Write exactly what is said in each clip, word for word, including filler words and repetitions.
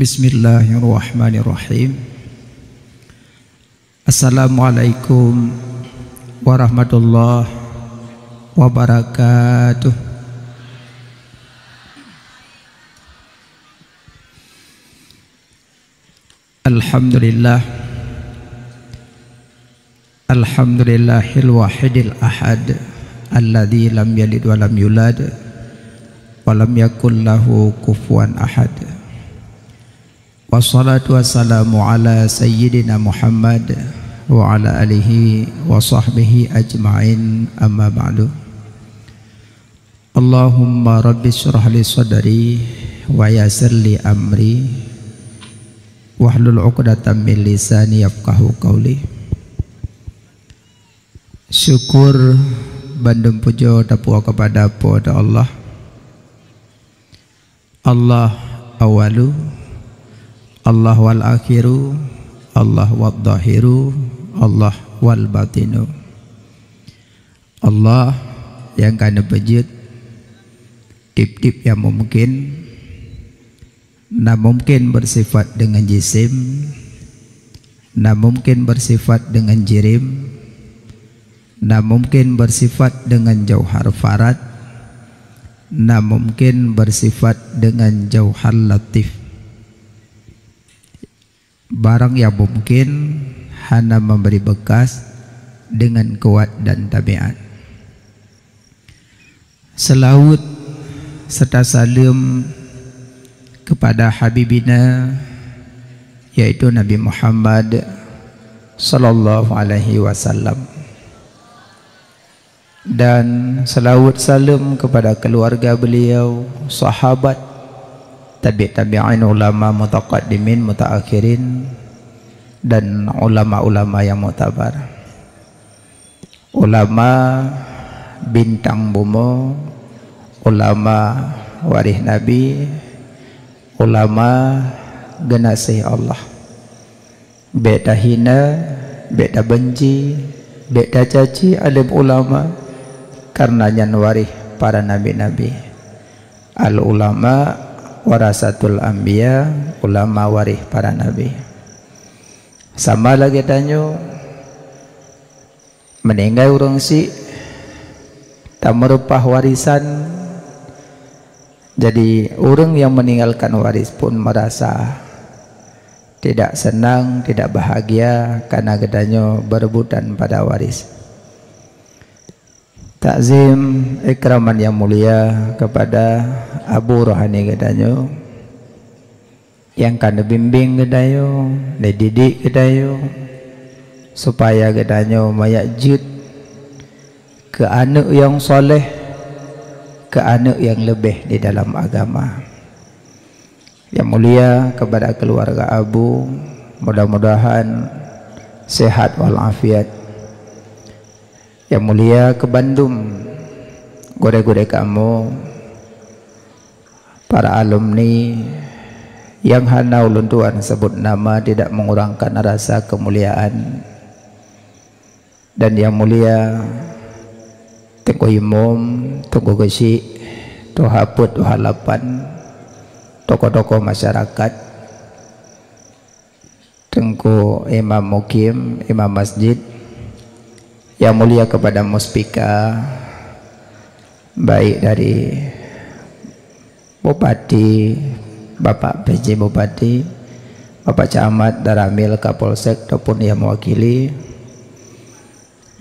Bismillahirrahmanirrahim. Assalamualaikum warahmatullahi wabarakatuh. Alhamdulillah. Alhamdulillahil wahidil ahad, alladzi lam yalid wa lam yulad, wa lam yakul lahu kufuwan ahad. Wassalatu wassalamu ala sayyidina Muhammad wa ala alihi wa sahbihi ajma'in, amma ba'du. Allahumma rabbi syrah li sadri wa yassir li amri wahlul uqdatam min lisani yafqahu qauli. Syukur bandum pujoe tapuwoe keupada Po teu Allah. Allah awalu, Allah wal akhiru, Allah wal zahiru, Allah wal batinu. Allah nyang ka neupeujeuet tieb-tieb nyang mumkin, na mumkin beusifat deungon jisim, na mumkin beusifat deungon jirim, na mumkin beusifat deungon jauhar farad, na mumkin beusifat deungon jauhar latif. Barang nyang mumkin hana meubri beukas deungon kuat dan tabiat. Seulaweuet serta saleuem keupada Habibina, yaitu Nabi Muhammad sallallahu alaihi wasallam. Dan seulaweuet saleuem keupada keuluwarga beuliau, sahabat, tabi' tabi'in, ulama mutaqaddimin, mutaakhirin, dan ulama-ulama nyang muktabar. Ulama bintang bumoe, ulama waréh Nabi, ulama geunaséh Allah. Bék tahina, bék tabeunci, bék tacaci alim ulama, kareuna nyan waréh para nabi-nabi. Al ulama warasatul anbiya, ulama waréh para nabi. Sama lagée tanyoe, meuninggai ureuëng syiek, tameureupah warisan. Jadi, ureuëng nyang meuninggalkan waris pun meurasa tidak seunang, tidak bahagia, kareuna geutanyoe beurebutan pada waris. Takzim ikraman nyang mulia keupada abu rohani geutanyoe, nyang ka neubimbéng geutanyoe, neudidik geutanyoe, supaya geutanyoe mangat jeuet keu aneuëk nyang saleh, keu aneuëk nyang leubeh di dalam agama. Nyang mulia keupada keuluwarga abu, mudah-mudahan sehat wal afiat. Nyang mulia keu bandum gurée-gurée kamoe, para alumni nyang hana ulôn tuan sebut nama tidak mengurangkan rasa keumuliaan. Dan nyang mulia Teungku Imum, Teungku Geuchik, Tuha Peuet, Tuha Lapan, tokoh-tokoh masyarakat, Teungku Imam Mukim, Imam Masjid, nyang mulia keupada muspika, baik dari Bupati, Bapak P J Bupati, Bapak Camat, Danramil, Kapolsek ataupun yang mewakili,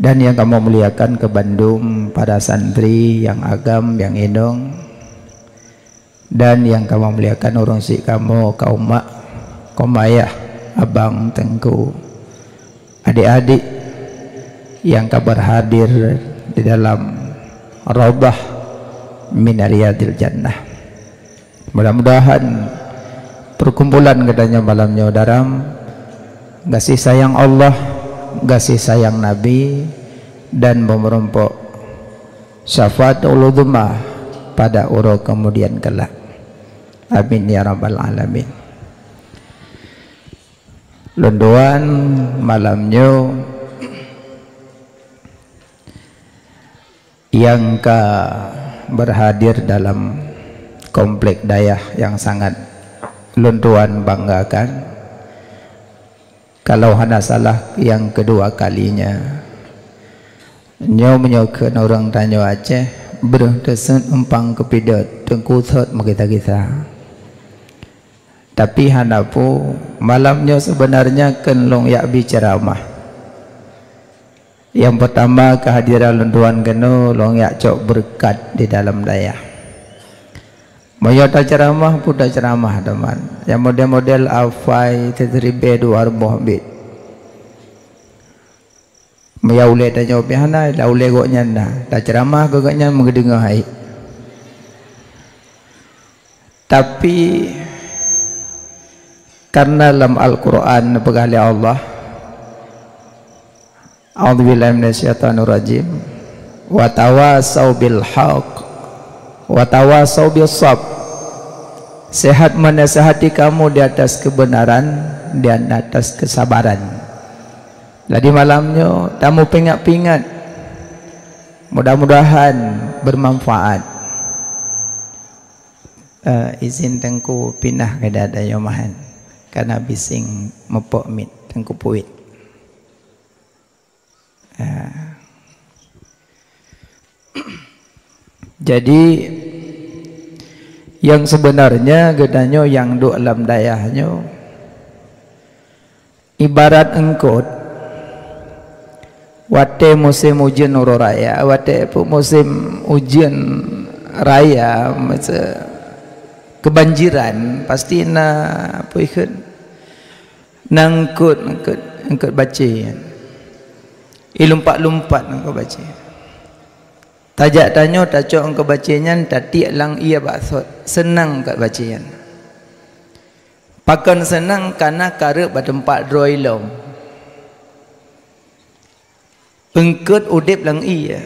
dan nyang kamoe muliakan keu bandum para santri nyang agam, nyang inong, dan nyang kamoe muliakan ureuëng syiek kamoe, kaum mak, kaum ayah, abang, teungku, adik-adik nyang ka berhadir di dalam raudhah min riyadil jannah. Mudah-mudahan perkumpulan geutanyoe malam nyoe dalam gaséh sayang Allah, gaséh sayang Nabi, dan meureumpok syafaatul uzma pada uroe keumudian keulak. Amin ya rabbal alamin. Lôn tuan, malam nyoe nyang ka berhadir dalam komplek dayah nyang sangat Lôn tuan banggakan, kalau hana salah nyang keudua kalinya. Nyoe meunyoe kheun ureuëng tanyoe Aceh, breuh teuseuet umpang keupidot teungku sot meugisa-gisa. Tapi hana peue, malam nyoe seubeunarnya kheun lôn jak bi ceuramah. Nyang peutama keuhadiran lôn tuan keunoe lôn jak cok beureukat di dalam dayah. Meunyoe taceuramah pun taceuramah teuma. Nyang model-model afai teuteurimbai dua rumoh bit. Meunyoe ulée tanyoe pih hana, lam ulée gobnyan na. Taceuramah keu gobnyan meugeudeungoe hai. Tapi karena lam Al-Quran neupeugah lé Allah, A'udzubillahi minasyaitonirrajim. Wa tawasau bil haq, wa tawasau bis sab. Sehat menasihati kamu di atas kebenaran dan atas kesabaran. Jadi malam nyoe tamu pingat-pingat. Mudah-mudahan bermanfaat. Eh, izin teungku pinah ke dada yomahan. Karena bising mepok mit teungku puit. Ah. Jadi, nyang seubeunarnya geutanyoe nyang duek lam dayah nyoe ibarat eungkot watée musém ujeuen uroe raya, watée pe-, musém ujeuen raya, masa keubanjiran, pasti na peue kheun. Na eungkot, eungkot, eungkot bacée nyan. Ilumpat-lumpat eungkot bacée. Tajak tanyoe tacok eungkot bacée nyan tatiek lam ié bak sot, seunang eungkot bacée nyan. Pakon seunang? Kana kareup bak teumpat droe ilom. Eungkot udeb lam ié.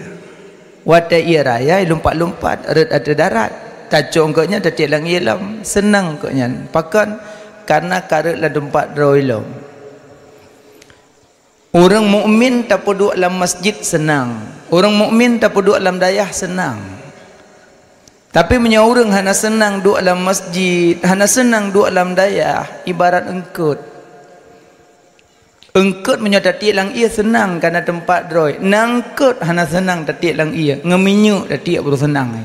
Watée ié raya ilumpat-lumpat rot ateueh darat. Tacok eungkot nyan tatiek lam ié lom, seunang eungkot nyan. Pakon? Karena kareup lam teumpat droe ilom. Ureuëng mukmin tapeuduek lam masjid seunang. Ureuëng mukmin tapeuduek lam dayah seunang. Tapi meunyoe ureuëng hana seunang duek lam masjid, hana seunang duek lam dayah, ibarat eungkot. Eungkot meunyoe tatiek lam ié seunang kana teumpat droe. Na eungkot hana seunang tatiek lam ié, ngon minyeuk tatiek baru seunang.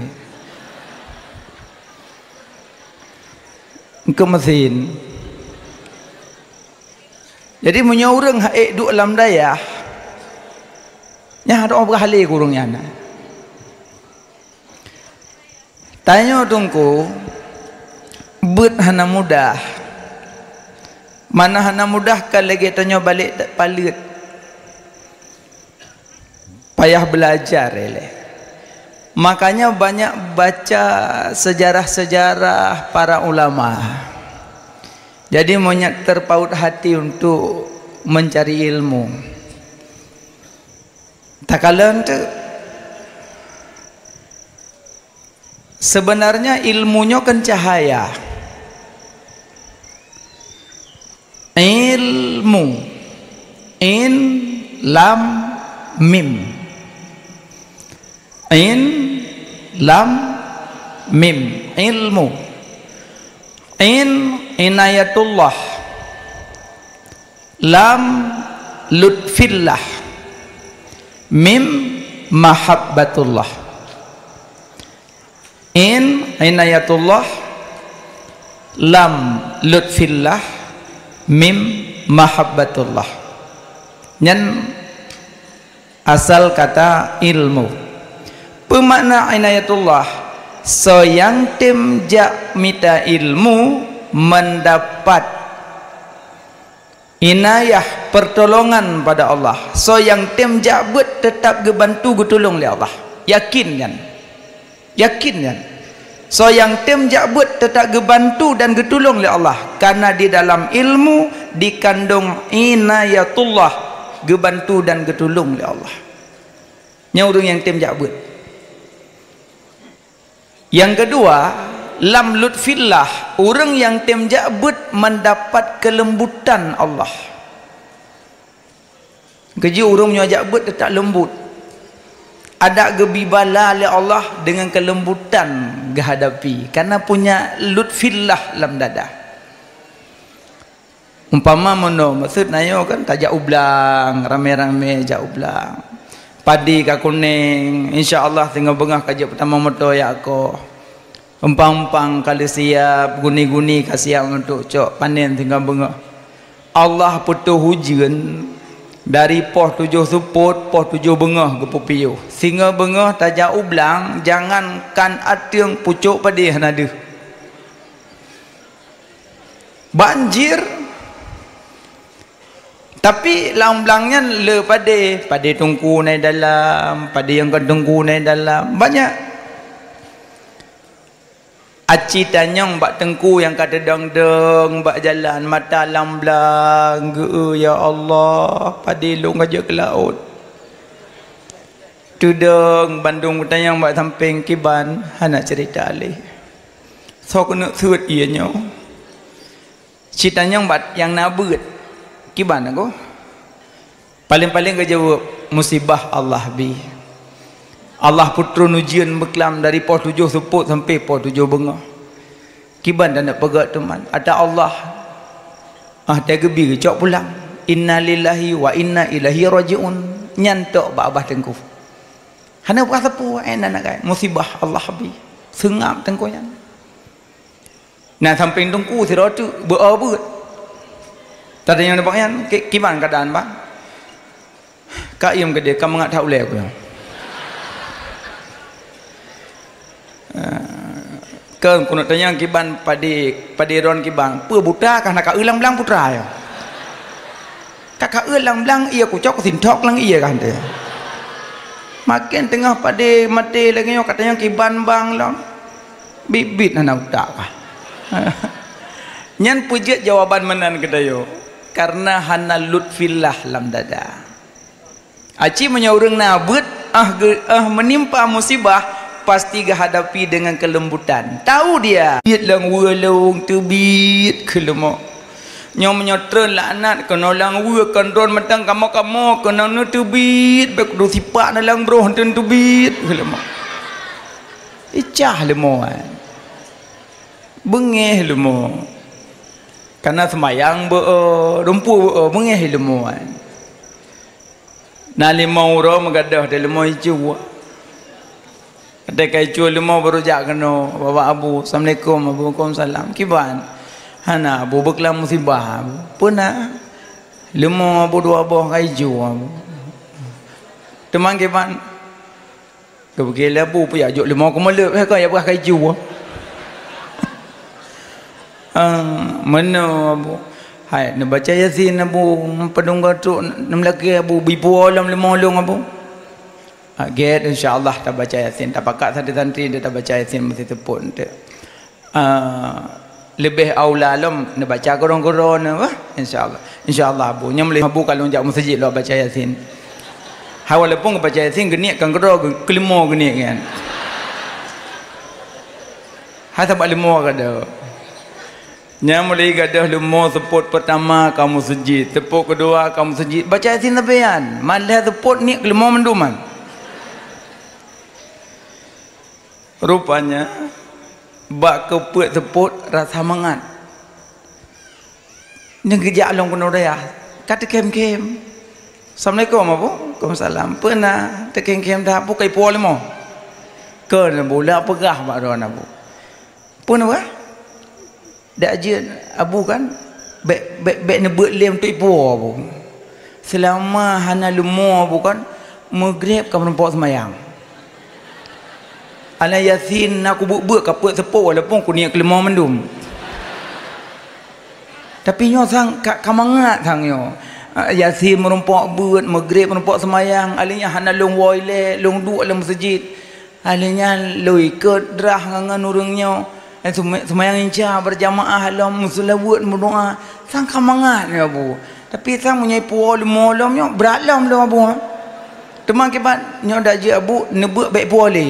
Eungkot mesin. Jadi meunyoe ureuëng han ék duek lam dayah, nyan doa beugahlé keu ureuëng nyan. Tanyoe teungku, beuet hana mudah. Mana hana mudah ka lagée tanyoe balek paleuet. Payah belajar ilée. Makanya banyak baca sejarah-sejarah para ulama. Jadi monyét terpaut hati untuk mencari ilmu. Takalon tu. Sebenarnya ilmu nyoe kan cahaya. Ilmu. In, lam, mim. In, lam, mim. Ilmu. In, inayatullah. Lam, lutfillah. Mim, mahabbatullah. In, inayatullah. Lam, lutfillah. Mim, mahabbatullah. Nyan asal kata ilmu. Peumakna inayatullah, soe nyang tem jak mita ilmu mendapat inayah, pertolongan pada Allah. Soe nyang tem jak beuet teutap geubantu geutulông lé Allah. Yakin nyan. Yakin nyan. Soe nyang tem jak beuet teutap geubantu dan geutulông lé Allah. Karena di dalam ilmu dikandong inayatullah, geubantu dan geutulông lé Allah. Nyan ureuëng nyang tem jak beuet. Nyang keudua, lam lutfillah, ureuëng nyang tem jak beuet mendapat kelembutan Allah. Keujeuet ureuëng nyoe jak beuet teutap leumbut. Adak geubi bala lé Allah dengan kelembutan geuhadapi, karena punya lutfillah lam dada. Umpama meunoe, maksud na nyoe kan tajak u blang, ramé-ramé jak u blang. Padi ka kunéng, insya Allah singoh beungoh ka jeuet peutamong moto jak koh. Umpang-umpang ka lheueh siab, guni-guni ka siab untuk cok panen singoh beungoh. Allah peutoh ujeuen dari poh tujoh seupôt, poh tujoh beungoh geupeupiôh. Singoh beungoh tajak u blang, jangankan ateueng, pucôk padé hana deuh. Banjir. Tapi lam blang nyan le padé, padé teungku na dalam, padé nyang kon teungku na dalam. Banyak. Aci tanyong bak teungku nyang ka teudong-dong bak jalan, mata lam blang, geu, "Ya Allah, padé lôn ka jeuet keu laôt." Teudong bandum geutanyong bak sampéng, kiban, hana ceurita lé. Soe keuneuk seuet ié nyoe? Ci tanyong bak nyang na beuet, kiban aku? Paléng-paléng geujaweueb, "Musibah Allah bi." Allah peutrön ujeuen beuklam dari poh tujoh seupôt sampoe poh tujoh beungoh. Kiban taneuk peugét teuma, ata Allah, ah, teugeubri geucok pulang. Innalillahi wa inna ilaihi raji'un. Nyan tok bak babah teungku. Hana peugah sapeue, eh, na, na, musibah Allah bi. Seungab teungku nyan. Na sampéng teungku sidroe teuk beu-o beuet. Tatanyong nibak nyan, "Ki-, kiban keuadaan, Bang?" "Ka iem keudéh, ka mangat that ulée ku nyoe." Keu keuneuk tanyong kiban padé, padé droen kiban, peue buta kah na ka eu lam blang putra nyoe? Ka ka eu lam blang, ié kucok sintok lam ié kah teuh. Maken teungoh padé maté lagée nyoe ka tanyong kiban bang lom. Bit-bit hana utak kah. Nyan peue jeuet jawaban meunan keu tanyoe, karena hana lutfillah lam dada. Aci meunyoe ureuëng na beuet, ah, ge-, ah, meunimpa musibah, pasti geuhadapi deungon keulembutan. Tahu dia, biet lam weue lôn teubiet keu leumo. Nyoe meunyoe treun laknat keunoe lam weue, kon droen mantong kamoe-kamoe keunoe neuteubiet, bék kudu sipak na lam broh teun teubiet keu leumo. Icah leumo, eh. Beungéh leumo. Kana seumayang beu-o, rumpue beu-o, beungéh leumo, eh. Na limong uroe meugadôh di leumo icue. Watée ka icue leumo baru jak keunoe, babah Abu, "Assalamualaikum, Abu." "Waalaikumsalam." "Kiban?" "Hana, Abu, beuklam musibah, Abu." "Peue na?" "Leumo Abu dua boh ka icue, Abu." "Teuma kiban?" Geupike lé Abu, "Peue jak jok leumo keumaleuek, eh, ka jak peugah ka icue." Ah, meunoe Abu. "Hai, neubaca Yasin Abu, padum goe trok neumeulakée Abu, beuipuwoe lom leumo lôn Abu." "Ah, gét, insya Allah tabaca Yasin, tapakat santri-santri deuh tabaca Yasin meusiseupôt eunteuk." Ah, leubeh aula lom neubaca keudroe-keudroe nyoe, bah, insya Allah. Insya Allah, Abu. Nyoe meuleueh Abu ka lôn jak meuseujid lôn baca Yasin. Hai, walaupun baca Yasin, geuniet kan keudroe, keu leumo geuniet kan. Hai, sabab leumo ka deuh. Nyan meuleueh gadôh leumo seupôt peurtama ka meuseujid, seupôt keudua ka meuseujid. Baca Yasin sabe nyan. Malah seupôt niet keu leumo mandum nyan. Rupanya, bak keupeuet seupôt rasa mangat. Nyan geujak lom keunoe dayah, ka teukem-kem. "Assalamualaikum, Abu." "Waalaikumsalam." "Peue na teukem-kem that, peue ka ipuwoe leumo?" "Kon, Abu, lôn peugah bak droeneuh, Abu." "Peue neupeugah?" "Dak jeuet Abu kan, bék, bék, bék neubeuet lé untuk ipuwoe Abu. Seulama hana leumo Abu kan, meugreb ka meurumpok seumayang. Alah Yasin na kubeuet-beuet ka peuet seupôt walaupun kuniet keu leumo mandum. Tapi nyoe sang ka, ka mangat sang nyoe. Ah, Yasin meurumpok beuet, meugreb meurumpok seumayang, alah nyan hana lôn woe ilée, lôn duek lam meuseujid." Alah nyan lôn ikot drah ngon, ngon ureuëng nyoe. Eh, seume-, seumayang isya beurjamaah lom meuseulaweuet meudoá. Sang ka mangat nyoe Abu. Tapi sang meunyoe ipuwoe leumo lom nyoe, brat lom lom Abu. Teuma kiban nyoe dak jeuet Abu, neubeuet bék ipuwoe lé.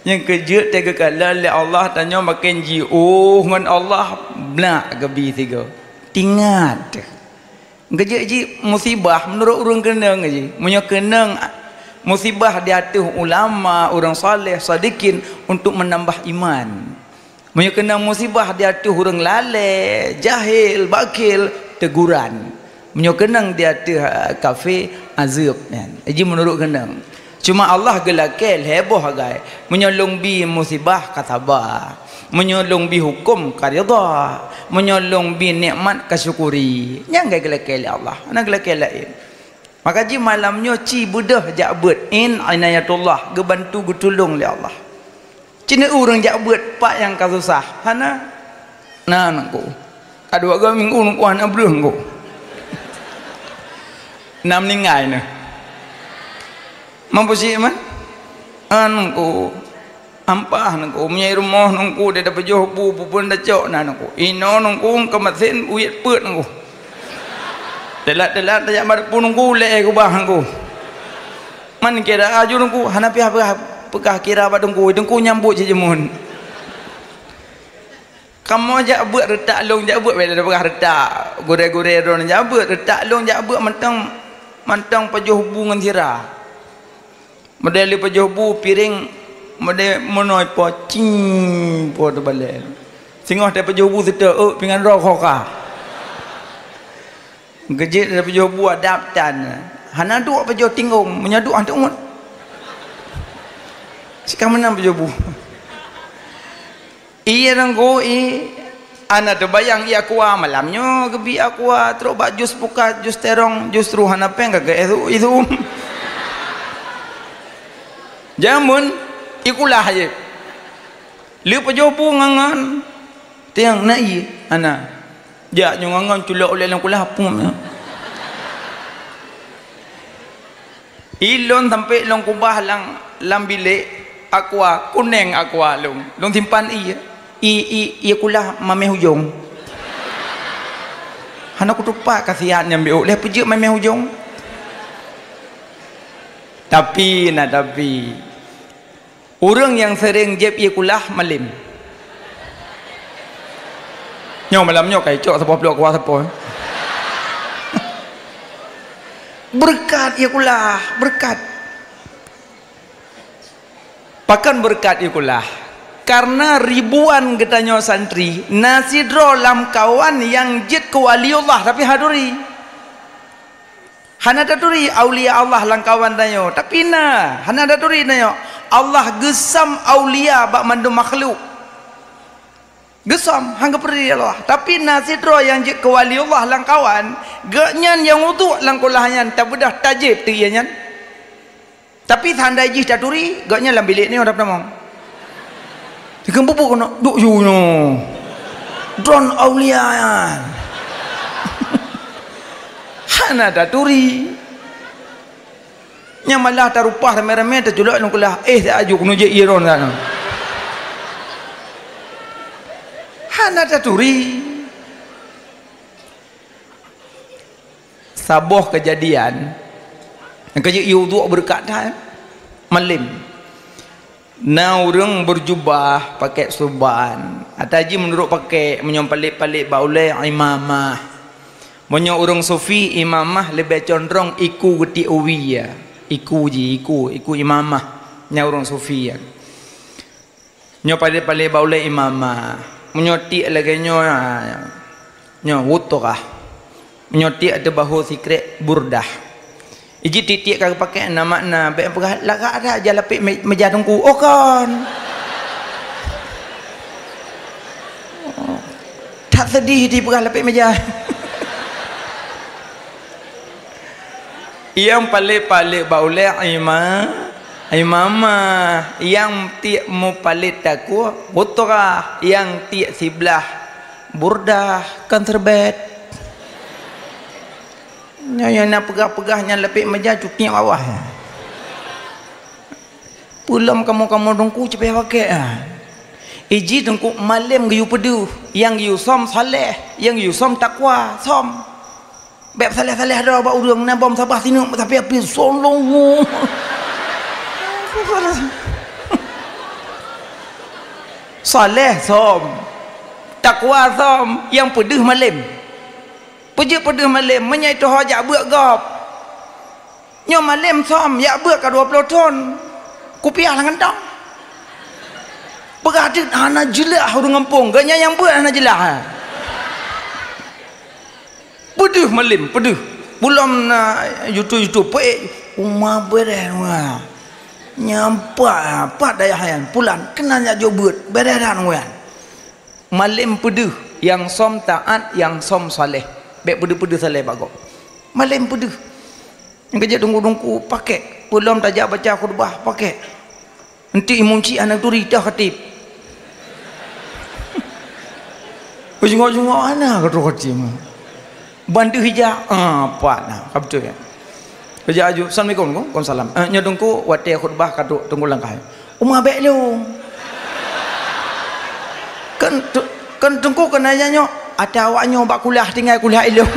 Nyang keujeuet teuh geukalon lé Allah tanyoe maken jiôh ngon Allah, blak geubi sigoe. Tingat teuh. Geujeuet jih musibah meunurot ureuëng keunong jih. Meunyoe keunong musibah di ateueh ulama, ureuëng saleh, sadikin untuk menambah iman. Meunyoe keunong musibah di ateueh ureuëng lalée, jahil, bakhil, teguran. Meunyoe keunong di ateueh, eh, kafé, azeueb nyan. Jih meunurot keunong. Cuma Allah geulakée lhée boh agai. Meunyoe lôn bi musibah, ka saba. Meunyoe lôn bi huköm, ka ridha. Meunyoe lôn bi nikmat, ka syukuri. Nyan ka geulakée lé Allah. Hana geulakée laén. Maka jih malam nyoe ci beudôh jak beuet, in inayatullah, geubantu geutulông lé Allah. Ci na ureuëng jak beuet pat nyang ka susah? Hana. Na nangku. Ka dua go minggu nangku hana breuh nangku. Na meuninggai na. Mampu syiek man? An nangku. Ampah nangku, meunyoe rumoh nangku, dia tapeujoh bu, bu pun tacok na nangku. Inoe nangku, keumasen uyet peuet nangku. Telat-telat tajak bak depu nangku, lé kubah nangku. Man kira aju nangku, hana piah peugah, peugah kira bak teungku, teungku nyambut cit jeumon. Kamoe jak beuet reutak lôn jak beuet, beda peugah reutak. Gurée-gurée droeneuh jak beuet, reutak lôn jak beuet mantong, mantong pajoh bu ngon sira. Model lheueh pajoh bu piréng, model meunoe po cing po teubalée. Singoh teupajoh bu seutôt, oh, pingan droe khoka. Geujeuet teupajoh bu adab tan. Hana duek pajoh tingong, meunyoe duek hana teungeut. Sikang meunan pajoh bu. Ié nangku i, hana teubayang ié aqua malam nyoe geubi aqua trok bak jus pukat, jus terong, justru hana péng ka geuéh su-, isum. Jameun ikulah jih. Lheueh pajoh bu ngon-ngon tiang na ié hana. Jak nyoe ngon-ngon culok ulée lam kulah apum. Ilôn sampai lôn kubah lam, lam bilék aqua, kuneng aqua lôn. Lôn simpan ié. I, i, ié kulah mameh ujong. Hana kutupat kasihan nyang biôk leh peujeuet mameh ujong. Tapi na tapi. Ureuëng nyang seuréng jieb ié kulah malem. Nyoe malam nyoe ka icok saboh pluek kuah sapoe. Beureukat ié kulah, beureukat. Pakon beureukat ié kulah? Karena ribuan geutanyoe santri, na sidroe lamkawan nyang jeuet keu waliullah tapi hana turi. Hana taturi aulia Allah lamkawan tanyoe, tapi na, hana taturi tanyoe. Allah geusam aulia bak mandum makhluk. Geusam, han geupeuri Allah. Tapi na sidroe nyang jeuet keu waliullah lamkawan, geuhnyan nyang uduk lam kulah nyan, tabeudôh tajieb teu ié nyan. Tapi seandai jih taturi, gobnyan lam bilék nyoe dap tamong. Tikheun bubuk keunoe, duek ju nyoe. Droen aulia nyan. Hana taturi. Nyang malah tarupah ramé-ramé taculok lam kulah, éh, siaju keunoe jeuet ié droen sana. Hana taturi. Saboh keujadian, nyang ka jeuet yue uduk beureukat that, malem. Na ureuëng beurjubah pakèk suban. Ata jih meunurot pakèk, meunyoe palek-palek bak ulée imamah. Meunyoe ureuëng sufi, imamah leubeh condrong iku geutiek uwie. Iku jih, iku, iku imamah. Nyan ureuëng sufi nyan. Nyoe palek-palek bak ulée imamah. Meunyoe tiek lagée nyoe, ha, nyoe wutrah. Meunyoe tiek ateueh bahô sikrek burdah. Iji tiek-tiek ka geupakèk na makna, bék peugah lagak that jak lapek me-, meja teungku. Oh kon. That seudeh di peugah lapek meja. Nyang palek-palek bak ulée ima-, imamah, nyang tiek mupalek takue wutrah, nyang tiek siblah burdah kon seurbet. Nyoe nyang na peugah-peugah nyang lapek meja cutiek bawah. Peulom kamoe-kamoe teungku ceupeh pakèk, ha. Iji teungku malem geuyue peudeuh, nyang geuyue som saleh, nyang geuyue som takwa, som. Bék saleh-saleh droe bak ureuëng, na bom sabah sineuk tapi api solong. Saleh som, takwa som, nyang peudeuh malem. Peujeuet peudeuh malem, meunyoe teuho jak beuet gob. Nyoe malem som, jak beuet ka dua ploh thon. Kupiah lam kantong. Peugah teuk hana jeulaih ureuëng gampông, gobnyan nyang beuet hana jeulaih. Peudeuh malem, peudeuh. Bulom na YouTube-YouTube, peuék uma bereh wah. Nyampak pat dayah nyan, pulan keunan jak jok beuet, bereh dan wan. Malem peudeuh, nyang som taat, nyang som saleh. Bék peudeuh-peudeuh saleh bak gob. Malem peudeuh. Nyang keujeuet teungku-teungku pakek, peulom tajak baca khutbah pakek. Eunteuk imum cit hana turi teuh khatib. Beujungok-jungok hana keudroe khatib. Ban deuh ija, ah, pat na, ka beutôi. Keuja aju, "Assalamualaikum." "Waalaikumsalam." "Eh, nyoe teungku watée khutbah ka trok teungku langkah." "Uma bék lôn." Kan tu-, kan teungku keunan nyoe, ata awak nyoe bak kulah tinggai kulah ilôn.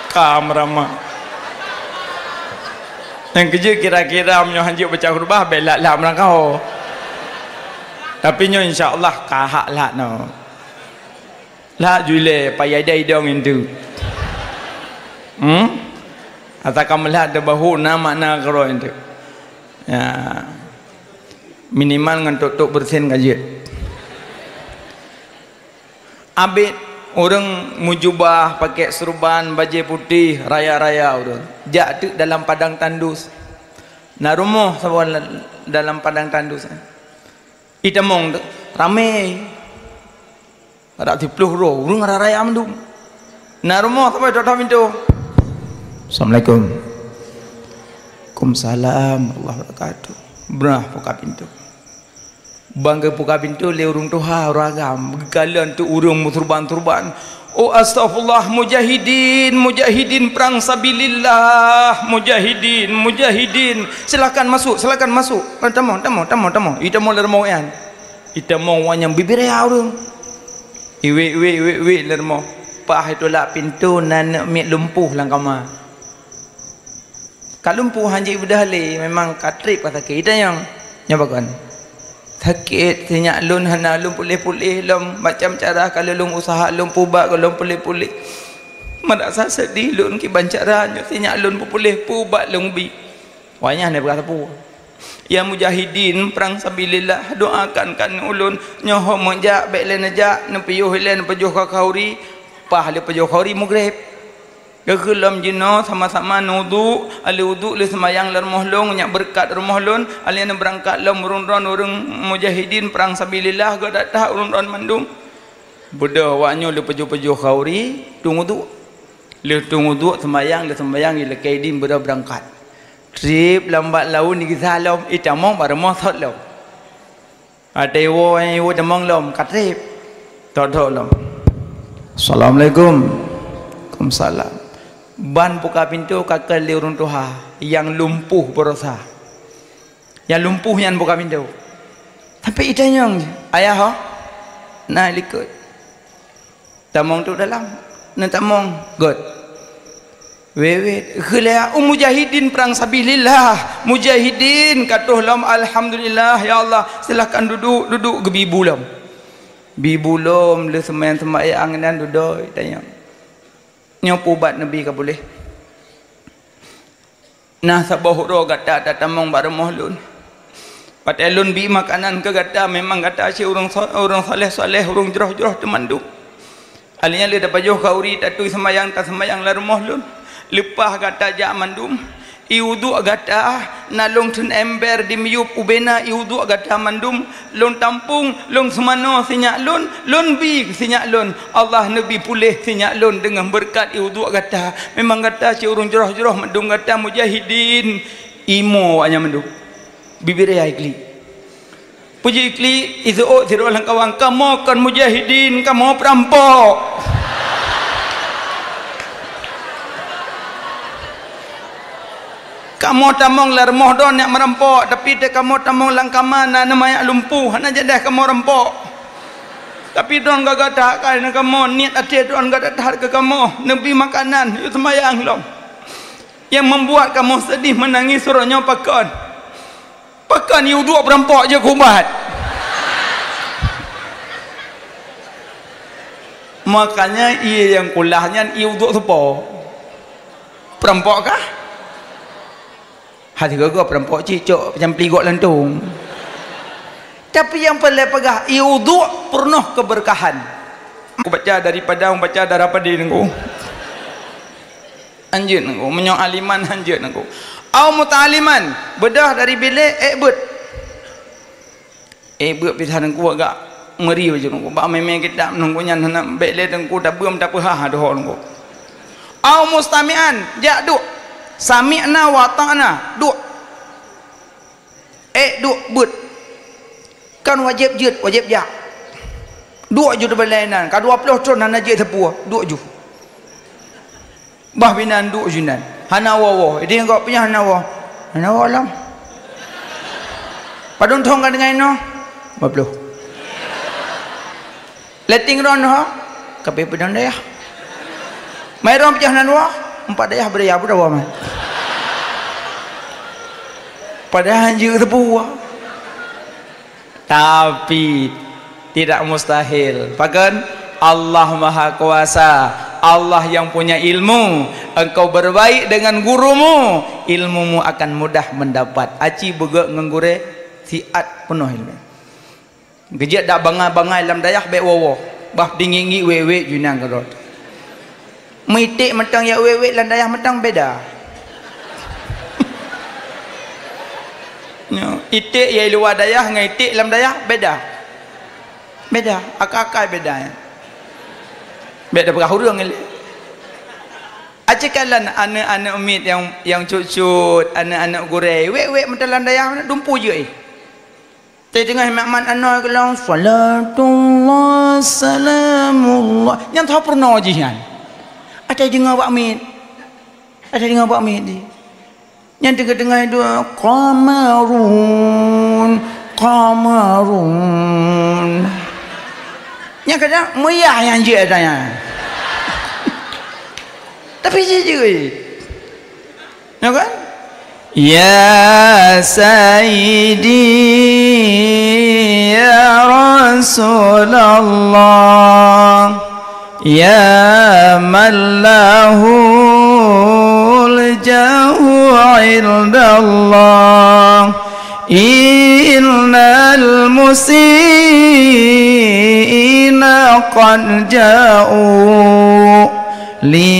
Ka meurama. Nyang keujeuet kira-kira meunyoe hanjeuet baca khutbah, bék lat-lat meurangkau. Tapi nyoe insya Allah ka hak lat nyoe. Lat ju ilée payah idai idong intu. Hmm? Ata ka meulat teubahu na makna keudroe intu. Ya. Minimal ngon tok-tok beureusin ka jeuet. Abet ureuëng meujubah, pakai seureuban, bajée putéh, raya-raya ureuëng. Jak teuk dalam padang tandus. Na rumoh saboh la-, dalam padang tandus. Itamong teuk ramé. Adak siplôh droe ureuëng raya-raya mandum. Na rumoh saboh tok-tok pintoe. "Assalamualaikum." "Waalaikumsalam warahmatullahi wabarakatuh." Brah buka pintoe. Ban geubuka pintoe lé ureuëng tuha, ureuëng agam, geukalon teuk ureuëng meuseureuban-seureuban. "Oh, astaghfirullah, mujahidin, mujahidin perang sabilillah, mujahidin, mujahidin. Silakan masuk, silakan masuk." "Eh, tamong, tamong, tamong, tamong." Itamong lé rumoh nyan. Itamong awak nyan bibiraya ureuëng. Iwék-wék, iwék-wék lé rumoh. Paih itulak pintoe na aneuk miet lumpuh lam kama. Ka lumpuh hanjeuet beudôh lé, memang ka treb ka sakét. Itanyong, "Nyoe pakon?" "Sakét, sinyak lôn hana lôn puléh-puléh lom, macam cara ka lôn usaha lôn pubat ka lôn puléh-puléh. Meurasa seudeh lôn kiban cara nyoe sinyak lôn peupuléh pubat lôn bi." Wah nyan peugah sapeue? "Ya mujahidin, perang sabilillah, doakan kan ulôn. Nyoe ho meujak bék lé neujak, neupiôh ilée neupajoh keu khauri." Paih lé pajoh khauri mugreb. Geukheun lom jinoe sama-sama neuwudu, alé wudu lé seumayang lam rumoh lôn, nyak beureukat rumoh lôn, alé neubeurangkat lom ureuëng droen ureuëng mujahidin perang sabilillah geudak that ureuëng droen mandum. Beudôh awak nyoe lé pajoh-pajoh khauri, tueng wudu. Lheueh tueng wudu seumayang, lheueh seumayang ilakée idin beudôh beurangkat. Treb lambat laun igisa lom, itamong bak rumoh sot lom. Watée iwoe, iwoe tamong lom, ka treb. Thok-thok lom. "Assalamualaikum." "Waalaikumsalam." Ban buka pintoe ka keu lé ureuëng tuha nyang lumpuh baroesa. Nyang lumpuh nyan buka pintoe. Tapi itanyong, "Ayah ho?" "Na likot." Tamong teuk dalam. Neutamong, göt. Wéwét. Geukheun lé, "Oh, mujahidin perang sabilillah. Mujahidin ka troh lom, alhamdulillah, ya Allah. Silahkan duduk, duduk." Geubi bu lom. Bi bu lom, lheueh seumayang-seumayang nyan dudoe, tanyong, "Nyoe pubat neubi ka puléh?" "Na saboh uroe gata tatamong bak rumoh lôn. Watée lôn bi makanan keu gata, memang gata cit ureuëng so-, ureuëng saleh-saleh, ureuëng jroh-jroh teumandum. Akhé nyan lé tapajoh khauri, tatui seumayang, taseumayang lam rumoh lôn. Leupah gata jak mandum, iwudu gata, na lôn theun ember di miyueb ubena iwudu gata mandum. Lôn tampong, lôn seumanoe sinyak lôn, lôn bi sinyak lôn. Allah neubi puléh sinyak lôn deungon beureukat iwudu gata. Memang gata cit ureuëng jroh-jroh mandum gata mujahidin." Imo awak nyan mandum. Bibiraya iklik. Puji iklik, iseuôt sidroe lam kawan, "Kamoe kon mujahidin, kamoe peurampok." Kamoe tamong lam rumoh droen nyak meurampok, tapi teuh kamoe tamong lam kama na aneuk manyak lumpuh, hana jadeh kamoe rampok. Tapi droen gata that keu kamoe, niet até droen gata that keu kamoe, neubi makanan, yue seumayang lom. Nyang membuat kamoe seudeh meunangis uroe nyoe pakon? Pakon iwudu peurampok jeuet keu ubat? Makanya ie nyang kulah nyan iwudu seupôt. Peurampok kah? Hati geuh peurampok cicok macam peligok lantong. Tapi nyang peureulée peugah, ié uduk peurunoh keubeurkahan. Aku baca daripada, aku baca darah padé nunggu. Hanjeuet nunggu, meunyoe aliman hanjeuet nunggu. Au muta'aliman, beudôh dari bilék, ék beuet. Ék beuet pisah nunggu agak meuri baju nunggu. Bak mé-mé kitab nunggu nyan hana bék lé teungku tabeuem tapeuhah doho nunggu. Au mustami'an, jak duek. Sami'na wa ata'na, duek. Ék duek beuet. Kan wajéb jeuet, wajéb jak. Duek ju teubalai nan, ka dua ploh thon hana jeuet teupue, duek ju. Bah binan duek ju nan. Hana woe-woe. Idéh gop nyan hana woe. Hana woe lom. Padum thon ka deungon inoe? Dua ploh. Letting ron ho, kabeh peudong dayah. Mai ron peucah nan dua, empat dayah beudayah, peue dawa man. Padahai hanjeuet teupue. Tapi tidak mustahil. Pakon? Allah Maha Kuasa. Allah yang punya ilmu. Engkau berbaik dengan gurumu, ilmumu akan mudah mendapat. Aci beugét ngon gurée, siat peunoh ilmu. Geujak dak bangai-bangai lam dayah bék woe-woe. Bah dinggi-nggi wék-wék ju nan keudroe. Meuiték mantong ya wék-wék lam dayah mantong beda. Nyoe, iték ya luwa dayah ngon iték lam dayah beda. Beda, akai-akai beda. Bék tapeugah ureuëng lé. Aci kalon aneuk-aneuk miet nyang, nyang cut-cut, aneuk-aneuk gurée, wék-wék mantong lam dayah dumpu jeuet. Teungoh makman anoe keulong, salatullah, salamullah. Nyan tho peurunoe jih nyan. Atai deungoe bak miet. Atai deungoe bak miet di. Nyan teungoh-teungoh dua, qamarun, qamarun. Nyan kadang meriah nyang jeuet ata nyan. Tapi jih jeuet. Ya kan? Ya Sayyidi, ya Rasulullah, ya man lahul jahu indallah, innal musiina qad ja'u li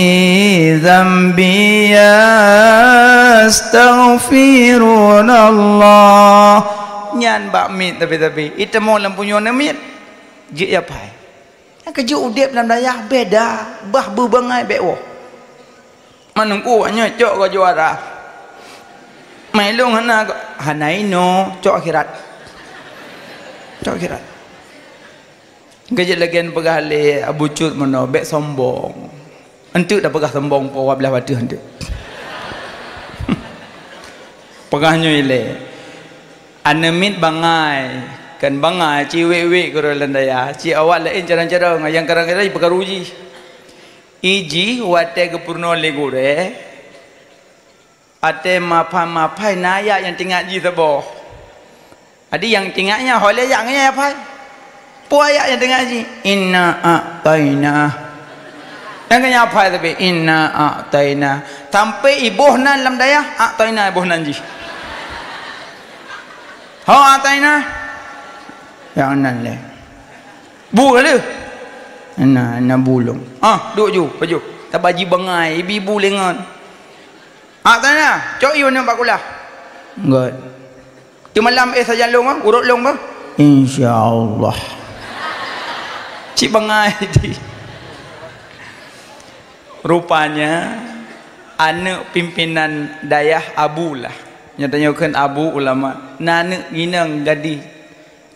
dzambi yastaghfirunallah. Nyan bak miet tapi-tapi. Iteumong lam punyueng miet. Jeuet ya pai. Nyang keujeuet udeb lam dayah beda. Bah beubangai bék woe. Manungku nyoe cok keu juara. Mai lôn hana, hana inoe cok akhirat. Cok akhirat. Geujeuet lagée peugah lé Abu Cut meunoe, bék sombong. Enteuk dah peugah sombong po dua belas wateuh enteuk. Peugah nyoe ilée. Aneuk miet bangai, kan bangai, ci wék-wék keudroe lam dayah, ci awak laén carông-carông, nyang kadang-kadang jipeugah ruji. Ijih watée geupeurunoe lé gurée, Até maphai-maphai na ayat nyang teuingat jih saboh. Jadi nyang teuingat nyan ho lé ayat ngon nyan aphai. Peue ayat nyang teuingat jih? Inna a'taina. Nyang ngon nyan aphai tapi inna a'taina. Sampai iboh nan lam dayah, a'taina iboh nan jih. Ho a'taina. Nyang nan lé. Bu ka lheueh? Na, na bu lom. Ah, duek ju, pajoh. Tabaji bangai, ibi bu lé ngon. A'taina, cok ié nyoe bak kulah. Nggak. Teumalam éh sajan lôn, urot lôn bah. Insya Allah. Cik bangai di. Rupanya, aneuk pimpinan dayah abu lah. Nyang tanyoe kheun abu ulama. Na aneuk inong gadih.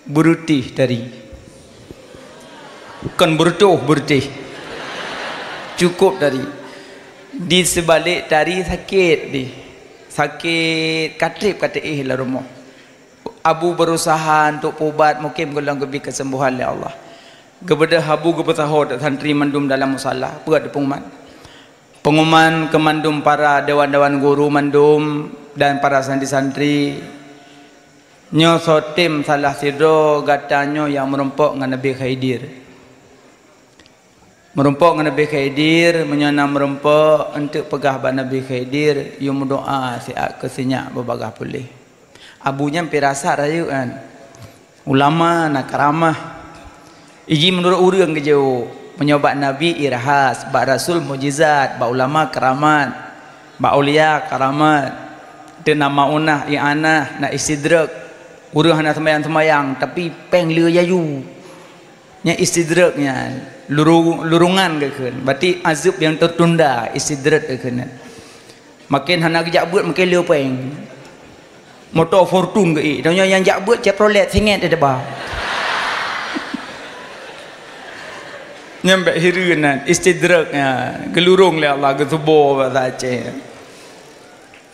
Beureutéh tari. Kon beureutoh, beureutéh. Cukôp tari. Di seubalek tari sakét deh. Sakét, ka trép ka teuéh lam rumoh. Abu berusaha untuk peuubat, mungken gohlom geubri keuseumbôhan lé Allah. Geubeudôh abu geupeusaho santri mandum dalam musala, peuet pengumuman. Pengumuman keu mandum para dewan-dewan guru mandum dan para santri-santri. Nyoe soe tem salah sidroe gata nyoe nyang meurumpok ngon Nabi Khidir. Meurumpok ngon Nabi Khidir, meunyoe na meurumpok, eunteuk peugah bak Nabi Khidir, yue meudoa siat keu sinyak beubagaih puléh. Abu nyan pirasat rayeuk nyan. Ulama na karamah. Iji meunurot ureuëng geujaweueb. Meunyoe bak nabi irhas, bak rasul mukjizat, bak ulama karamat, bak aulia karamat. Teunama unah, i'anah, na istidrak. Ureuëng hana seumayang-seumayang, tapi péng le jaju. Nyan istidrak nyan, lurung-, lurungan geukheun. Berarti azab yang tertunda, istidrak geukheun. Maken hana geujak beuet, maken le péng. Moto Fortuner geuék. Donya nyang jak beuet Chevrolet singét di depan. Nyan bèk hireuen nan, istidrak nyan. Geulurung lé Allah, geusubo bahasa Aceh.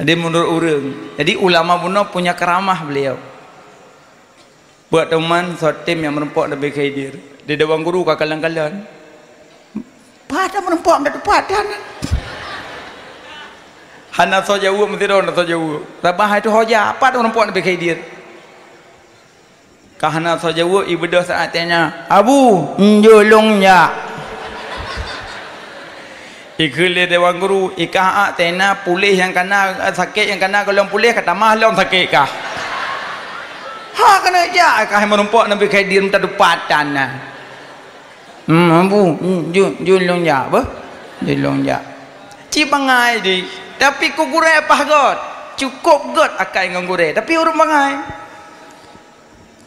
Jadi meunurot ureuëng. Jadi ulama bunoe punya karamah beliau. Buet teuma soe tem nyang meurumpok Nabi Khidir. Di dewan guru ka kalon-kalon. Pat meurumpok, dak pat tan. Hana soe jaweueb, meusidroe hana soe jaweueb. Rabah hai tu hoja, pat meurumpok Nabi Khidir. Ka hana soe jaweueb, ibeudôh saát tanya, "Abu, njulong jak." Ikheun lé dewan guru, "Ikah ak tena puléh nyang kana, sakét nyang kana gohlom puléh, ka tamah lom sakét kah." Ha, keuneuk jak kah meurumpok Nabi Khidir meutateupat tan na. Hmm, Abu, hmm, ju-, julong jak, beuh? Julong jak. Ci bangai di, tapi ku gurée paih göt. Cukôp göt akai ngon gurée, tapi ureuëng bangai.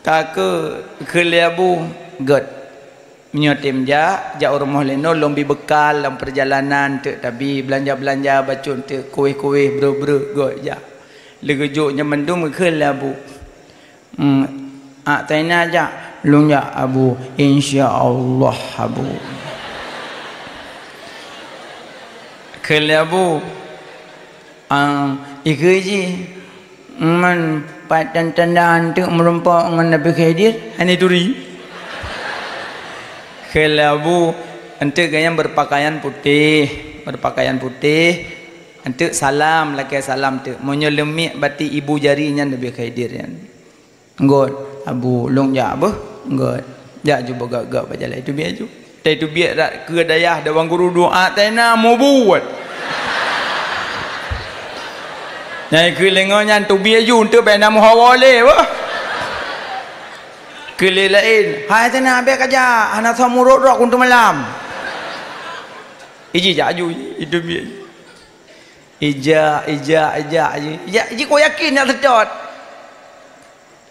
Ka keu, keu lé Abu, göt. Meunyoe tem jak, jak u rumoh lé nyoe lôn bi beukal lam peurjalanan teuk tabi, beulanja-beulanja bacut teuk, kuéh-kuéh, breueh-breueh, göt jak. Lé geujok nyan mandum geukheun lé Abu. Hmm, ak Taina jak, lôn jak Abu, insya Allah Abu. Kheun lé Abu, ah, ikeu jih, Man pat tanda-tanda anteuk meurumpok ngon Nabi Khidir, hana turi. Kheun lé Abu, anteuk gobnyan beupakaian putéh, beupakaian putéh, anteuk salam, lakée salam teuk. Meunyoe leumiek bati ibu jari nyan Nabi Khidir nyan. Ngon Abu, lôn jak beuh, ngon. Jak ju beugöt-göt bak jalan, itu biet ju. Teubiet dak keu dayah dewan guru doa tena mubuet. Nyang keu lengoi nyan teubiet ju untuk bak na meuhawa lé bah. Keu lé laén, hai tena abéh kaja, hana soe murot rok untuk malam. Iji jak ju, itu biet. Ija, ija, ija, ija, ija, iji ku yakin nyak seutôt.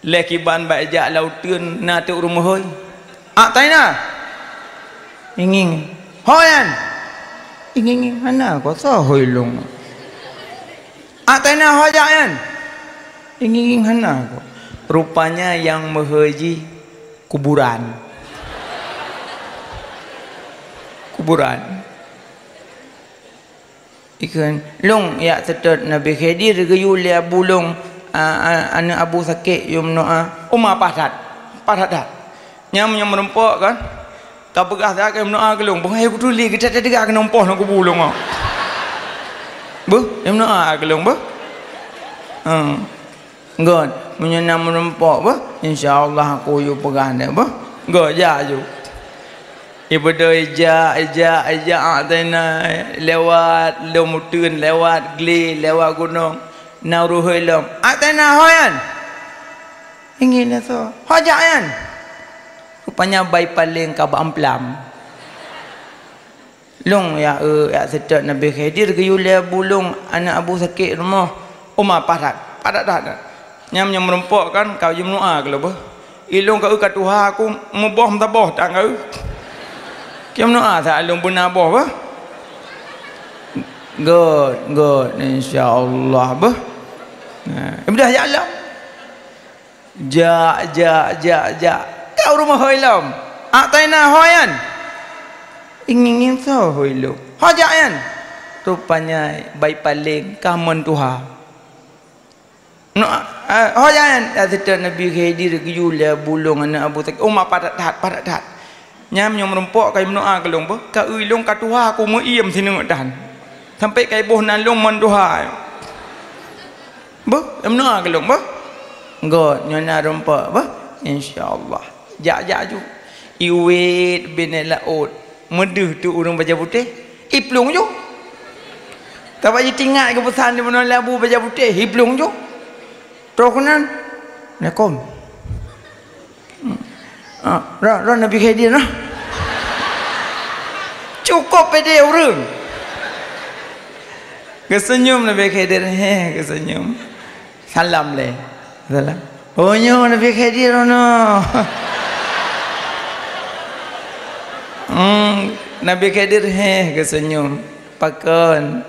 Lé kiban bak ijak lam uteuen na teuk ureuëng meuhôi. Ak Taina. Ingieng. Ho nyan. Ingieng hana ko soe hôi lôn. Ak Taina ho jak nyan. Ingieng hana ko. Rupanya nyang meuhôi jih kuburan. Kuburan. Ikheun, lôn jak seutôt Nabi Khidir geuyue lé abu lôn, a, a, aneuëk abu sakét yue meunoa. Uma paih that, paih that-that. Nyan meunyoe meurumpok kan, ka peugah that keu meunoa keu lôn, beungai kutuli geutat teuga keunoe poh lam kubu lôn. Beuh, yue meunoa keu lôn beuh. Hmm. Göt, meunyoe na meurumpok beuh, insya Allah aku yue peugah nyan beuh. Göt, jak ju. Ibeudôh ijak, ijak, ijak, ah, tena, lewat lôn uteuen, lewat glé, lewat gunong, na ureuëng hôi lom. Ak Taina ho nyan. Ingieng na soe. Ho jak nyan. Rupanya bai paleng ka bak amplam. Lôn jak, eu, jak seutôt Nabi Khidir geuyue lé abu lôn aneuëk abu sakét rumoh. Uma paih that, paih that-that. Nyan meunyoe meurumpok kan, ka yue meunoa keu lôn beuh. Ilôn ka eu ka tuha aku meuboh meusaboh tan ka eu. Keu meunoa that lôn beuna boh beuh. Göt, göt, insya Allah beuh. Nah, mudah jak lom. Jak, jak, jak, jak. Ka u rumoh hôi lom. Ak Taina ho nyan. Ingieng soe hôi lôn. Ho jak nyan. Rupanya bai paleng ka mon tuha. No, eh, ho jak nyan. Jak seutôt Nabi Khidir geuyue lé abu lôn aneuëk abu sakét. Uma paih that-that, paih that-that. Nyan meunyoe meurumpok ka yue meunoa keu lôn beuh, ka eu lôn ka tuha aku meu-iem sineuk tan. Sampai ka iboh nan lôn mon tuha. Beuh, yue meunoa keu lôn beuh. Göt, nyoe na rumpok beuh. Insya Allah. Jak, jak ju. Iwet binéh laôt. Meudeuh teuk ureuëng bajée putéh. Iplueng ju. Ka bak jitingat geupeusan di bunoe lé abu bajée putéh. Iplueng ju. Troh keunan. Assalamualaikum. Ah, ro-, ro Nabi Khidir, noh. Cukup pede ureuëng. Geuseunyum Nabi Khidir, heh, geuseunyum. Salam lé. Salam. Oh, nyoe Nabi Khidir, oh, no. Hmm, Nabi Khidir, heh, geuseunyum. Pakon?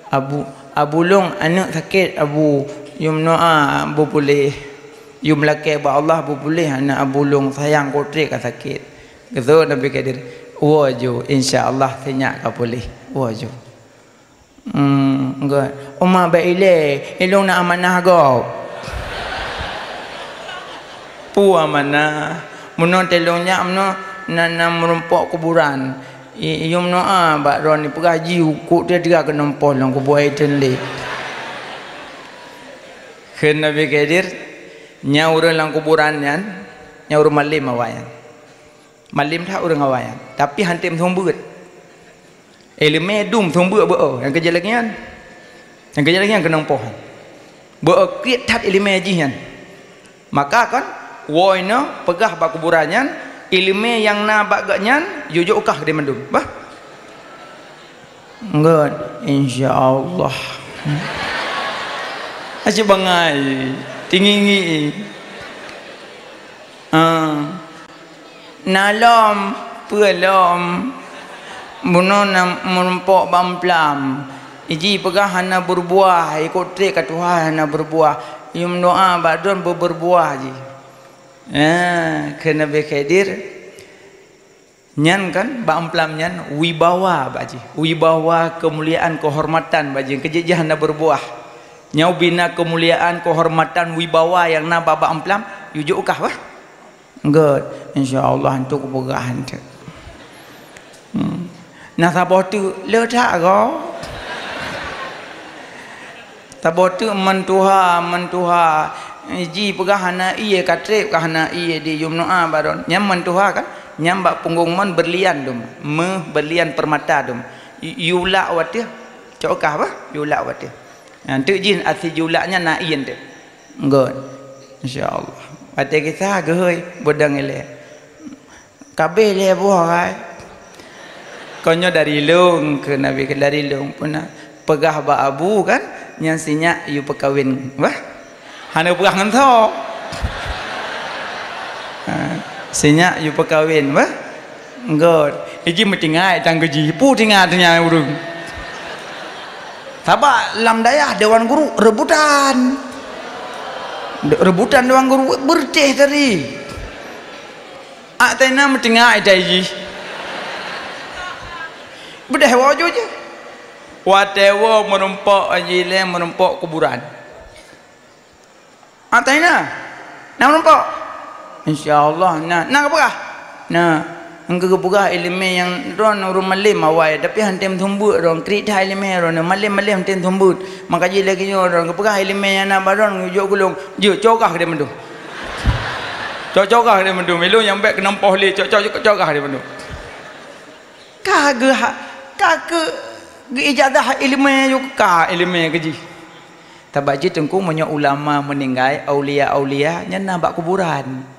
Abu, abu lôn aneuëk sakét, abu. Yum noa, abu puléh. Yum lakée bak Allah, abu puléh aneuëk abu lôn, sayang kotrek ka sakét. Geuseuôt Nabi Khidir, woe ju, insya Allah sinyak ka puléh. Woe ju. Hmm, enggak. Uma bak ilée, ilôn na amanah gob. Peue amanah? Meunoe teulông nyak meunoe na, na meurumpok kuburan. I-, yum noa bak droe ni peugah ji ukuk teuga keunoe poh lôn kubu ai teun lé. Kheun Nabi Khidir, nyan ureuëng lam kuburan nyan, nyan ureuëng malem awaknyan. Malem that ureuëng awaknyan, tapi han tem seumeubeuet. Iéleumé dum seumeubeuet beu-o, nyang keujeuet lagée nyan. Nyang keujeuet lagée nyan keunong poh. Beu-o kriet that iéleumé jih nyan. Maka kon, woe inoe peugah bak kuburan nyan, iéleumé nyang na bak geuh nyan, yue jok u kah keudéh mandum. Bah? Enggak, insya Allah. Asyik bangai, tinggi-tinggi. Ah. Na lom, peue lom? Bunoe na meurumpok bak amplam. Iji peugah hana beureubuah, ikot trek ka tuha hana beureubuah. Yum doa bak droen beu-, beureubuah jih. Ah, kheun Nabi Khidir, nyan kan bak amplam nyan wibawa bak jih. Wibawa, keumuliaan, keuhormatan bak jih. Keujeuet jih hana beureubuah. Nyoe bina keumuliaan, keuhormatan, wibawa nyang na bak, bak amplam, yue jok u kah bah. Enggak, insya Allah hantu kupeugah hantu. Hmm. Nah, saboh teuk le that goe. Saboh teuk meutuha, meutuha. Ji peugah hana ié, ka treb ka hana ié di yum noa baron. Nyam meutuha kan? Nyam bak punggong mon berlian dum. Meuh berlian permata dum. Yu-, yulak wateuh. Cok kah bah? Yulak wateuh. Nah, teuk jih asie yulak nyan na ié teuk. Enggak. Insya Allah. Watée kisah geuhôi beudang ilée. Kabeh lhée boh hai. Kon nyoe dari lôn keu Nabi keu dari lôn puna peugah bak abu kan, nyan sinyak yue peukawen. Wah. Hana peugah ngon soe. Ha, sinyak yue peukawen, wah. Enggak. Iji meutingai tang geuji. Pu tingai teunya ureuëng. Sabab lam dayah dewan guru rebutan. De-, rebutan dewan guru beureutéh tadi. Ak tena meutingai dai jih. Beudeh woe ju jih. Watée woe meurumpok jih lé meurumpok kuburan. Atai na? Na meurumpok? Insya Allah na. Na geupeugah? Na. Engkeu geupeugah iéleumé nyang droen ureuëng malem awai, tapi han tem seumeubeuet droen, kriet that iéleumé droen, malem-malem han tem seumeubeuet. Maka jih lagée nyoe droen geupeugah iéleumé nyang na bak droen, jok gulong, jeuet cok kah keudéh mandum. Cok-cok kah keudéh mandum, ilôn nyang bék keunong poh lé, cok-cok, cok kah keudéh mandum. Ka geuha-, ka keu geuijazah iéleumé yue ka iéleumé keu jih. Sabab jih teungku meunyoe ulama meuninggai, aulia-aulia nyan na bak kuburan.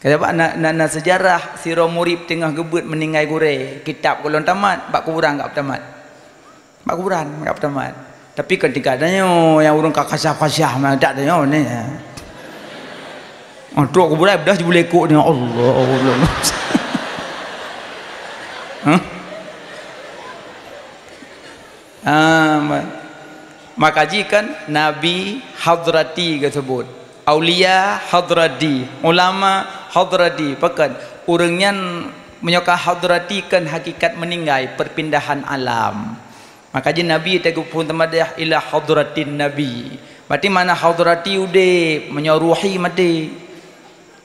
Sabab na, na, na seujarah sidroe murit teungoh geubeuet meuninggai gurée, kitab gohlom tamat, bak kuburan gak tamat. Bak kuburan gak tamat. Tapi kan tingkat tanyoe nyang ureuëng ka kasyaf-kasyaf mantap tanyoe ni. Oh, trok kuburan dah jibulekok ni Allah Allah. Hah? Ah, ma-, maka jih kan Nabi Hadrati geuseubut, aulia Hadrati, ulama Hadrati, pakon ureuëng nyan meunyoe ka Hadrati kan hakikat meuninggai, perpindahan alam. Maka jih Nabi teugeuphon teumadeh ila Hadratin Nabi. Berarti makna Hadrati udeb, meunyoe ruhi maté.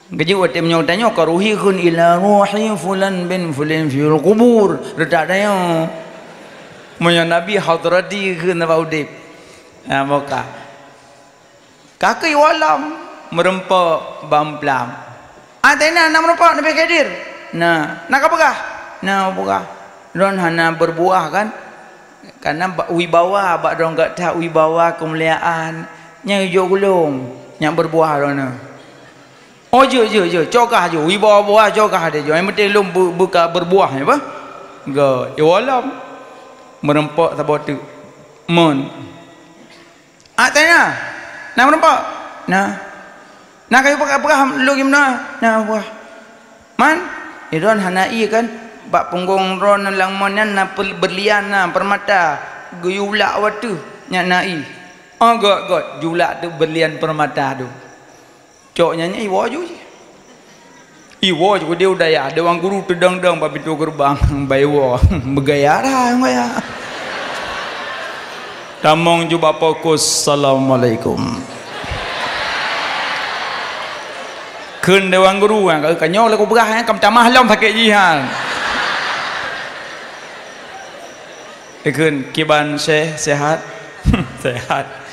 Geujeuet watée meunyoe tanyoe ka ruhi kheun ila ruhi fulan bin fulan fil qubur. Reutak tanyoe. Meunyoe Nabi hadrati kheun bak udeb. Ha, boka. Ka keu iwalam meurumpok bak amplam. Atena na meurumpok Nabi Khidir. Na, na ka peugah. Na peugah. Lôn hana beureubuah kan? Karena ba-, wibawa bak droen gata wibawa keumuliaan nyang jok gulong nyang beureubuah droeneuh. Oh, jeuet, jeuet, jeuet. Cok kah jeuet. Iba-ba cok kah deh jeuet. Yang penting lôn bu-, buka berbuah, ya, bah? Gèt. Iwoe lom. Meureumpok saboh teuk. Mon. Ah, tanya. Na meureumpok? Na. Na kayu peugah, peugah lôn geuh na. Na buah. Man? Idon hana ie kan? Bak punggong droeneuh lam mon nyan na pel-, berlian na, permata. Geuyue ulak watèe nyan na ie. Oh, gèt, gèt. Julak teuk berlian permata tu. Cok nyan, nyan iwoe ju jih. Iwoe ju deh u dayah, dewan guru teudong-dong bak pintoe geureubang, bak iwoe. Beugaya dah, beugaya. Tamong ju bak fokus, "Assalamualaikum." Kheun dewan guru, "Ka, ka nyoe lé kupeugah, eh, ka meutamah lom sakét jih, ha." Ikheun, "Kiban Syekh, sehat?" "Sehat."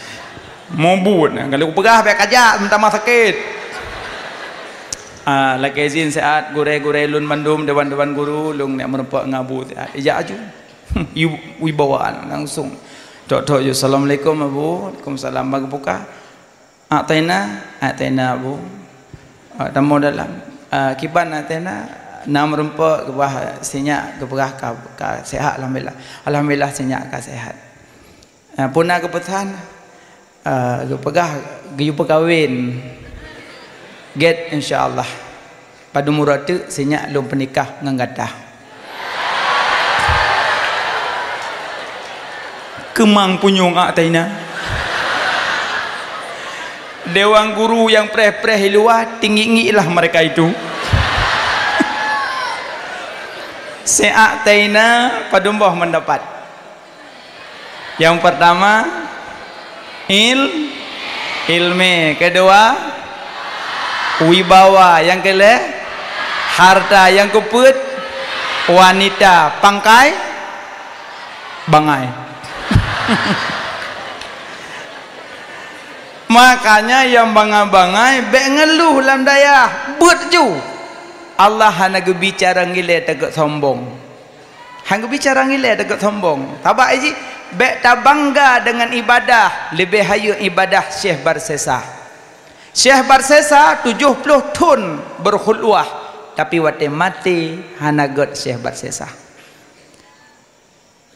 Mubuet, kalau kupeugah bèk kajak, meutamah sakét. Ah, lakèe izin siat gurèe-gurèe lôn bandum, dewan-dewan guru, lôn neuk meurumpok ngon Abu siat. Ijak aju. Wi-, wibawa langsung. Tok-tok ju, "Assalamualaikum, Abu." "Waalaikumsalam." Bak geubuka. "A'taina, a'taina, Abu." Ah, tamong dalam. Ah, "Kiban a'taina?" "Na meurumpok geupeugah sinyak, geupeugah ka, ka sehat, alhamdulillah." "Alhamdulillah, sinyak ka sehat." Ah, "Peue na geupeusan?" Ah, geupeugah geuyue peukawen. "Gèt, insya Allah. Padum uroe teuk sinyak lôn peunikah ngon gata." Keumang punyueng a'taina. Dewan guru nyang preh-preh i luwa, tinggik-nggiklah mereka itu. Se'a'taina padum boh mendapat. Yang pertama, il-, ilmè. Kedua, wibawa. Yang kelhèe, harta. Yang keupeuet, wanita. Pangkai, bangai. Makanya nyang bangai-bangai bèk ngeuluh lam dayah, beuet ju. Allah hana geubi cara ilèe takot sombong. Han geubi cara ilèe takot sombong. Sabab jih, bèk tabangga deungon ibadah, leubeh hayeu ibadah Syekh Barsesa. Syekh Barsesa tujoh ploh thon berkhulwah, tapi watèe maté hana gèt Syekh Barsesa.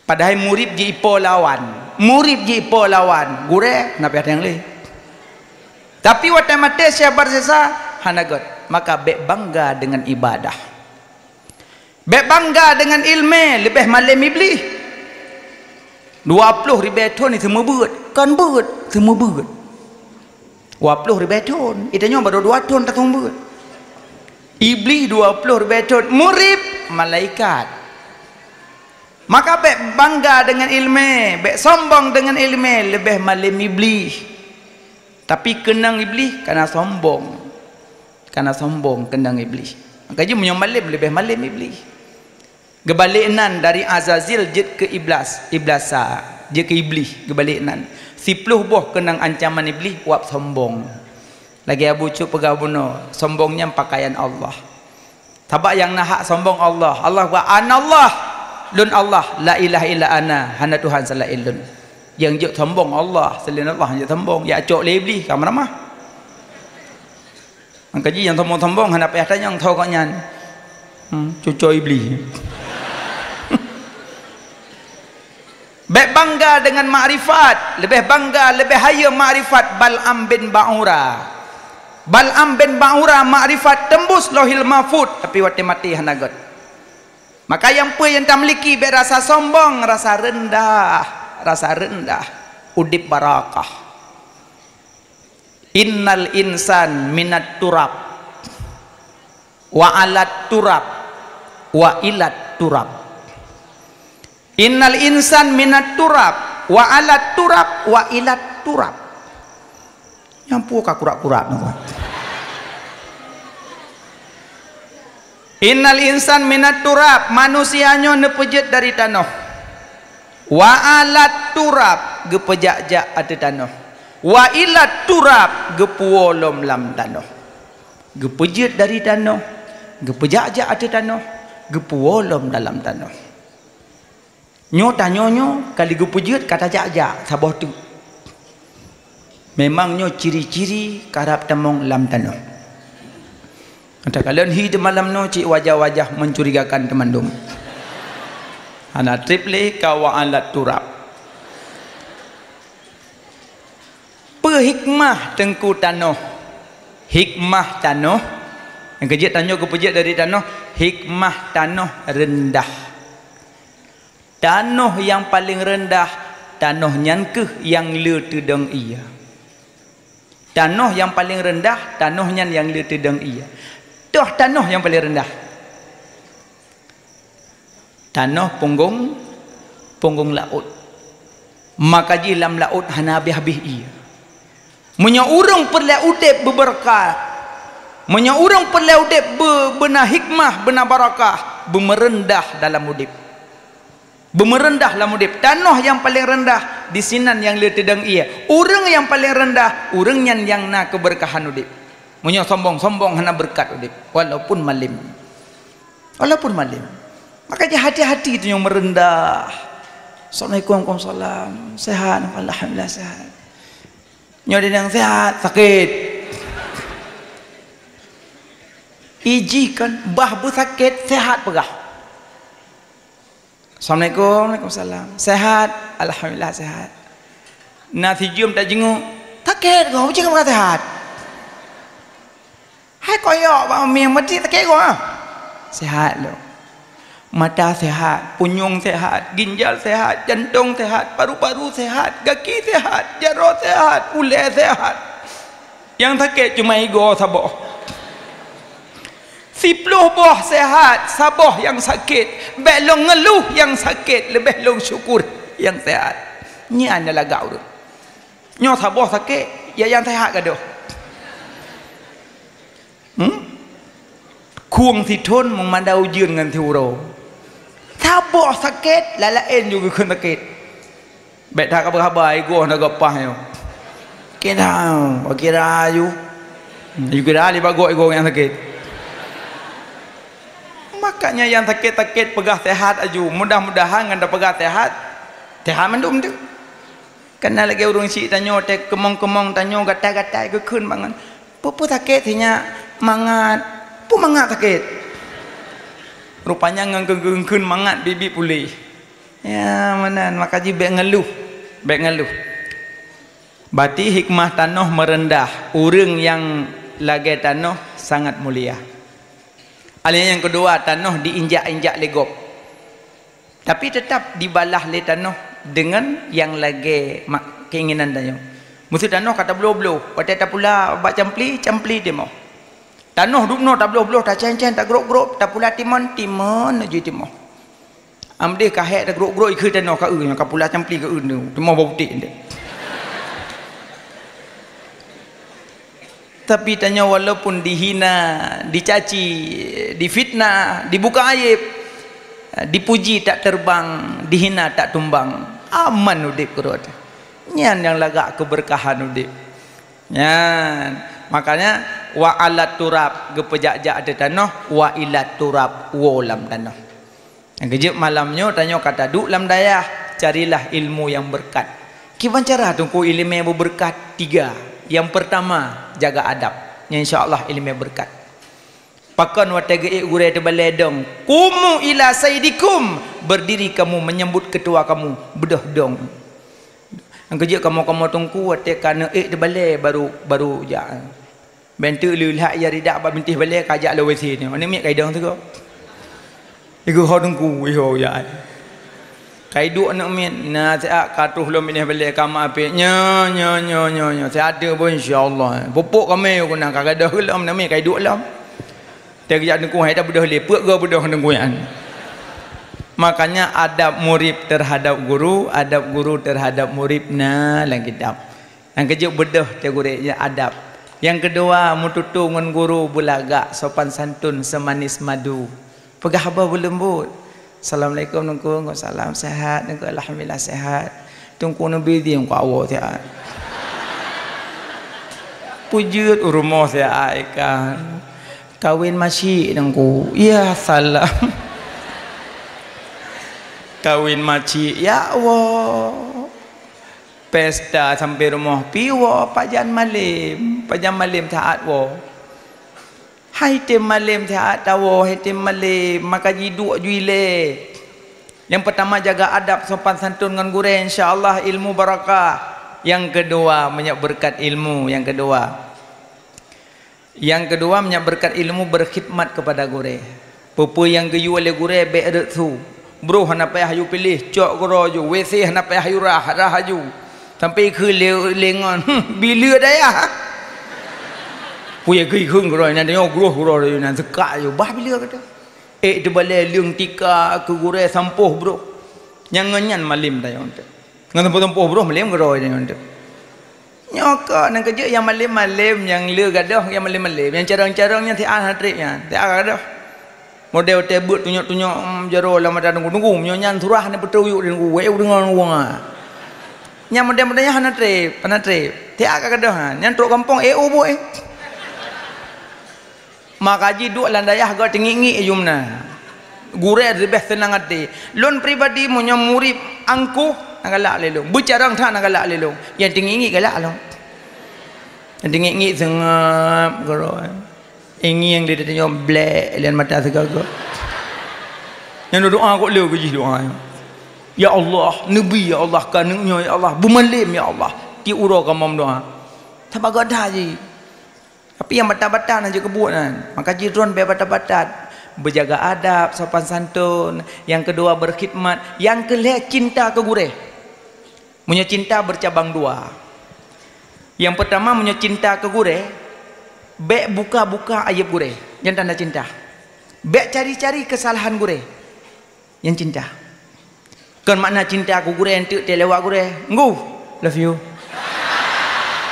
Padahai murit jiipo lawan, murit jiipo lawan, gurèe na pih nyang lé. Tapi watèe maté Syekh Barsesa hana gèt, maka bèk bangga deungon ibadah. Bèk bangga deungon ilmè, leubeh malém Iblih. Dua ploh ribèe thon seumeubeuet, kon beuet, seumeubeuet. Dua ploh ribèe thon, geutanyoe barô dua thon taseumeubeuet. Iblih dua ploh ribèe thon, murit malaikat. Maka bèk bangga deungon ilmè, bèk sombong deungon ilmè, leubeh malém Iblih. Tapi keunong Iblih kana sombong. Kana sombong keunong Iblih. Maka jih meunyoe malém, leubeh malém Iblih. Geubalek nan dari Azazil jeuet keu Iblas, Iblasa, jeuet keu Iblih, geubalek nan. Siploh boh keunong ancaman Iblih, wab sombong. Lagèe Abu Cut peugah bunoe, sombong nyan pakaian Allah. Sabab nyang na hak sombong Allah. Allah geupeugah, "Anallah, lôn Allah, la ilaha illa ana, hana Tuhan seulaén lôn." Nyang jeuet sombong Allah, seulaén Allah nyang jeuet sombong, jak cok lé Iblih, ka meuramah. Maka jih nyang sombong-sombong hana payah tanyong tho gobnyan. Hmm, cucoe Iblih. Bèk bangga deungon makrifat, leubeh bangga, leubeh hayeu makrifat Bal'am bin Ba'ura. Bal'am bin Ba'ura makrifat teumbus Lauhil Mahfuz, tapi watèe maté hana gèt. Maka nyang peue nyang tamiliki bèk rasa sombong, rasa reundah, rasa reundah, udép barakah. Innal insan minat turab, wa alat turab, wa ilat turab. Innal insan minat turab, wa alat turab, wa ilat turab. Nyang peue ka kurak-kurak nyoe. Innal insan minat turab, manusia nyoe neupeujeuet dari tanoh. Wa alat turab, geupeujak-jak ateueh tanoh. Wa ilat turab, geupuwoe lom lam tanoh. Geupeujeuet dari tanoh, geupeujak-jak ateueh tanoh, geupuwoe lom dalam tanoh. Nyoe tanyoe nyoe ka lheueh geupeujeuet ka tajak-jak saboh teuk. Memang nyoe ciri-ciri karab tamong lam tanoh. Mata kalon hi di malam nyoe cit wajah-wajah mencurigakan teumandum. Hana treb lé ka wa alat turab. Peue hikmah teungku tanoh? Hikmah tanoh, nyang keujeuet tanyoe geupeujeuet dari tanoh, hikmah tanoh reundah. Tanoh nyang paleng reundah, tanoh nyan kheueh nyang le teudong ie. Tanoh nyang paleng reundah, tanoh nyan nyang le teudong ie. Toh tanoh nyang paleng reundah? Tanoh punggong, punggong laôt. Maka jih lam laôt hana habéh-habéh ie. Meunyoe ureuëng peureulée udeb beubeureukat, meunyoe ureuëng peureulée udeb beu-, beuna hikmah, beuna barakah, beumeureundah dalam udeb. Beumeureundah lam udeb. Tanoh nyang paleng reundah, disinan nyang le teudong ie. Ureuëng nyang paleng reundah, ureuëng nyan nyang na keubeureukahan udeb. Meunyoe sombong-sombong hana beureukat udeb, walaupun malem. Walaupun malem. Maka jih hati-hati tu nyang meureundah. Assalamualaikum, waalaikumsalam. Sehat? Alhamdulillah sehat. Nyoe di nyang sehat, sakét. Iji kan bah beusakét, sehat peugah. Assalamualaikum, waalaikumsalam. Sehat? Alhamdulillah sehat. Na sijeuem tajenguk, sakét kah, uji ka sehat. Hai koyok bak mieng mati sakét kah? Sehat lom. Mata sehat, punyueng sehat, ginjal sehat, jantong sehat, paru-paru sehat, gaki sehat, jaroe sehat, ulée sehat. Nyang sakét cuma igoe saboh. Siploh boh sehat, saboh nyang sakét. Bék lôn ngeuluh nyang sakét, leubeh lôn syukur nyang sehat. Nyan nyang lagak ureuëng. Nyoe saboh sakét, ya nyang sehat gadôh. Hmm? Khueng sithon meumada ujeuen ngon siuroe. Saboh sakét, lalaén ju geukheun sakét. Bék that ka beuhaba, igoe na geupaih nyoe. Kira, kira aju. Aju kira li bagoe igoe nyang sakét. Makanya nyang sakét-sakét peugah sehat aju. Mudah-mudahan ngon tapeugah sehat, sehat mandum tu. Kana lagée ureuëng syiek tanyoe teuh keumong-keumong tanyoe gata-gata geukheun bangon. Peue-peue sakét sinyak mangat. Peue mangat sakét? Rupanya ngon geukheun mangat biet-biet puléh. Ya, meunan, maka jih bék ngeuluh. Bék ngeuluh. Berarti hikmah tanoh meureundah, ureuëng nyang lagée tanoh sangat mulia. Alèh nyang keudua, tanoh diinjak-injak lé gob. Tapi teutap dibalah lé tanoh deungon nyang lagée mak-, keinginan tanyoe. Meuseu tanoh ka tabloe-bloe, watée tapula bak campli, campli timoh. Tanoh dubnoe tabloe-bloe, tacén-cén, tagrôb-grôb, tapula timon, timon jih timoh. Am deh ka hék tagrôb-grôb ikheun tanoh ka eu, nyang ka pula campli ka eu, timoh bak putéh ndeh. Tapi tanyoe walaupun dihina, dicaci, difitnah, dibuka aib, dipuji tak terbang, dihina tak tumbang, aman udeb keurot. Nyan nyang lagak keubeurkahan udeb. Nyan, makanya wa alat turab geupeujak-jak ateueh tanoh, wa ilat turab woe lam tanoh. Nyang keujeuet malam nyoe tanyoe ka taduek lam dayah, carilah ilmu nyang beureukat. Kiban cara teungku iéleumé beubeureukat? Tiga. Nyang peurtama, jaga adab. Nyan insya Allah iéleumé beureukat. Pakon watée geuék gurée teubalée dong, "Qumu ila sayyidikum," berdiri kamu menyambut ketua kamu, beudôh dong. Nyang keujeuet kamoe-kamoe teungku watée ka neuék teubalée baru, baru jak. Bék teuk lheueh lhak ia ridak bak bintéh balée ka jak lom W C nyoe. Aneuk miet ka idong sigoe. Igoe ho teungku, iho ya ai. Ka iduek aneuk miet, na siat ka troh lom bintéh balée ka ma apé. Nyo, nyo, nyo, nyo, nyo. Siat teuk pun insya-Allah. Pupuk kami guna ka gadoh lom aneuk miet ka iduek lom. Teugeujak teungku hai dah beudôh lé, peuet goe beudôh teungku nyan. Makanya adab murid terhadap guru, adab guru terhadap murid na lam kitab. Nyang keujeuet beudôh teuh gurée, nyan adab. Nyang keudua, meututoe ngon guru beulagak, sopan santun seumanis madu. Peugah haba beuleumbot. "Assalamualaikum Teungku." "Waalaikumsalam." "Sehat Teungku?" "Alhamdulillah sehat." "Teungku neubi di Teungku awoe siat." Peujeuet u rumoh siat ikan. "Kawen masyik Teungku." "Ya salam." "Kawen masyik." "Ya woe." Pesta sampai rumoh pi woe, pajan malem, pajan malem saat woe. Hai tem malem siat tawoe, hai tem malem, maka jiduek ju ilée. Nyang peutama jaga adab sopan santun ngon gurée, insya Allah ilmu barakah. Nyang keudua, meunyoe beureukat ilmu, nyang keudua. Nyang keudua, meunyoe beureukat ilmu, berkhidmat kepada gurée. Peue-peue nyang geuyue lé gurée bék rot su. Broh hana payah yue piléh, cok keudroe ju. WC hana payah yue rhah, rhah ju. Sampoe ikheun lé, lé ngon, hmm, bileue dayah. Peue ikheun, ikheun keudroe nyan, tanyoe groh keudroe nyan, seukak ju, bah bileue gata. Ék teubalée leueng tika keu gurée sampôh broh. Nyang ngon nyan malem tanyoe teuh. Ngon sampôh-sampôh broh malem keudroe tanyoe teuh. Nyoe keuh nyang keujeuet nyang malem-malem, nyang le gadôh nyang malem-malem, nyang carông-carông nyan siat hana treb nyan, siat ka gadôh. Model watée beuet tunyok-tunyok, em, jaroe lam mata teungku-teungku, meunyoe nyan surah hana peutrok yue di teungku, wék u deungoe teungku, ha. Nyang model-model nyan hana treb, hana treb. Siat ka gadôh nyan, nyan trok gampông, eh, oh, boh, eh. Maka jiduek lam dayah göt teungiek-ngiek jumeunan. Gurée leubeh seunang até. Lôn pribadi meunyoe murit angkuh, na galak lé lôn. Beucarông that na galak lé lôn. Nyang teungiek-ngiek galak lôn. Nyang teungiek-ngiek seungab keudroe. Ingieng di tanyoe blek lé mata sigoe-goe. Nyang doa kok le keu jih doa. Ya Allah, neubi ya Allah, ka neuk nyoe ya Allah, beumalem ya Allah. Tiep uroe kamoe meudoa. Saban göt that jih. Tapi nyang batat-batat na jeuet keubuet nyan. Maka jih droen bék batat-batat. Beujaga adab, sopan santun. Nyang keudua, berkhidmat. Nyang keulhée, cinta keu gurée. Meunyoe cinta bercabang dua. Nyang peutama, meunyoe cinta keu gurée, bék buka-buka ayeb gurée. Nyan tanda cinta. Bék cari-cari keusalahan gurée. Nyan cinta. Kon makna cinta keu gurée enteuk teuh lewat gurée. Nggu, love you.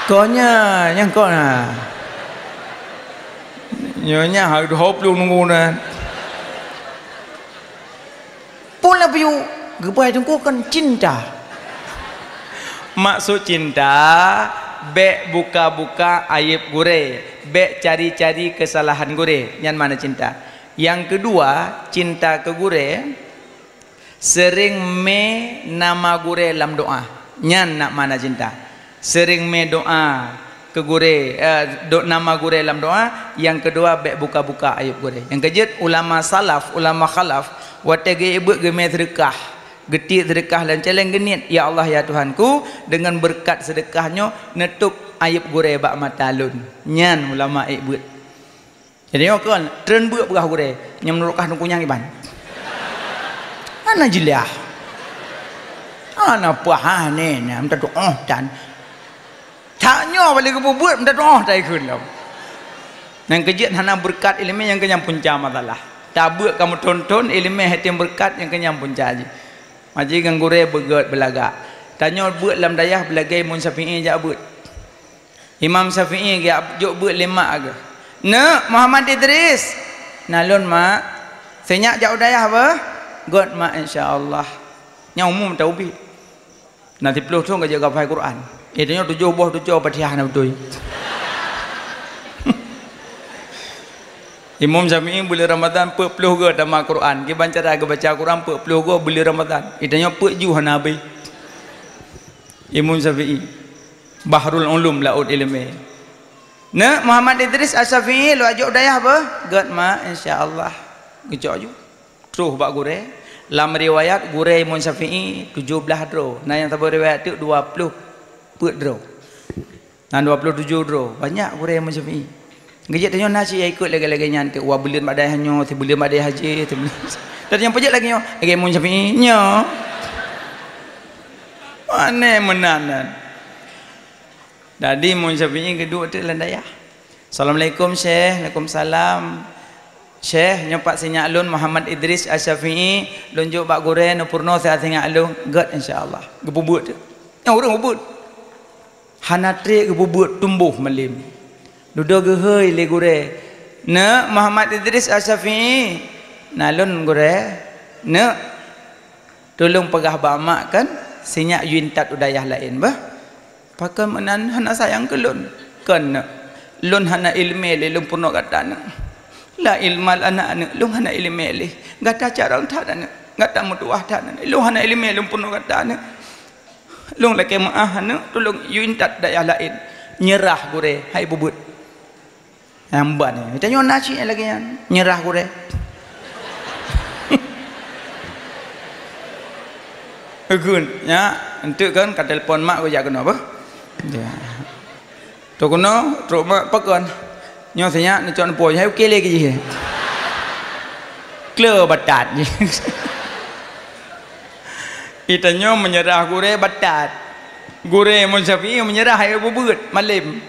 Kon nyan, nyang kon na. Nyoe nyan hai dua ploh nunggu na. Pun love you, geubai teungku kon cinta. Maksud cinta, bék buka-buka ayeb gurée, bék cari-cari keusalahan gurée. Nyan makna cinta. Nyang keudua, cinta keu gurée, seuréng mé nama gurée lam doá. Nyan na makna cinta. Seuréng mé doá keu gurée, eh, do-, nama gurée lam doá. Nyang keudua, bék buka-buka ayeb gurée. Nyang keujeuet, ulama salaf, ulama khalaf, watée geuék beuet geumé seudeukah, geutiek seudeukah lam céléng geuniet, "Ya Allah, ya Tuhanku, deungon beureukat seudeukah nyoe neutôb ayeb gurée bak mata lôn." Nyan ulama ék beuet. Jadi nyoe kon, treun beuet peugah gurée, nyang meunurot kah teungku nyang iban. Hana jeulaih. Hana paih nyan, minta doa tan. Tanyoe balik keu beuet, minta doa tai kheun lom. Nyang keujeuet hana beureukat iéleumé nyang keu nyan punca masalah. Tabeuet kamoe thon-thon iéleumé hana beureukat nyang keu nyan punca jih. Maji ngon gurée beugét beulagak. Tanyoe beuet lam dayah beulagée Imam Syafi'i jak beuet. Imam Syafi'i geujok beuet lé mak geuh. "Neuk, Muhammad Idris." "Na lôn, Mak." "Sinyak jak u dayah beuh?" "Gét, Mak, insya Allah." Nyang umum taubi. Na siplôh thon ka jeuet hafai Quran. Eh, tanyoe tujoh boh tujoh Fatihah na beutôi. Imam Syafi'i buleuen Ramadhan peuet ploh goe tamat Quran. Kiban cara geubaca Quran peuet ploh goe buleuen Ramadhan. Eh, tanyoe peuet ju hana habéh. Imam Syafi'i. Bahrul Ulum, laôt iéleumé. "Neuk, Muhammad Idris Asy-Syafi'i, lôn jak u dayah beuh?" "Gét, Mak, insya Allah." Geucok ju. Troh bak gurée. Lam riwayat gurée Imam Syafi'i tujoh blaih droe. Na nyang saboh riwayat teuk dua ploh peuet droe. Na dua ploh tujoh droe. Banyak gurée Imam Syafi'i. Geujak tanyoe na cit nyang ikot lagée-lagée nyan teuk. Dua buleuen bak dayah nyoe, sibuleuen bak dayah jih, sibuleuen. Tapi nyang peujeuet lagée nyoe, lagée Imam Syafi'i nyoe. Aneh meunan nyan. Jadi Imam Syafi'i geuduek teuk lam dayah. "Assalamualaikum, Syekh." "Waalaikumsalam." "Syekh, nyoe pat sinyak lôn Muhammad Idris Asy-Syafi'i, lôn jok bak gurée neupeurunoe siat sinyak lôn." "Gét, insya Allah." Geupeubuet teuk. Nyang ureuëng peubuet. Hana treb geupeubuet, tumboh malem. Dudoe geuhôi lé gurée, "Neuk, Muhammad Idris Asy-Syafi'i." "Na lôn, gurée." "Neuk, tulông peugah bak mak kan, sinyak yue intat u dayah laén beuh." "Pakon meunan, hana sayang keu lôn?" "Kon, neuk, lôn hana iéleumé lé lôn peurunoe gata, neuk." "La ilma lana, neuk, lôn hana iéleumé lé. Gata carông that, neuk, gata meutuwah that, neuk, lôn hana iéleumé lôn peurunoe gata, neuk. Lôn lakée meuáh, neuk, tulông yue intat dayah laén." Nyeurah gurée, hai peubuet. Nyang ban nyoe. Tanyoe na cit lagèe nyan. Meunyeurah gurèe. Eugeuet, nyan, enteuk kan ka telepon mak geujak keunoe beuh. Ya. Trok keunoe, trok mak pakon. Nyoe sinyak neucok neupo, hai ukèe lé keu jih. Kle batat jih. Geutanyoe meunyeurah gurèe batat. Gurèe Imam Syafi'i meunyeurah hai peubeuet malem.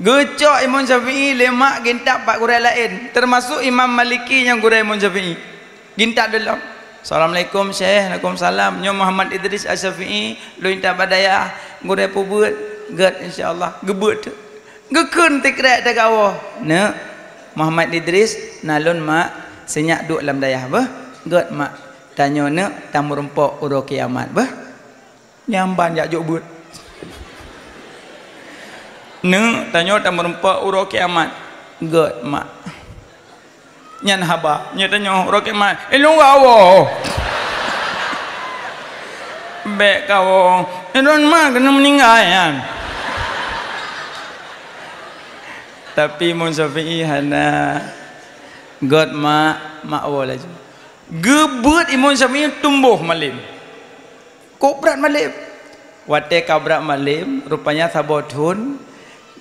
Geucok Imam Syafi'i lé mak geuintat bak gurèe laén, teumasok Imam Maliki nyang gurèe Imam Syafi'i. Geuintat lom. "Assalamualaikum, Syekh." "Waalaikumsalam." "Nyoe Muhammad Idris Asy-Syafi'i, lôn intat bak dayah, gurèe peubeuet." "Gèt, insya Allah." Geubeuet teuk. Geukheun tikrek teugawoe. "Neuk, Muhammad Idris, na lôn mak, sinyak duek lam dayah beuh." "Gèt, mak." "Tanyoe neuk tameurumpok uroe kiamat beuh." Nyan ban jak jok beuet. "Neuk, tanyoe tameurumpok uroe kiamat." "Gèt, mak." Nyan haba, nyoe tanyoe uroe kiamat. "Eh, lôn gawoe." "Bèk gawoe." "Eh, lôn mak keuneuk meuninggai nyan." Tapi Imam Syafi'i hana. "Gèt, mak." Mak woe laju. Geubeuet Imam Syafi'i tumbôh malem. Kok brat malem. Watèe ka brat malem, rupanya saboh thôn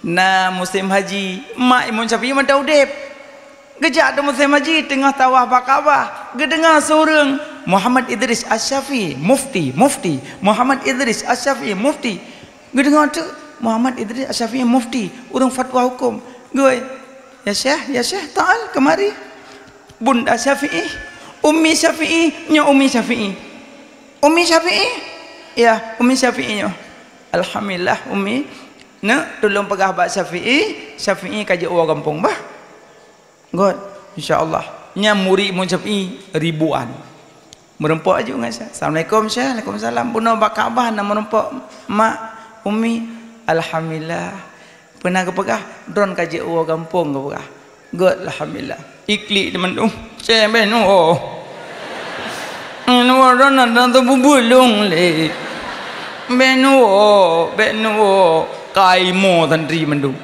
na musém haji. Mak Imam Syafi'i mantong udép. Geujak di musém haji, teungoh tawaf bak Ka'bah, geudeungoe su ureueng, "Muhammad Idris Asy-Syafi'i, mufti, mufti. Muhammad Idris Asy-Syafi'i, mufti." Geudeungoe teuk, "Muhammad Idris Asy-Syafi'i, mufti, ureueng fatwa huköm." Geuyue, "Ya Syekh, ya Syekh, ta'al, kemari." "Bunda Syafi'i, Ummi Syafi'i, nyoe Ummi Syafi'i." "Ummi Syafi'i?" "Ya, Ummi Syafi'i nyoe." "Alhamdulillah, Ummi. Neuk, tulông peugah bak Syafi'i, Syafi'i ka jiwoe gampông bah." "Gèt, insya Allah." Nyan murit Imam Syafi'i ribuan. Meurumpok aju ngon Syekh. "Assalamualaikum, Syekh." "Waalaikumsalam." "Bunoe bak Ka'bah na meurumpok mak, Ummi?" "Alhamdulillah." "Peue na geupeugah?" "Droeneuh ka jiwoe gampông," geupeugah. "Gèt, alhamdulillah." Iklik di mandum. "Syekh, bèk neuwoe." "Neuwoe, droeneuh na teupeubulông lé." "Bèk neuwoe, bèk neuwoe." Ka imoe santri mandum.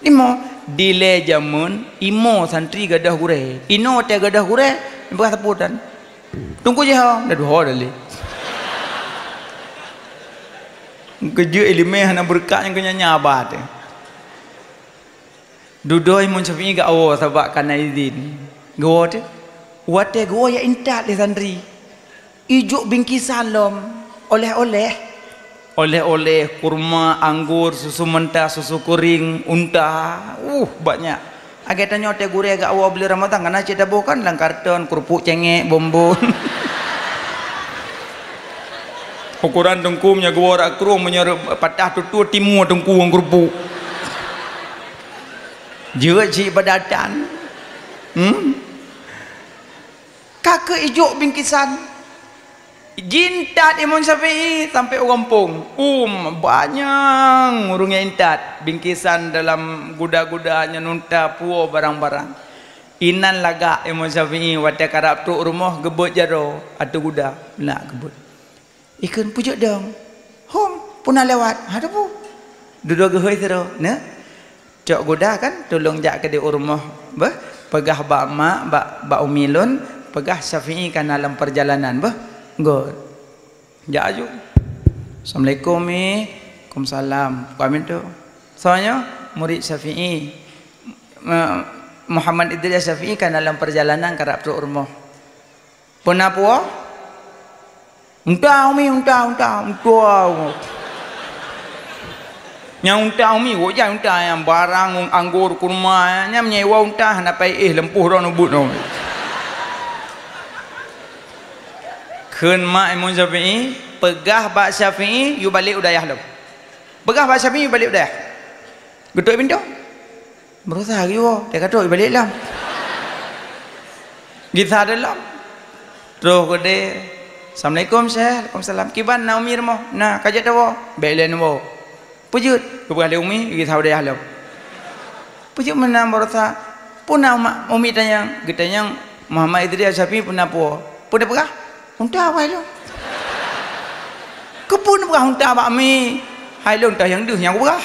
Imoe, dilèe jameun, imoe santri gadôh gurèe. Inoe watèe gadôh gurèe, peugah sapeue tan. Teungku jih ho, dah duho dah lé. Keujeuet ileumèe hana beureukat nyang keu nyan-nyan haba teuh. Dudoe Imam Syafi'i geuwoe sabab ka na idhin. Geuwoe teuh. Watèe geuwoe jak intat lé santri. Ijok bingkisan lom, oleh-oleh. Oleh-oleh, kurma, anggur, susu mentah, susu kering, unta. Uh, banyak. Lagèe tanyoe teuh gurèe geuwoe buleuen Ramadhan, ka na cit taboh kan lam karton, keurupuk cengek, bonbon. Ukuran teungku meunyoe geuwoe rot krueng, meunyoe patah tutoe timu teungku ngon keurupuk. Jeuet cit padatan. Hmm? Ka keuh ijok bingkisan. Jiintat Imam Syafi'i sampai u gampông. Um, banyak ureueng nyang intat. Bingkisan dalam guda-guda nyan, unta, puwoe, barang-barang. Inan lagak Imam Syafi'i watèe karab trok rumoh geubeuet jaroe ateueh guda. Nak geubeuet. Ikheun, "Peue jeuet dong?" "Hom, peue na lewat." "Ha, teupeu." Dudoe geuhôi sidroe, "Neuk, cok guda kan, tulông jak keudéh u rumoh, beuh, peugah bak mak, bak, bak umi lôn, peugah Syafi'i ka na lam peurjalanan, beuh." Gèt. Jak aju. "Assalamualaikum, Mi." "Waalaikumsalam." "Kami tu." "Soe nyoe?" "Murit Syafi'i. Ma-, Muhammad Idris Syafi'i ka na lam peurjalanan karab trok rumoh." "Peue na puwoe?" "Unta, Umi, unta, unta, unta." Nyang unta, Umi, woe jai unta nyang barang, anggur, kurma, nyang meunyewa unta hana pai éh leumpôh droe ubit nyoe. Kheun mak Imam Syafi'i, "Peugah bak Syafi'i, yue balek u dayah lom." Peugah bak Syafi'i, yue balek u dayah. Geutok pintoe. Berusaha geuwoe, teuka trok ibalek lom. Gisa dalam. Troh keudéh. "Assalamualaikum, Syekh." "Waalaikumsalam." "Kiban na Umi rumoh?" "Na, ka jeuet tawoe." "Bèk lé neuwoe." "Peue jeuet?" Geupeugah lé Umi, gisa u dayah lom. "Peue jeuet meunan baroesa?" "Peue na Umi tanyong?" Geutanyong Muhammad Idris Syafi'i peue na puwoe. "Peue neupeugah?" "Unta bak hai lôn." "Keupeue neupeugah unta bak Mi?" "Hai lôn unta nyang deuh nyang kupeugah."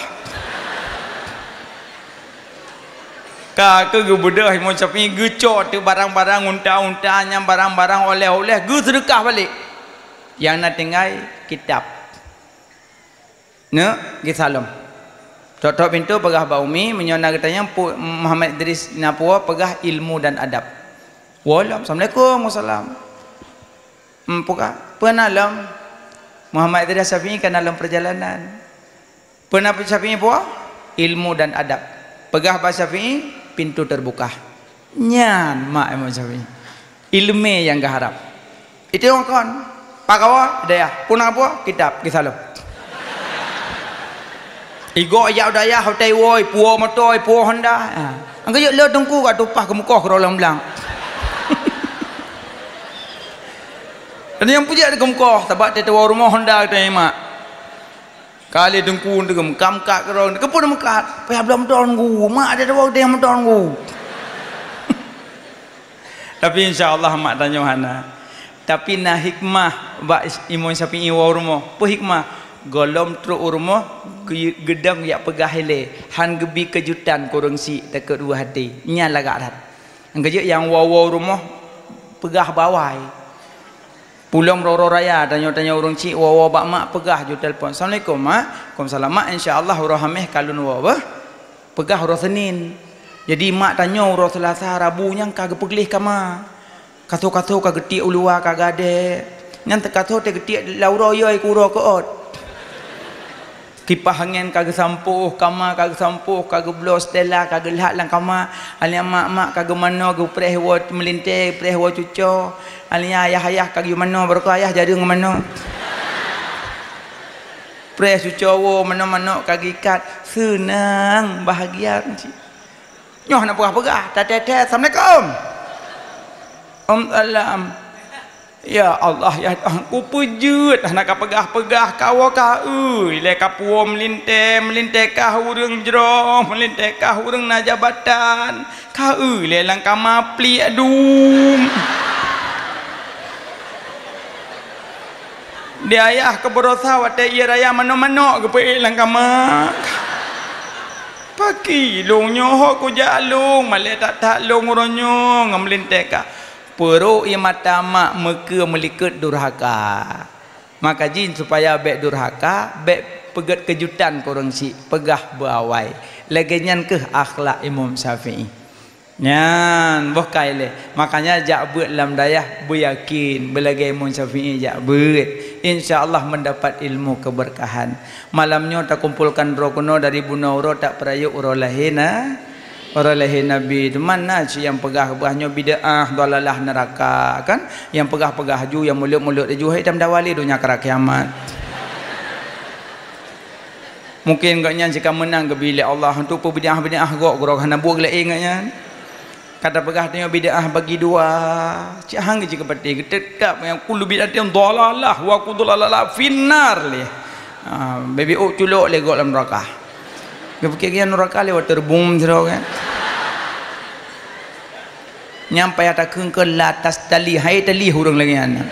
Ka keuh geubeudôh Imam Syafi'i, geucok teuk barang-barang, unta-unta, nyang barang-barang, oleh-oleh, geuseudeukah balek. Nyang na tinggai kitab. Neuk, geusalom. Trok-trok pintoe peugah bak umi, meunyoe na geutanyong, pu-, Muhammad Idris na puwoe, peugah ilmu dan adab. Woe lom, "Assalamualaikum." "Waalaikumsalam." "Hmm, peugah, peue na lom?" "Muhammad Idris Syafi'i ka na lom perjalanan." "Peue na Syafi'i puwoe?" "Ilmu dan adab." Peugah bak Syafi'i, pintoe teubuka. Nyan mak Imam Syafi'i. Ileumèe nyang geuharap. Itu kon. Pak kawa, dayah. Peue na puwoe? Kitab, geusalom. Igok jak dayah, hotel woi, puwoe moto, puwoe Honda. Ha. Anggeuyek le teungku ka tupah keumeukoh keudroe lam blang. Dan nyang peujeuet keumeukoh, sabab teuwoe rumoh Honda teuh mak. Ka lé teungku teuh meukat-meukat keudroe, keupeue meukat? Payah bloe moto teungku, mak ada dua dia moto teungku. Tapi insya Allah mak tanyoe hana. Tapi na hikmah bak Imam Syafi'i woe rumoh. Peue hikmah? Gohlom trok u rumoh, geu-, geudong jak peugah ilèe, han geubi keujutan keu ureueng syiek, takot dua hati. Nyan lagak that. Nyang keujeuet nyang woe-woe rumoh peugah bak awai. Pulang uroe-uroe raya, tanyoe-tanyoe ureueng syiek woe-woe bak mak peugah ju telepon, "Assalamualaikum, Mak." "Waalaikumsalam, Mak. Insya Allah uroe Hamèh ka lôn woe beuh." Peugah uroe Senin. Jadi mak tanyoe uroe Selasa, Rabu nyan ka geupeugleh kama. Kaso-kaso ka geutiek u luwa ka gadéh. Nyan teukaso teugeutiek lam uroe yôi keu uroe keuôt. Kipah angén ka geusampôh, kama ka geusampôh, ka geubloe stela, ka geulhak lam kama. Alia mak-mak ka geumanoe, geupreh woe meulintèe, preh woe cuco. Alia ayah-ayah ka geumanoe, barô ayah jareueng manoe. Preh cuco woe, manoe-manoe ka geuikat. Seunang, bahagia. Nyoe hana peugah-peugah, tatèe-tèe, "Assalamualaikum." "Waalaikumsalam." "Ya Allah, ya Tuhan, kupeujeuet hana ka peugah-peugah, kawoe kaeu lé ka puwoe meulintèe, meulintèe kah ureueng jroh, meulintèe kah ureueng na jabatan, kaeu lé lam kama pliek dum." Di ayah keu baroesa watèe ie raya manok-manok geupeuék lam kama. Pakri lôn nyoe ho kujak lôn, malèe that-that lôn uroe nyoe ngon meulintèe kah. Peurok ie mata mak meukeue meulikot durhaka. Maka jih supaya bèk durhaka, bèk peugèt keujutan keu ureueng syiek, peugah beuawai. Lagèe nyan keuh akhlak Imam Syafi'i. Nyan, boh ka ilèe. Makanya jak beuet lam dayah, beuyakin, beulagèe Imam Syafi'i jak beuet. Insya Allah mendapat ilmu keberkahan. Malam nyoe takumpolkan droe keunoe dari bunoe uroe, tapeurayeuk uroe lahé na, uroe lahé Nabi. Teuma na cit nyang peugah-peugah nyoe bid'ah, dhalalah, neuraka, kan? Nyang peugah-peugah ju, nyang mulot-mulot ju, hai tam dawali donya kara kiamat. Mungkin gobnyan jika meunang geubi lé Allah, untuk peubid'ah-bid'ah gok, gurok hana buet laén gobnyan. Ka tapeugah tanyoe bid'ah bagi dua, cit hang geucit keu patéh, geuteukab nyang kullu bid'atin dhalalah wa kullu dhalalatin finnar lé. Ha, bebek ôk culok lé gok lam neuraka. Geupike gobnyan neuraka lé waterbom sidroe kan. Nyang payah takheun keu la tastali, hai tali ureueng lagèe nyan.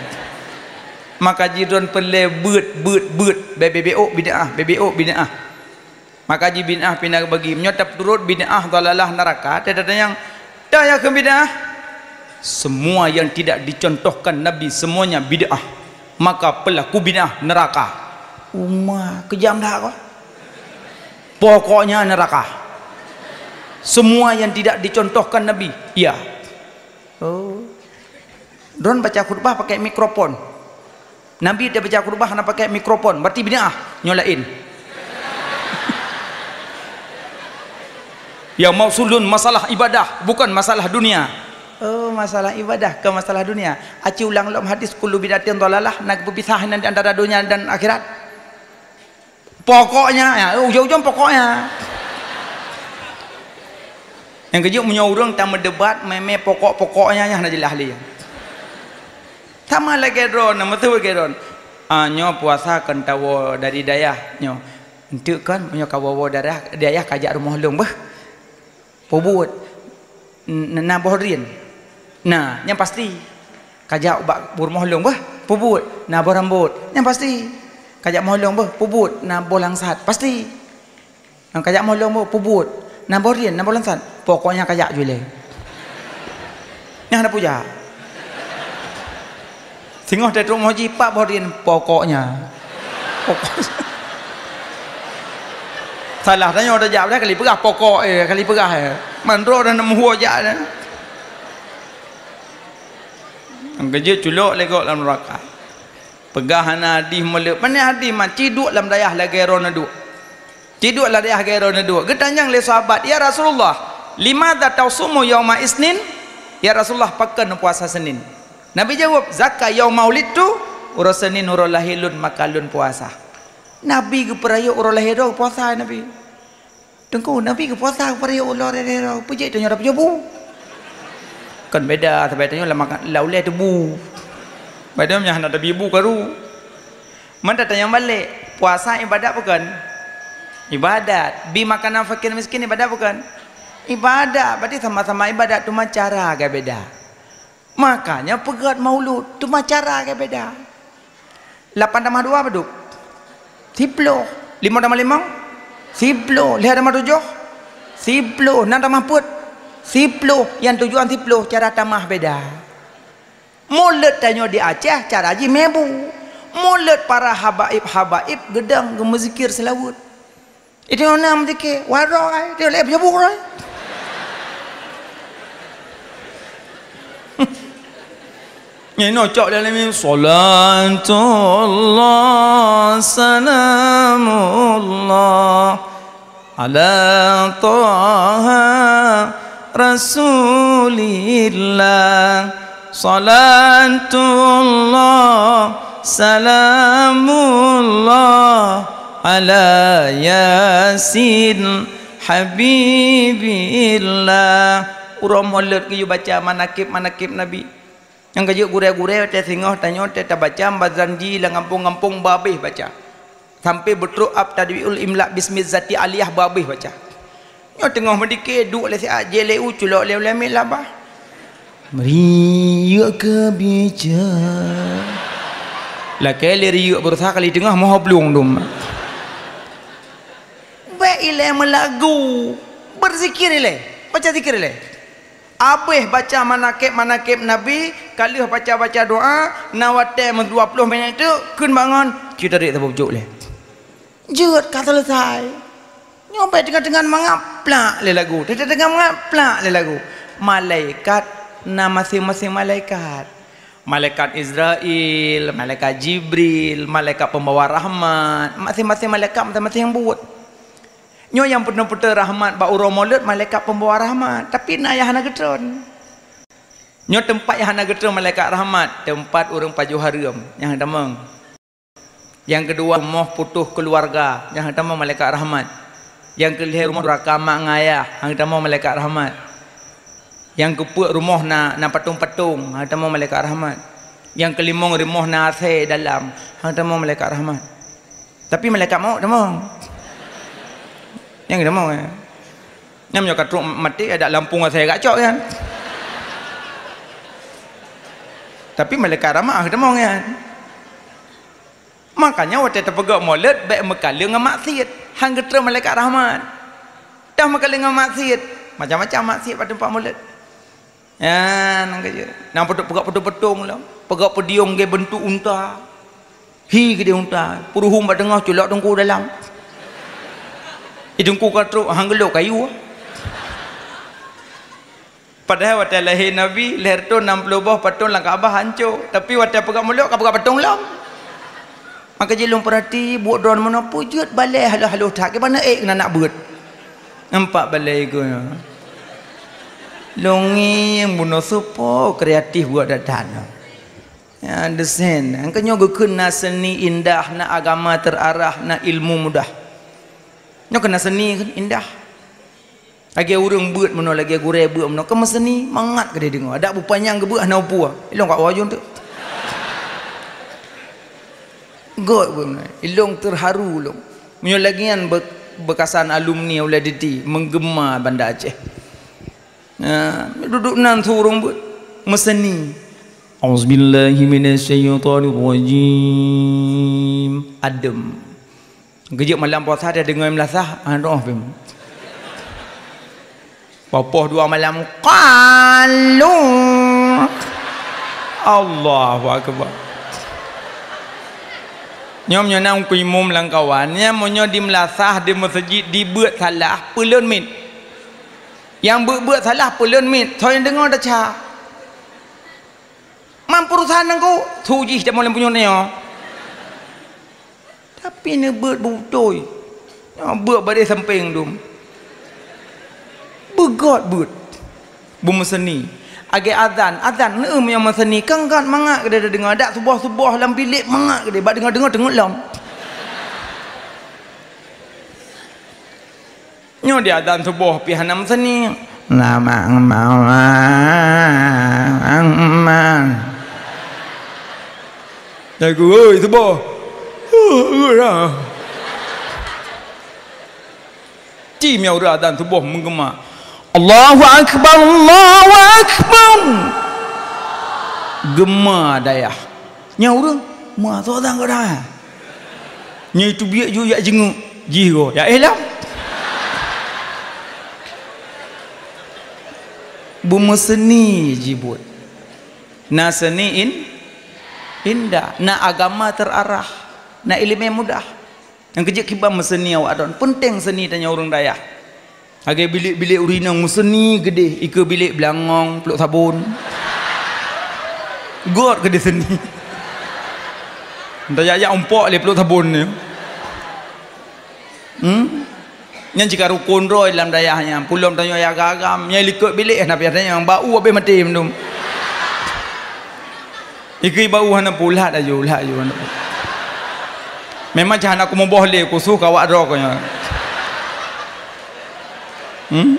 Maka jidon peureulèe beuet, beuet, beuet, bèk bebek ôk bid'ah, bebek ôk bid'ah. Maka jih bid'ah pih na geubagi. Meunyoe tapeuturot bid'ah, dhalalah, neuraka, teutatanyong, "Taya keu bid'ah?" "Semua yang tidak dicontohkan Nabi, semuanya bid'ah. Maka pelaku bid'ah neuraka." Uma, keujam that kah? Pokoknya neuraka. Semua yang tidak dicontohkan Nabi, iya. Oh. Droen baca khutbah pakai mikrofon. Nabi teubaca khutbah hana pakai mikrofon, berarti bid'ah, nyoe laén. Ya, maksudun masalah ibadah, bukan masalah dunia. Oh, masalah ibadah, ke masalah dunia. Aci ulang lom hadis kullu bid'atin dhalalah, na geupeupisah inan di antara dunia dan akhirat. Pokoknya, ya, ujong-ujong pokoknya. Nyang keujeuet meunyoe ureueng tameudebat mé-mé pokok-pokoknya, nyan hana jeulaih lé. Sama lagèe droen, meuteue lagèe droen. Ah, nyoe puasa kon tawoe dari dayah nyoe. Enteuk kon, meunyoe ka woe-woe dayah, dayah kajak rumoh lôn beuh. Peubuet. N-, na boh drien. Na, nyang pasti. Kajak bak rumoh lôn beuh, peubuet. Na boh rambôt. Nyang pasti. Kajak moh lôn beuh, peubuet. Na boh langsat. Pasti. Nyang kajak moh lôn beuh, peubuet. Na boh rien, na boh langsat. Pokoknya kajak ju ilée. Nyan na puja. Singoh teutrok moji pat boh rien, pokoknya. Pokok. Salah tanyoe tajak dah kali peugah pokok, eh, kali peugah, eh. Mandro dah nemu jak dah. Nyang keujeuet culok lé gob lam neuraka. Peugah hana hadih mulod. Pane hadih man, ci duek lam dayah lagée droeneuh duek. Ci duek lam dayah lagée droeneuh duek. Geutanyong lé sahabat, "Ya Rasulullah, limadza tasumu yauma isnin?" Ya Rasulullah, pakon puasa Senin? Nabi jaweueb, "Zaka yauma ulidtu, uroe Senin uroe lahé lôn maka lôn puasa." Nabi geupeurayeuk uroe lahé droe puasa Nabi. Teungku, Nabi geupuasa, geupeurayeuk uroe lhèe droe, peue jeuet tanyoe tapujoe bu? Kon beda, sabe tanyoe lam makan, lam ulèe teubu. Padahai nyan hana tabi bu karu. Mantong tanyong balek, puasa ibadat bukon? Ibadat. Bi makanan fakir miskin ibadat bukon? Ibadat. Berarti sama-sama ibadat, cuma cara agak beda. Makanya peugét maulud, teuma cara agak beda. Lapan tamah dua padub? Siploh. Lima tamah lima? Siploh. Lhèe tamah tujoh? Siploh. Nam tamah peuet? Siploh. Nyang tujuan siploh, cara tamah beda. Mulod tanyoe di Aceh, cara jih meubu. Mulod para habaib-habaib geudong geumeuzikir seulaweuet. Itu nama dikit, warai, dia lep jabuk rai. Ni no cok dalam ni, salatullah, salamullah, ala Taha Rasulillah, salatullah, salamullah, ala Yasin Habibillah. Uroe Molod geuyue baca manakib-manakib Nabi. Nyang ka jeuet gurèe-gurèe watèe singoh tanyoe watèe tabaca, Bazanji lam gampông-gampông babeh baca. Sampai beutrok ab Tadwiul Imla Bismiz Zati Aliyah babeh baca. Nyoe teungoh meudike duek lé siat, jeh lé u culok lé ulèe miet labah. Meuriyeuk keu bica. Lakèe lé riyeuk beureusa kali teungoh moh blueng dum. Bèk ilèe meulagu, beuzikir ilèe, baca zikir ilèe. Abéh baca manakib-manakib Nabi, ka lheueh baca-baca doa, na watèe meudua ploh minèt teuk, kheun bangon, ci tarék saboh pucôk lé. Jeuet ka seuleusai. Nyoe bèk teungoh-teungoh mangat plak lé lagu, teungoh-teungoh mangat plak lé lagu. Malaikat na maséng-maséng malaikat. Malaikat Izrail, malaikat Jibril, malaikat pembawa rahmat, maséng-maséng malaikat maséng-maséng nyang buet. Nyoe nyang peunoh-peunoh rahmat bak uroe Molod malaikat pembawa rahmat, tapi na nyang hana geutron. Nyoe teumpat nyang hana geutron malaikat rahmat, teumpat ureueng pajoh hareuem nyang tamong. Nyang keudua rumoh putôh keuluwarga, nyang tamong malaikat rahmat. Nyang keulhèe rumoh duraka mak ngon ayah, nyang tamong malaikat rahmat. Nyang keupeuet rumoh na, na patong-patong, nyang tamong malaikat rahmat. Nyang keulimong rumoh na asèe dalam, nyang tamong malaikat rahmat. Tapi malaikat mawöt tamong. Nyang tamong, eh. Nyang meunyoe ka trok maté, ada lampung asèe gak cok nyan. Tapi malaikat rahmat tamong nyan. Makanya watèe tapeugöt Molod bèk meukalon ngon maksiet, han geutron malaikat rahmat. Dah meukalon ngon maksiet, macam-macam maksiet bak teumpat Molod. Ya, nang keujeuet. Nang peugöt, peugöt peutong-peutong lom, peugöt podium geubentuk unta. Hi geudeh unta, peuruhueng bak teungoh culok teungku dalam. Di teungku ka trok han geulok kayue. Padahai watèe lahé Nabi, lhèe reutôh nam ploh boh patong lam Ka'bah hanco, tapi watèe peugöt Molod ka peugöt patong lom. Maka jih lôn peurati buet droeneuh meunoe peue jeuet balèe haloh-haloh that, keubanna ék keunan nak beuet. Nampak balèe igoe nyoe. Lôn ngieng bunoe soe po kreatif buet that-that nyoe. Ya, desain. Nyang keunyoe geukheun na seni indah, na agama terarah, na ilmu mudah. Nyoe keuh na seni indah. Lagèe ureueng beuet meunoe, lagèe gurèe beuet meunoe, keu meuseni mangat keudéh deungoe. Adak bupanyang geubeuet hana upue. Ilong ka wajong tu. Göt beuet meunoe. Ilong terharu lom. Meunyoe lagèe nyan be-, beukasan alumni Ulèe Diti, menggema Banda Aceh. Nah, duduek nan su ureueng beuet meuseni. Auzubillahi minasyaitonirrajim. Adem. Geujeuet malam puasa tadeungoe meulasah, ah, doh pih. Poh-poh dua malam, qalu. Allahu Akbar. Nyoe meunyoe na Teungku Imum lam kawan, nyan meunyoe di meulasah, di meuseujid, dibeuet salah, peulon miet. Nyang beuet-beuet salah, peulon miet. Soe nyang deungoe desya. Man peurusahaan Teungku, su jih tamong lam punyueng nyoe. Tapi neubeuet beutôi. Nyoe beuet bak sampéng dum. Beugöt beuet. Beumeuseuni. Lagèe azan, azan neuem nyang meuseuni, kan göt mangat keudéh tadeungoe, dak suboh-suboh lam bilék mangat keudéh, bak deungoe-deungoe teungeut lom. Nyoe di azan suboh pih hana meuseuni. Nama, nama, nama. Lagu, "Oi, suboh." Ci meunyoe ureueng azan suboh meugema. Allahu Akbar, Allahu Akbar. Gema dayah. Nyan ureueng, "Ma soe azan keu dayah?" Nyan itu biet ju jak jingeuk. Jih goe, ya eh lam. Beumeuseuni jibuet. Na seuni in-, indah, na agama terarah, na ileumèe mudah. Nyang keujeuet kiban meuseuni awak droen, peunteng seuni tanyoe ureueng dayah. Lagèe bilék-bilék ureueng inong meuseuni geudéh, ikeue bilék beulangong, plôk sabon. Göt geudéh seuni. Tajak-jak umpok lé plôk sabon nyoe. Hmm? Nyan cit ka rukon droe lam dayah nyan. Pulom tanyoe ya agam-agam, nyan likot bilék hana piah tanyong, bau habéh maté mandum. Ikeue bau hana pulat aju, ulah aju. Memang cah hana kumuboh lé kusoh kawak droe ko nyoe. Hmm?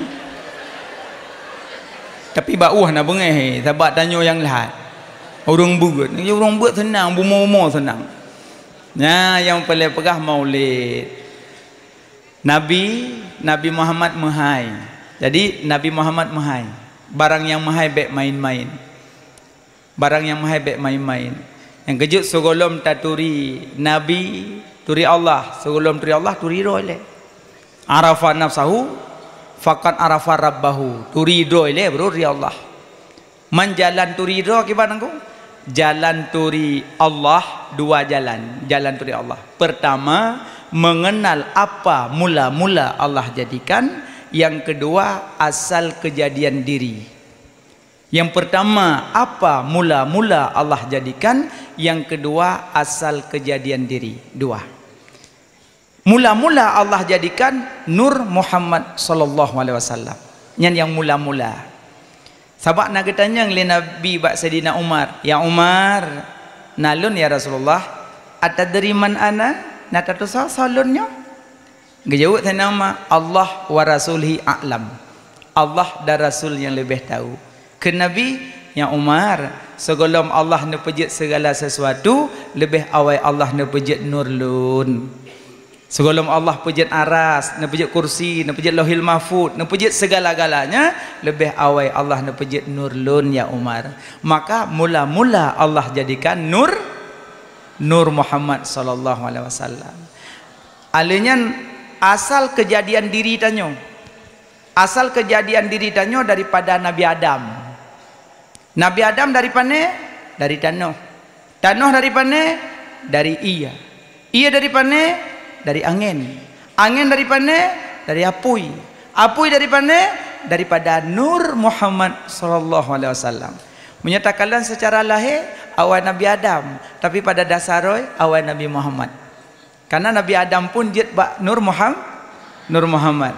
Tapi bau hana beungéh, sabab tanyoe nyang lhat. Ureueng beuet, ureueng beuet seunang, bumoe-bumoe seunang. Nyan nyang paleng peugah Maulid. Nabi, Nabi Muhammad meuhai. Jadi, Nabi Muhammad meuhai. Barang nyang meuhai bèk main-main. Barang nyang meuhai bèk main-main. Nyang keujeuet sigohlom taturi Nabi, turi Allah. Sigohlom turi Allah, turi droe lé. Arafa nafsahu, faqad arafa rabbahu. Turi droe lé, baru turi Allah. Man jalan turi droe kiban Teungku? Jalan turi Allah dua jalan. Jalan turi Allah. Pertama, mengenal apa mula-mula Allah jadikan. Yang kedua, asal kejadian diri. Yang pertama, apa mula-mula Allah jadikan. Yang kedua, asal kejadian diri. Dua. Mula-mula Allah jadikan Nur Muhammad sallallahu alaihi wasallam. Nyan nyang mula-mula. Sabab na geutanyong lé Nabi bak Saidina Umar, "Ya Umar, na lôn ya Rasulullah, atadri man ana?" Na tatusoe soe lôn nyoe? Geujaweueb Saidina Umar, "Allah wa rasulihi a'lam." Allah dan Rasul nyang leubeh tau. Kheun Nabi, "Ya Umar, sigohlom Allah neupeujeuet segala sesuatu, leubeh awai Allah neupeujeuet nur lôn. Sigohlom Allah peujeuet aras, neupeujeuet kursi, neupeujeuet Lauhil Mahfuz, neupeujeuet segala-galanya, leubeh awai Allah neupeujeuet nur lôn, ya Umar." Maka mula-mula Allah jadikan nur, Nur Muhammad sallallahu alaihi wasallam. Alheuh nyan asal keujadian diri tanyoe. Asal keujadian diri tanyoe daripada Nabi Adam. Nabi Adam dari pane? Dari tanoh. Tanoh dari pane? Dari ié. Ié dari pane? Dari angén. Angén dari pane? Dari apui. Apui dari pane? Daripada Nur Muhammad sallallahu alaihi wasallam. Meunyoe takalon seucara lahé, awai Nabi Adam, tapi pada dasar droe, awai Nabi Muhammad. Karena Nabi Adam pun jeuet bak Nur Muham-, Nur Muhammad.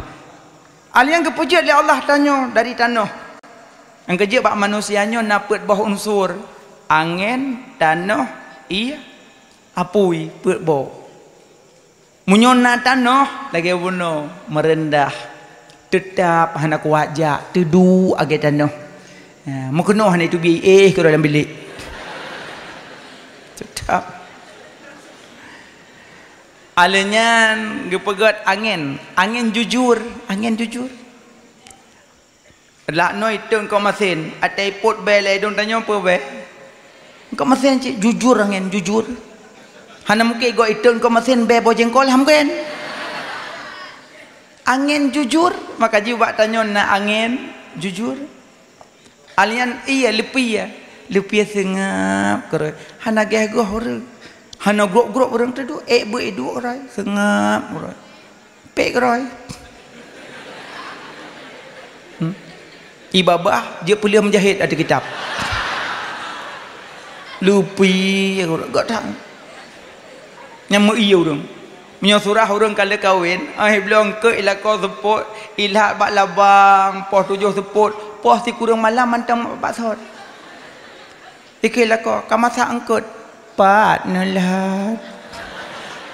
Hal nyang geupeujeuet lé Allah tanyoe dari tanoh. Nyang keujeuet bak manusia nyoe na peuet boh unsur, angén, tanoh, ié, apui, peuet boh. Meunyoe na tanoh, lagèe bunoe, meureundah, teutab hana kuat jak, teuduek lagèe tanoh. Ha, meukeunoe hana teubiet éh keudroe lam bilék. Teutab. Alheuh nyan geupeugöt angén, angén jujur, angén jujur. Lak noe iteueng keu masén, até ipot bèe lé idong tanyoe peue bèe? Keu masén cit jujur angén, jujur. Hana mungken goe iteueng keu masén bèe boh jengkol, hana mungken. Angén jujur, maka jih bak tanyoe na angén jujur. Alian iya leupie, leupie seungab keurôi. Hana geh goh ureuëng. Hana grok-grok ureuëng teuduek, ék beuet duek uroe, seungab uroe. Pék keurôi. Hmm. Ié babah jeuet peuleueh meujahét ateueh kitab. Leupie gak that. Nyang meu-ie ureuëng. Meunyoe surah ureuëng ka lheueh kawen, oh, i bloe keu i lakoe seupôt, i lhak bak labang, poh tujoh seupôt, poh sikureueng malam mantong bak sot. Ikheun lakoe, ka masak eungkôt. Pat neulhat.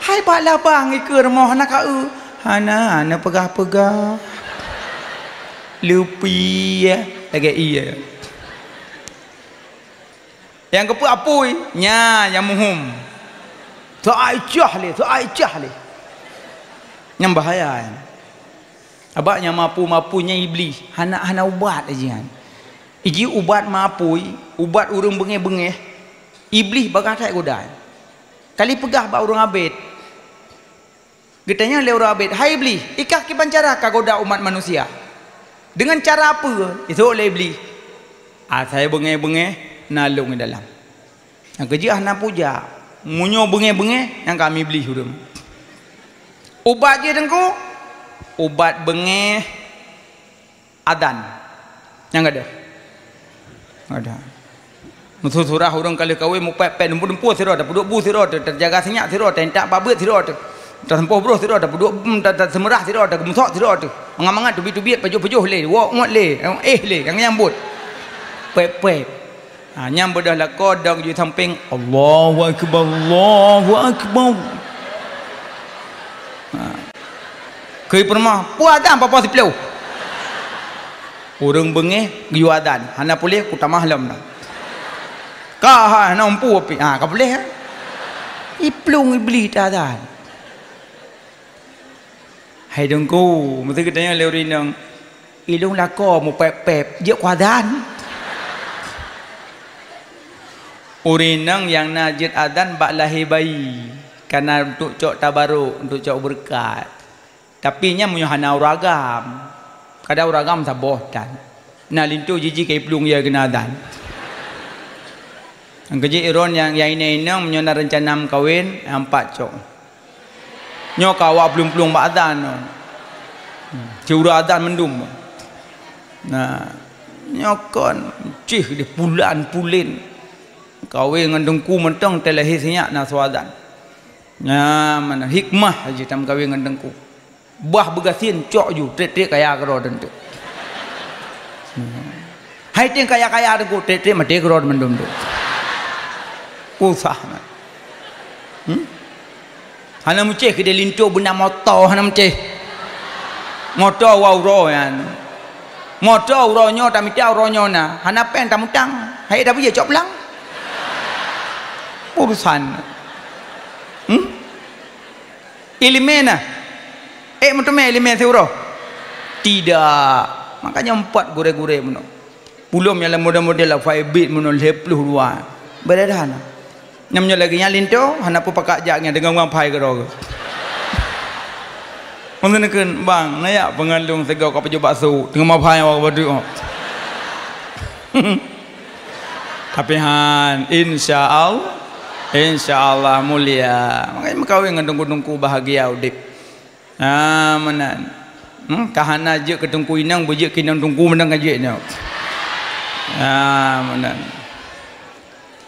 Hai bak labang ikheun rumoh hana ka eu. Hana, hana peugah-peugah. Leupie lagée ié. Nyang keupeu apui, nya nyang muhom. Soai cah lé, soai cah lé. Nyang bahaya nyan. Abak nyang mapu-mapu nyan Iblih, hana, hana ubat lé jihnyan. Iji ubat mapu, ubat ureuëng beungéh-beungéh, Iblih bagah that goda. Kali peugah bak ureuëng abét, geutanyong lé ureuëng abét, "Hai Iblih, ikah kiban cara kagoda umat manusia? Deungon cara peue?" Iseuôt lé Iblih, "Asai beungéh-beungéh na lôn di dalam." Nyang keujeuet hana puja. Meunyoe beungéh-beungéh, nyang kami Iblih ureuëng. Ubat jih Teungku, ubat beungéh adan. Nyang gadôh. Gadôh. Meusu surah ureuëng ka lheueh kawen mupék-pék dumpu-dumpu sidroe, tapeuduek bu sidroe teuh, tajaga sinyak sidroe teuh, intat babeuet sidroe teuh, tasempoh broh sidroe teuh, tapeuduek, hmm, ta-, taseumeurah sidroe teuh, geumusok sidroe teuh. Mangat-mangat teubiet-teubiet, pajoh-pajoh lé, woe ngot lé, éh lé, nyang nyambot. Pék-pék. Ha, nyang beudôh lakoe dong ju sampéng, "Allahu akbar, Allahu akbar." Ha. Keu peurumoh, peue adan papa siplôh. Ureuëng beungéh geuyue adan, hana puléh kutamah lom na. Ka ha, hana umpu api. Ha, ka puléh, ha? Iplueng Iblih teuadan. Hai Teungku, meusti geutanyong lé ureuëng inong, "Ilôn lakoe mupék-pék, jeuet kuadan?" Ureuëng inong nyang na jeuet adan bak lahé bayi, kana untuk cok tabarok, untuk cok beureukat. Tapi nyan meunyoe hana ureuëng agam, kadang ureuëng agam saboh tan. Na linto jiji ka iplueng ia keunan adan. Nyang keujeuet droen nyang, nyang inong-inong meunyoe na reuncana meukawen, nyang pat cok. Nyoe ka awak plueng-plueng bak adan nyoe. Hmm, siuroe adan mandum. Nah, nyoe kon cih di pulan-pulen. Kawen ngon teungku mantong teulahé sinyak na soe adan. Nah, mana hikmah jih tameukawen ngon teungku. Bah beugasien cok ju, trét-trét kaya keudroe teuntu. Hmm. Hai teuh kaya-kaya teungku, trét-trét maté keudroe mandum tu. Usah na. Hmm? Hana meucéh keudéh linto beuna moto, hana meucéh. Moto wa uroe nyan. Moto uroe nyoe tamita uroe nyoe na. Hana péng tamutang. Hai dah bujé cok pulang. Urusan. Hmm? Ileumé na. Ék meuteumé ileumé siuroe? Tidak. Makanya empat gurée-gurée meunoe. Pulom nyang model-model alfabet meunoe lhée ploh dua. Beda dah na. Nyang nyoe lagée nyan linto, hana peue pakat jak nyan deungon ureuëng phai keudroe. Meunan kheun, "Bang, na jak peungandong sigoe ka pajoh bakso, teungoh maphai awak baduek." Tapi han, insya Allah, insya Allah mulia. Makanya meukawen ngon teungku-teungku bahagia udeb. Ah, meunan. Hmm, ka hana jeuet keu teungku inong, beujeuet keu inong teungku meunan ka jeuet nyoe. Ah, meunan.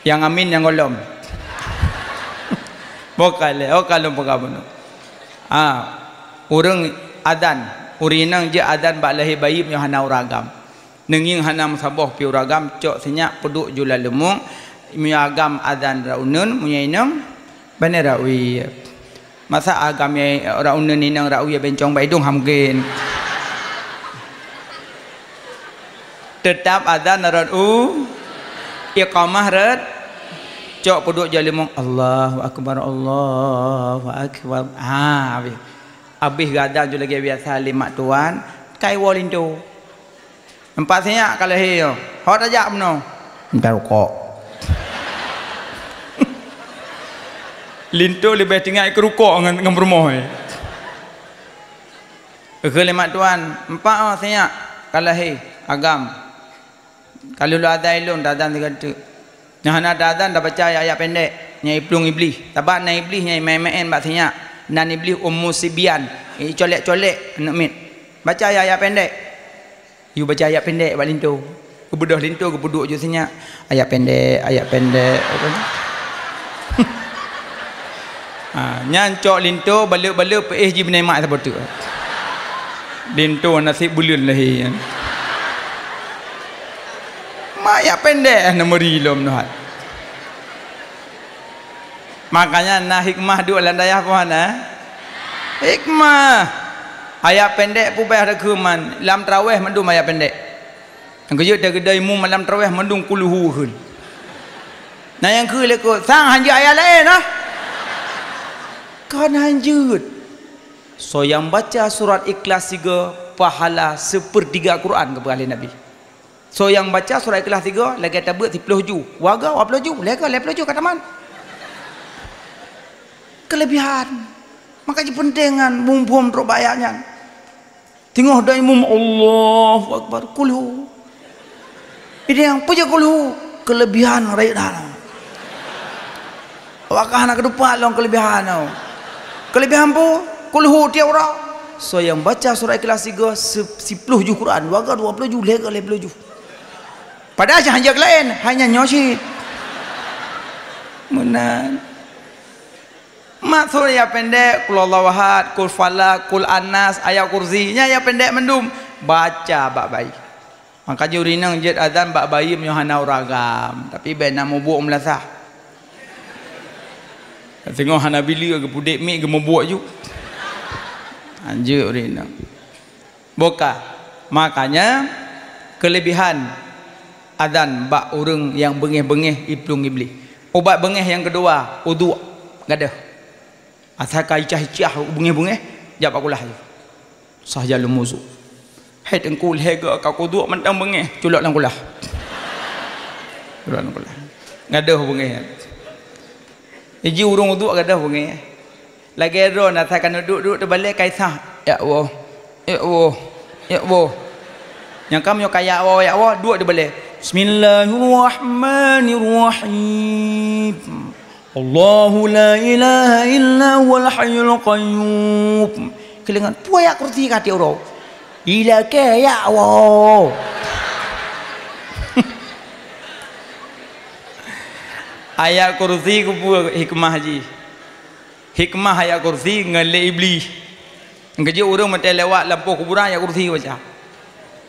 Nyang amin nyang gohlom. Boh kalée, oh ka lôn peugah bunoe. Ah, ureuëng adan, ureuëng inong jeuet adan bak lahé bayi meunyoe hana ureuëng agam. Neungieng hana meusaboh pih ureuëng agam, cok sinyak peuduek ju lam leumong, meunyoe agam adan rot uneuen, meunyoe inong, bane rot wie. Masa agam nyang rot uneuen inong rot wie bencong bak idong, hana mungken. Teutap adan rot u, iqamah rot, cok peuduek ju lam leumong, Allahu Akbar, Allahu Akbar. Ha, habéh. Habéh geuadan ju lagée biasa lé mak tuan, kai woe linto. Nampak sinyak ka lahé nyoe. Hot tajak meunoe. Minta rukok. Linto leubeh teuingat keu rukok ngon, ngon peurumoh, eh. Keu lé mak tuan, empat oh sinyak ka lahé agam. Ka lheueh lôn azan ilôn, taazan sigoe teuk. Nyang hana taazan, tabaca ayat-ayat pendek, nyang iplueng Iblih. Sabab na Iblih nyang imaén-maén bak sinyak. Nan Iblih Ummu Sibyan, icolek-colek aneuk miet. Baca ayat-ayat pendek. Yue baca ayat pendek bak linto. Geubeudôh linto, geupeuduek ju sinyak. Ayat pendek, ayat pendek. Ha, nyan cok linto, baleuek-baleuek, peuéh jih binéh mak saboh teuk. Linto naseb buleuen lahé nyan. Mak ayat pendek, na meuri lom nyoe. Makanya na hikmah duek lam dayah pih na. Hikmah. Ayat pendek pubeh takheun man, lam traweh mandum ayat pendek. Nyang keujeuet teugeudai mu malam traweh mandum kulhu kheun. Na nyang keu lé keu sang hanjeuet ayat laén ah. Kan hanjeuet. Soe nyang baca surat Ikhlas sigoe pahala sepertiga Quran geupeugah lé Nabi. Soe nyang baca surat Ikhlas sigoe lagèe tabeuet siploh ju, waga dua ploh ju, lhèe ka lhèe ploh ju ka tamat. Kelebihan. Maka ji penting nyan muphom trok bak ayat nyan. Teungoh dai mum Allahu Akbar, kulhu. Idéh nyang peujeuet kulhu, kelebihan rayeuk that. Awak ka hana keudeupat lom kelebihan nyoe. Kelebihan peue? Kulhu tiep uroe. Soe nyang baca surat Ikhlas sigoe se-, siploh ju Quran, waga dua ploh ju, lhèe ka lhèe ploh ju. Padahai hana jak laén, hanya nyoe cit. Meunan. Maksud ayat pendek, Qul Huwallahu Ahad, Qul Falaq, Qul Annas, Ayat Kursi. Nyan ayat pendek mandum. Baca bak bayi. Maka jih ureueng inong jeuet azan bak bayi meunyoe hana ureueng agam, tapi bèk na mubuek meulasah. Teungoh hana bileue geupudek mic geumubuek ju. Hanjeuet ureueng inong. Boh ka. Makanya kelebihan azan bak ureueng nyang beungéh-beungéh iplueng Iblih. Ubat beungéh nyang keudua, uduk gadôh. Asai ka icah-icah beungéh-beungéh, jak bak kulah ju. Sah jalom uduk. Hai teungku, lhèe goe ka kuduek mantong beungéh, culok lam kulah. Culok lam kulah. Gadôh beungéh. Iji ureueng uduk gadôh beungéh. Lagèe droe na asai ka neuduek-duek teubalèe ka isah, "Ya Allah, ya Allah, ya Allah." Nyang ka meunyoe ka "Ya Allah, ya Allah", duek teubalèe. "Bismillahirrahmanirrahim. Allahu la ilaha illa huwal hayyul qayyum." Keulingan, peue Ayat Kursi ka tiep uroe? Ilakèe, ya Allah. Ayat Kursi keupeue hikmah jih? Hikmah Ayat Kursi ngon lé Iblih. Keujeuet ureueng meutée lewat lampôh kuburan Ayat Kursi baca.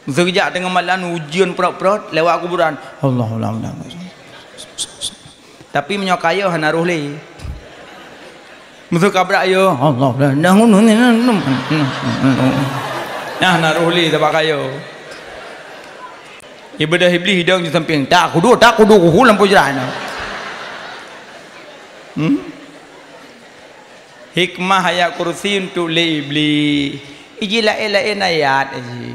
Meuseu geujak teungoh malam ujeuen prot-prot lewat kuburan. Allahu la ilaha illallah. Tapi meunyoe ka yo hana roh lé. Meuseu ka brat yo, Allah la ilaha illallah. Nah, hana roh lé sabab ka yo. Ibadah Iblih idong di samping. Tak kudu, tak kudu kuhu lampôh jrat. Hmm? Hikmah Ayat Kursi untuk lé Iblih. Iji laén-laén ayat iji.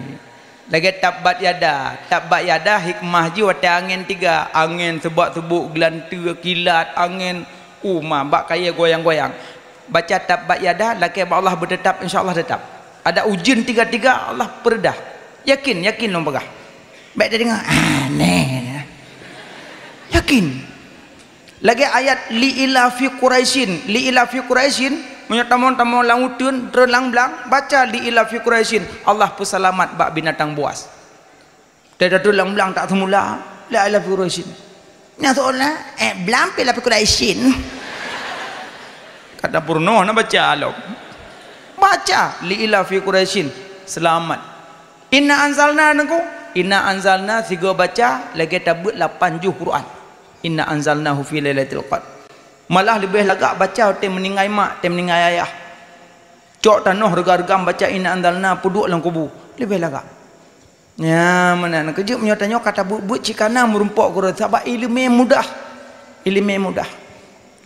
Lagée tabbat yada. Tabbat yada hikmah jih watée angén tiga. Angén seubok-seubok, geulanteue, kilat, angén uma bak kayée goyang-goyang. Baca tabbat yada, lakée bak Allah beuteutap, insya Allah teutap. Ada ujeuen tiga-tiga, Allah peureudah. Yakin, yakin lôn peugah. Bék tadeungoe, aneh. Yakin. Lagée ayat li ila fi Quraisyin, li ila fi Quraisyin, meunyoe tamong-tamong lam uteuen, treun lam blang, baca li ila fi Quraisyin, Allah peuseulamat bak binatang buas. Teutateu lam blang tak seumula, li ila fi Quraisyin. Nyan seolah, eh, blang pih ila fi Quraisyin. Kata purnoe na baca lom. Baca li ila fi Quraisyin, seulamat. Inna anzalna nengku, inna anzalna sigoe baca lagée tabeuet lapan jih Quran. Inna anzalnahu fi lailatul qadr. Malah leubeh lagak baca watée meuninggai mak, watée meuninggai ayah. Cok tanoh reuga-reuga baca inna anzalna peuduek lam kubu. Leubeh lagak. Nya, meunan keujeuet meunyoe tanyoe ka tabeuet-beuet cit kana meurumpok gurée, sabab iéleumé mudah. Iéleumé mudah.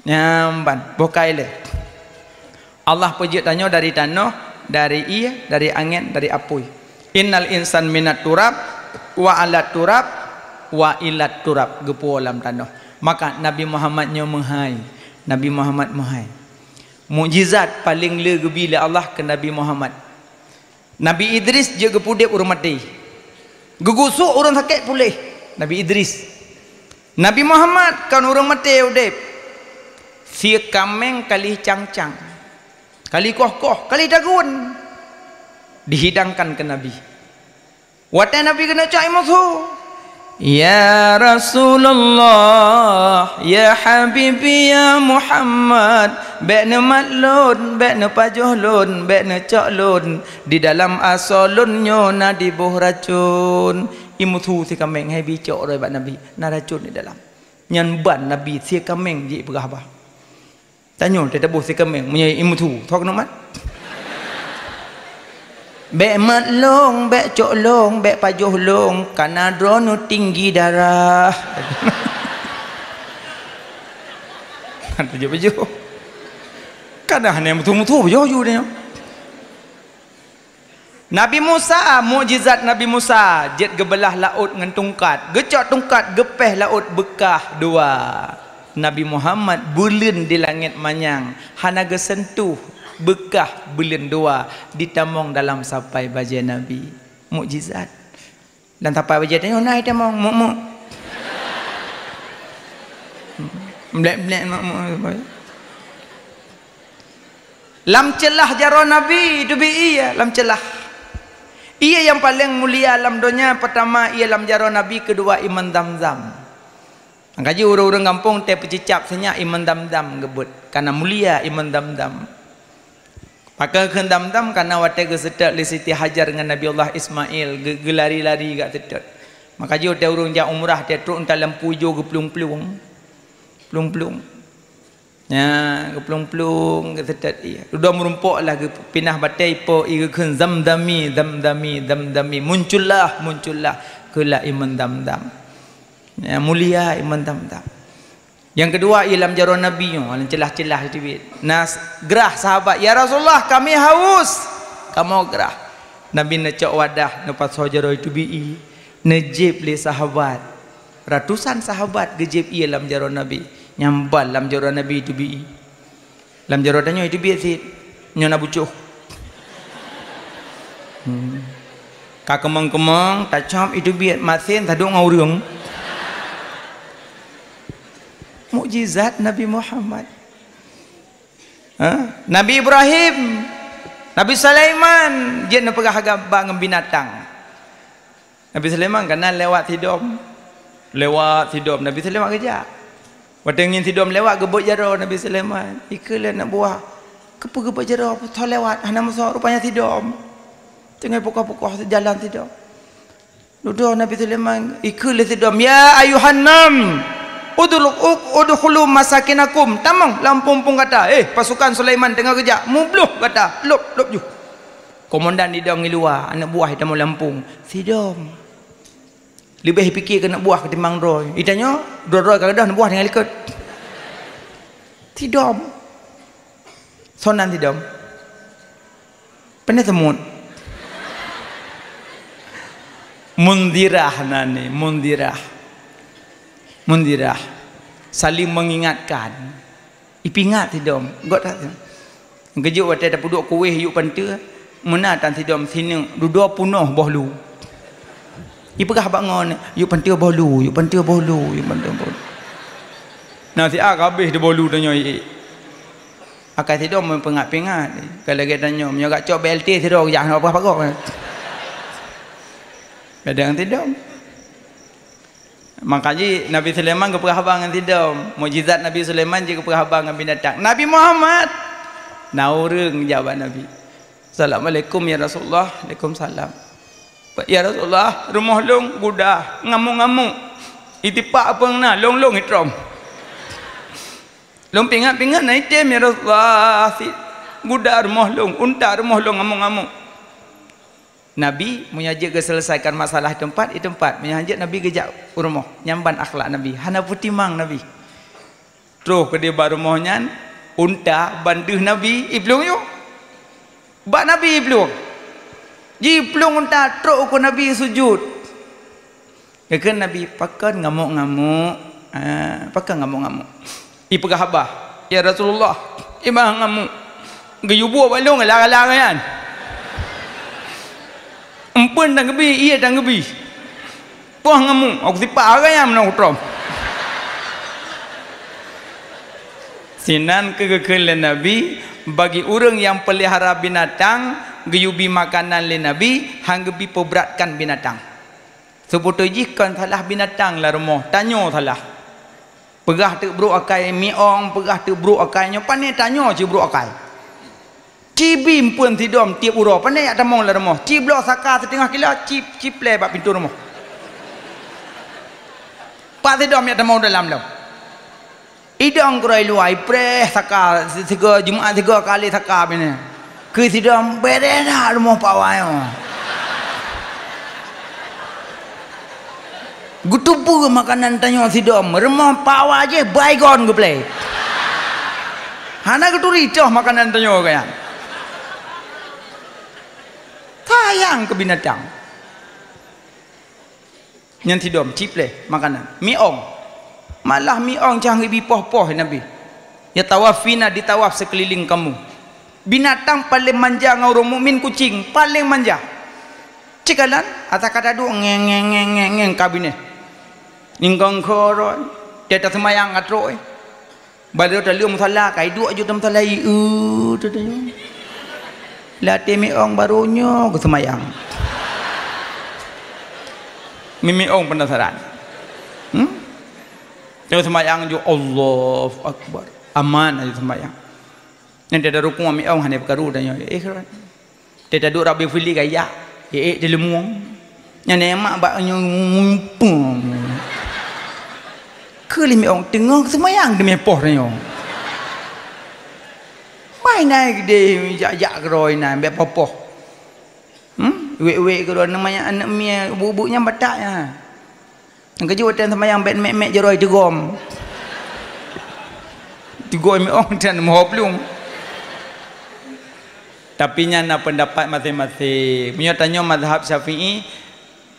Nyan ban, boh ka ilée. Allah peujeuet tanyoe dari tanoh, dari ié, dari angén, dari apui. Innal insan minat turab, wa alat turab, wa ilat turab, geupuwoe lam tanoh. Maka Nabi Muhammad nyoe meuhai. Nabi Muhammad meuhai. Mukjizat paleng le geubi lé Allah keu Nabi Muhammad. Nabi Idris jeuet geupeuudeb ureuëng maté. Geugusok ureuëng sakét puléh. Nabi Idris. Nabi Muhammad kon ureuëng maté udeb. Sie kaméng ka lheueh cang-cang, ka lheueh koh-koh, ka lheueh tagun, dihidangkan keu Nabi. Watée Nabi keuneuk cok ié meusu, "Ya Rasulullah, ya Habibi, ya Muhammad, bék neumat lôn, bék neupajoh lôn, bék neucok lôn di dalam asoe lôn nyoe na diboh racon." Ié meusu sie kaméng, hai bi cok droe bak Nabi, na racon di dalam. Nyan ban Nabi sie kaméng jipeugah haba. Tanyoe teutabôh sie kaméng meunyoe ié meusu, soe keuneuk mat? "Bék mat lôn, bék cok lôn, bék pajoh lôn, kana droeneuh tinggi darah." Pajoh-pajoh. Kana hana meusu-meusu pajoh ju nyoe. Nabi Musa, mukjizat Nabi Musa, jeuet geubeulah laôt ngon tungkat, geucok tungkat geupéh laôt beukah dua. Nabi Muhammad beuleuen di langét manyang, hana geuseuntuh beukah beuleuen dua, ditamong dalam sapai bajée Nabi. Mukjizat. Dan sapai bajée tanyoe na itamong, muk-muk. Mlek-mlek, muk-muk. Lam ceulah jaroe Nabi teubiet ié, lam ceulah. Ié nyang paleng mulia lam donya, peutama ié lam jaroe Nabi, keudua ié Meu'en Zamzam. Nyang ka jeuet ureuëng-ureuëng gampông teuh peucicab sinyak ié Meu'en Zamzam geubeuet, kana mulia ié Meu'en Zamzam. Pakon kheun Zamzam? Kana watée geuseutôt lé Siti Hajar ngon Nabi Allah Ismail, geu-, geulari-lari gak seutôt. Maka jeuet teuh ureuëng jak umrah teuh trok nta lam pujoe geuplueng-plueng. Plueng-plueng. Nya, geuplueng-plueng, geuseutôt ié. Dudoe meurumpok lah geupinah batée ipo ié geukheun Zamzami, Zamzami, Zamzami. Muncullah, muncullah. Keulah ié Meu'en Zamzam. Nya, mulia ié Meu'en Zamzam. Nyang keudua ié lam jaroe Nabi nyoe, lam ceulah-ceulah teubiet. Na s-, grah sahabat, "Ya Rasulullah, kami haus." Kamoe grah. Nabi neucok wadah, neupasoe jaroe teubiet ié. Neujieb lé sahabat. Ratusan sahabat geujieb ié lam jaroe Nabi. Nyang ban lam jaroe Nabi teubiet ié. Lam jaroe tanyoe teubiet cit. Nyoe na bucoh. Hmm. Ka keumong-keumong, tacöb ié teubiet, masen taduek ngon ureuëng. Mukjizat Nabi Muhammad. Ha? Nabi Ibrahim, Nabi Sulaiman, jeuet neupeugah haba ngon binatang. Nabi Sulaiman kana lewat sidom. Lewat sidom, Nabi Sulaiman geujak. Watée ngieng sidom lewat, geubeuet jaroe Nabi Sulaiman. Ikheun lé aneuk buah, "Keupeue geubeuet jaroe, peue lewat, hana meusoe, rupanya sidom." Teungoh pukoh-pukoh jalan sidom. Dudoe Nabi Sulaiman, ikheun lé sidom, "Ya ayyuhan naml, udkhulu, udkhulu masakinakum." Tamong lam pueng-pueng gata. Eh, pasukan Sulaiman teungoh geujak, mubloh gata, lôb, lôb ju. Komandan idong i luwa, aneuk buah itamong lam pueng. Sidom. Leubeh pike keu aneuk buah ketimbang droe. Itanyoe, droe-droe ka gadôh, aneuk buah tinggai likot. Sidom. Soe nan sidom? Pane seumut? Munzirah nan ni, munzirah. Munzirah. Saling mengingatkan. Ipeuingat sidom. Gok that. Geujok watée tapeuduek kuweh yuk panteue, meunan tan sidom sineuk dudoe punoh boh lu. Ipeugah bak ngon, "Yuk panteue boh lu, yuk panteue boh lu, yuk panteue boh lu." Nah, si A ka habéh di boh lu tanyoe, eh. Akai sidom meupeungat-peungat. Ka lagée tanyoe, meunyoe gak cok B L T sidroe jak hana pagoh-pagoh. Kadang sidom. Maka jih Nabi Sulaiman geupeugah haba ngon sidom. Mukjizat Nabi Sulaiman jih geupeugah haba ngon binatang. Nabi Muhammad, na ureuëng jak bak Nabi. "Assalamualaikum ya Rasulullah." "Waalaikumsalam." "Ya Rasulullah, rumoh lôn guda, ngamuk-ngamuk. Itipak peue na, lôn-lôn itrom. Lôn pingat-pingat na item ya Rasulullah, si guda rumoh lôn, unta rumoh lôn ngamuk-ngamuk." Nabi, meunyoe jeuet geuseuleusaikan masalah teumpat, i teumpat. Meunyoe hanjeuet, Nabi geujak u rumoh. Nyan ban akhlak Nabi. Hana peutimang Nabi. Troh keudeh bak rumoh nyan, unta ban deuh Nabi iplueng yôh. Bak Nabi iplueng. Jiplueng unta trok ukeue Nabi sujut. Geukheun Nabi, "Pakon ngamuk-ngamuk? Ah, pakon ngamuk-ngamuk?" Ipeugah haba, "Ya Rasulullah, iban ngamuk. Geuyue buet bak lôn lam-lam nyan." Bun dan geubi, ié dan geubi. Poh ngamuk, aku sipak agam nyang meunan kutrok. Sinan keu geukheun lé Nabi, bagi ureuëng nyang peulihara binatang, geuyue bi makanan lé Nabi, han geubi peubratkan binatang. Seubeutôi jih kon salah binatang lam rumoh, tanyoe salah. Peugah teuk brok akai miong, peugah teuk brok akai nyoe, pane tanyoe cit brok akai. Ci bi empeuen sidom tieb uroe, pane jak tamong lam rumoh. Ci bloe saka siteungoh kilo, ci, ci plè bak pintoe rumoh. Pat sidom jak tamong dalam lom. Idong keudroe luwa, ipreh saka, sigoe Jumat, sigoe kali saka binéh. Keu sidom, bereh that rumoh Pak Wai nyoe. Geuteupeue makanan tanyoe sidom, rumoh Pak Wai jih baygon geuplè. Hana geuturi toh makanan tanyoe kaya. Sayang keu binatang. Nyan sidom, ci plè makanan. Miong. Malah miong cang geubi poh-poh Nabi. Ya tawafina, ditawaf sekeliling kamu. Binatang paléng manja ngon ureuëng mukmin kucing, paléng manja. Cikalan, ata kata duek ngeng, ngeng, ngeng, ngeng, ngeng ka binéh. Ningkong khoroi, teuta seumayang ka trok, eh. Baro taleueng musala, kai duek ju tam musala, i, eu, tu, tu. Latih miong baro nyoe geuseumayang. Mimiong penasaran. Hmm? Tengok seumayang ju, Allahu Akbar. Aman aja seumayang. Nyan teuda rukun miong hana peukaru dan nyoe. Eh, Teuta duek Rabbi Fili gaya, ék teuleumueng. Nyan nyan mak bak nyoe mumpung. Keu lé miong teungoh seumayang teumé poh nyoe. Mai nai geude jak-jak keudroe nai bèk poh-poh. Hmm? Wék-wék keudroe nyan manyak aneuk mié, ubuk-ubuk nyan batak nyan. Nyang keujeuet watèe seumayang bèk mèk-mèk jaroe teugom. Teugom miong dan meuho plueng. Tapi nyan na peundapat maséng-maséng. Meunyoe tanyoe mazhab Syafi'i,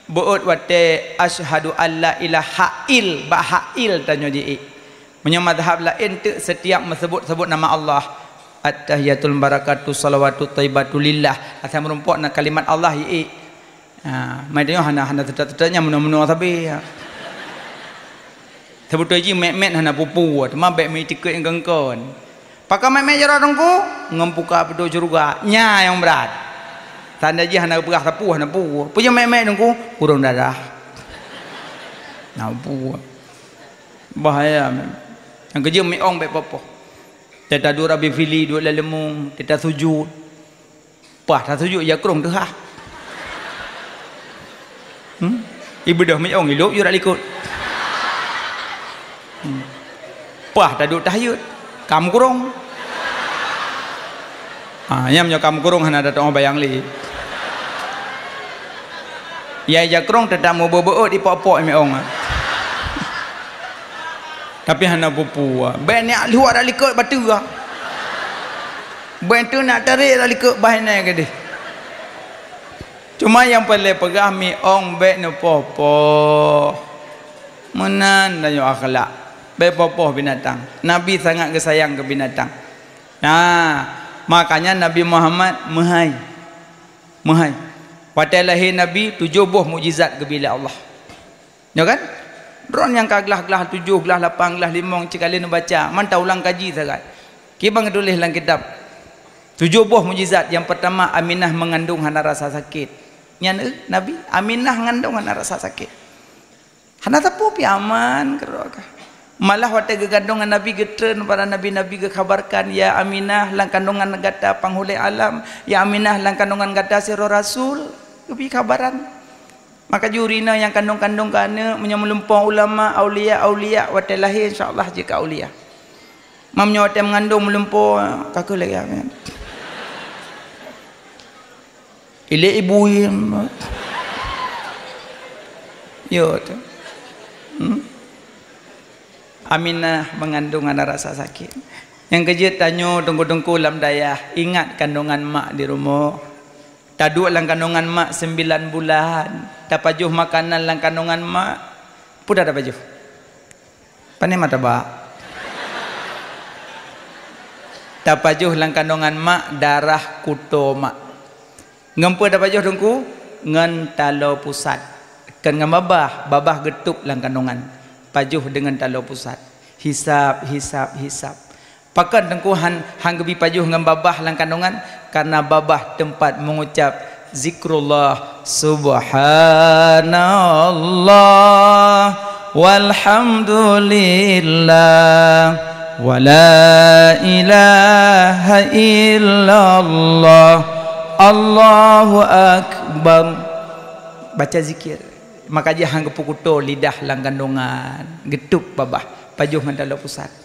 beuet watèe asyhadu alla ilaha il, bak ha il tanyoe jiék. Meunyoe mazhab laén teuk setiap meuseubut-seubut nama Allah, at-tahiyatul mubarakatu shalawatut thayyibatu lillah, asai meurumpok na kalimat Allah jiék. Ha, mai tanyoe hana, hana teuta-teuta nyan meunoe-meunoe sabe, ha. Seubeutôi jih mèk-mèk hana peue-peue, teuma bèk meuitikeuet nyang kon-kon. Pakon mèk-mèk jaroe Teungku? Ngon puka pintoe syeuruga. Nyan nyang brat. Tanda jih hana geupeugah sapeue, hana peue. Peue nyang mèk-mèk Teungku? Kureueng darah. Na peue. Bahaya mèk. Nyang keujeuet miong bèk poh-poh. Teuta duek Rabbi Fili, duek lam leumong, teuta sujut. Paih tasujut ija krông teuhah. Hmm? Ibeudôh miong ilôp yue rak likot. Hmm. Paih taduek tahajud, ka meukrông. Ha, nyan meunyoe ka meukrông hana tatu'oh bayang lé. Ya ija krông teutap meubeuet-beuet ipok-pok miong. Tapi hana peue-peue. Bèk neujak luwah rak likot bateue. Bèk teuk neujak tarek rak likot bah inan keudeh. Cuma nyang peureulèe peugah miong bèk neupoh-poh. Meunan tanyoe akhlak. Bèk poh-poh binatang. Nabi sangat geusayang keu binatang. Nah, makanya Nabi Muhammad meuhai. Meuhai. Watèe lahé Nabi, tujoh boh mukjizat geubri lé Allah. Nyo kan? Droen nyang ka glah-glah tujoh, glah lapan, glah limong, cit ka lheueh neubaca, mantong ulang kaji sagai. Kiban geutuléh lam kitab. Tujoh boh mukjizat, nyang peurtama Aminah meungandong hana rasa sakét. Nyan, eh, Nabi, Aminah ngandong hana rasa sakét. Hana sapeue pih aman keudroe ka. Malah watèe geugandong ngon Nabi geutreun para nabi-nabi geukhabarkan, "Ya Aminah, lam kandongan gata panghulèe alam. Ya Aminah, lam kandongan gata sidroe rasul." Geubri khabaran. Maka jih ureueng inong nyang kandong-kandong keu aneuk, meunyoe meulumpoe ulama, aulia, aulia, watèe lahé insya Allah jeuet keu aulia. Meunyoe watèe meungandong meulumpoe, ka keuh lagèe nyan. Ilèe ibu, yo tu. Hmm? Aminah meungandong hana rasa sakét. Nyang keujeuet tanyoe teungku-teungku lam dayah, ingat kandongan mak di rumoh. Taduek lam kandongan mak sembilan bulan, tapajoh makanan lam kandongan mak. Peue tapajoh? Pane martabak. Tapajoh lam kandongan mak darah kuto mak. Ngon peue tapajoh teungku? Ngon taloe pusat. Kon ngon babah, babah geutôb lam kandongan. Pajoh deungon taloe pusat. Hisab, hisab, hisab. Pakon Teungku han, han geubi pajoh ngon babah lam kandongan? Karena babah teumpat mengucap zikrullah, subhanallah, walhamdulillah, wala ilaha illallah, Allahu akbar. Baca zikir. Maka jih han geupeukuto lidah lam kandongan, geutôb babah, pajoh ngon taloe pusat.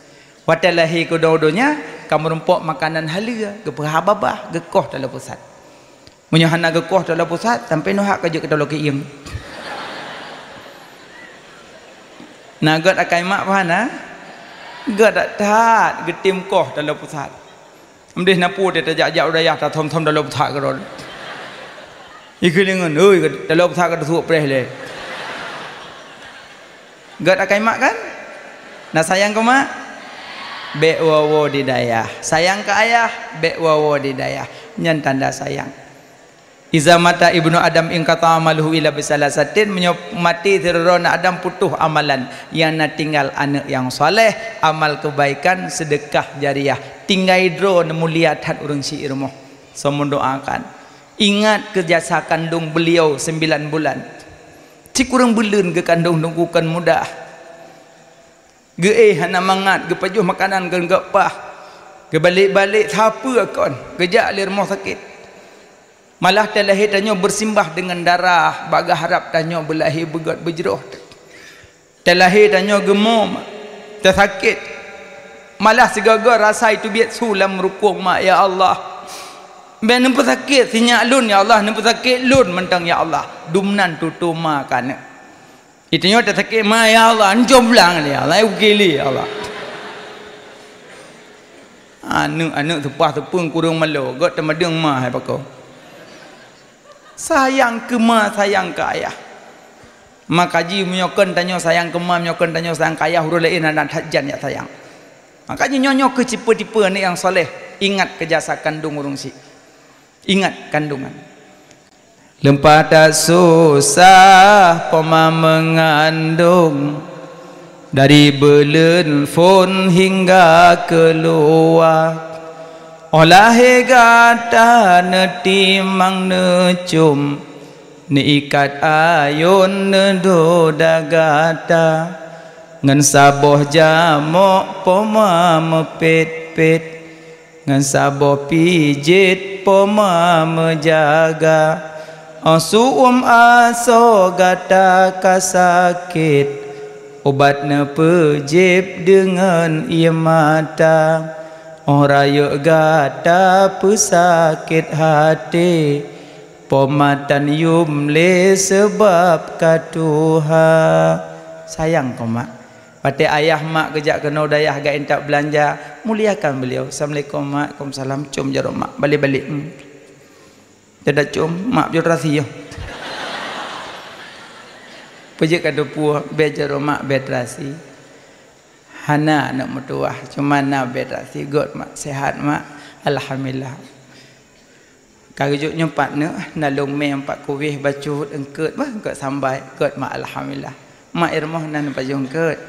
Watée lahé keu donya, ka meurumpok makanan haleue, geupeuhah babah, geukoh taloe pusat. Meunyoe hana geukoh taloe pusat, sampoe neuhak ka jeuet keu taloe keuieng. Na gét akai mak pah na? Gét that-that geutem koh taloe pusat. Mdeh na peue teuh tajak-jak u dayah tathom-thom taloe pusat keudroe. Ikeulingon, "Hei, taloe pusat ka teusuk preh lé." Gét akai mak kan? Na sayang keu mak? Bék woe-woe di dayah. Sayang keu ayah, bék woe-woe di dayah. Nyan tanda sayang. "Iza mata ibnu Adam inqata amaluhu illa bisalasatin," meunyoe maté sidroe droe Adam putôh amalan, nyang na tinggai aneuëk nyang saleh, amal keubaikan, seudeukah jariah. Tinggai droe neumulia that ureuëng syiek rumoh. Soe meudoakan. Ingat keu jasa kandong beliau sembilan bulan. Sikureueng buleuen geukandong Teungku kon mudah. Geuéh hana mangat, geupajoh makanan kon gét pah. Geubalek-balek sapeue kon, geujak lé rumoh sakét. Malah teulahé tanyoe beusimbah deungon darah, bak geuharab tanyoe beulahé beugét beujroh. Teulahé tanyoe geumom, teusakét. Malah sigoe-goe rasa iteubiet su lam rukong mak, "Ya Allah, bék neupeusakét sinyak lôn, ya Allah, neupeusakét lôn mantong, ya Allah." Dumnan tutoe ma keu aneuëk. Itanyoe teusakét ma, "Ya Allah, ancom blang, ya Allah, ukili, ya Allah." Aneuëk-aneuëk seupah seupeueng kureueng malo, gét teumadeueng ma hai pakoe. Sayang keu ma, sayang keu ayah. Maka jih meunyoe kon tanyoe sayang keu ma, meunyoe kon tanyoe sayang keu ayah, ureuëng laén hana that jan jak sayang. Maka jih nyoe, nyoe keuh tipe-tipe aneuëk nyang saleh, ingat keu jasa kandong ureuëng syiek. Ingat kandongan. Leumpa that susah poma meungandong, dari buleuen phon hingga keuluwa. Óh lahé gata neutimang neucom, neuikat ayôn neudoda gata, ngon saboh jamok poma meupet-pet, ngon saboh pijet poma meujaga. Óh siuem asoe gata ka sakét, ubat neupeujieb deungon ié mata. Óh rayeuk gata peusakét até, poma tan yum lé seubab ka tuha. Sayang keu mak. Watée ayah mak geujak keunoe dayah gak intat beulanja, muliakan beliau. "Assalamualaikum mak." "Waalaikumsalam." Com jaroe mak, balek-balek. Hmm. Teudak com, mak beucok rasi yoh. Peujeuet ka teupue, bék jaroe mak, bék rasi. Hana aneuëk meutuwah, cuma na bék rasi. Gét mak, sehat mak. Alhamdulillah. Ka geujok nyoe pat neuk, na lôn mé pat kuweh bacut eungkôt bah, eungkôt sambai, gét mak alhamdulillah. Mak i rumoh na neupajoh eungkôt.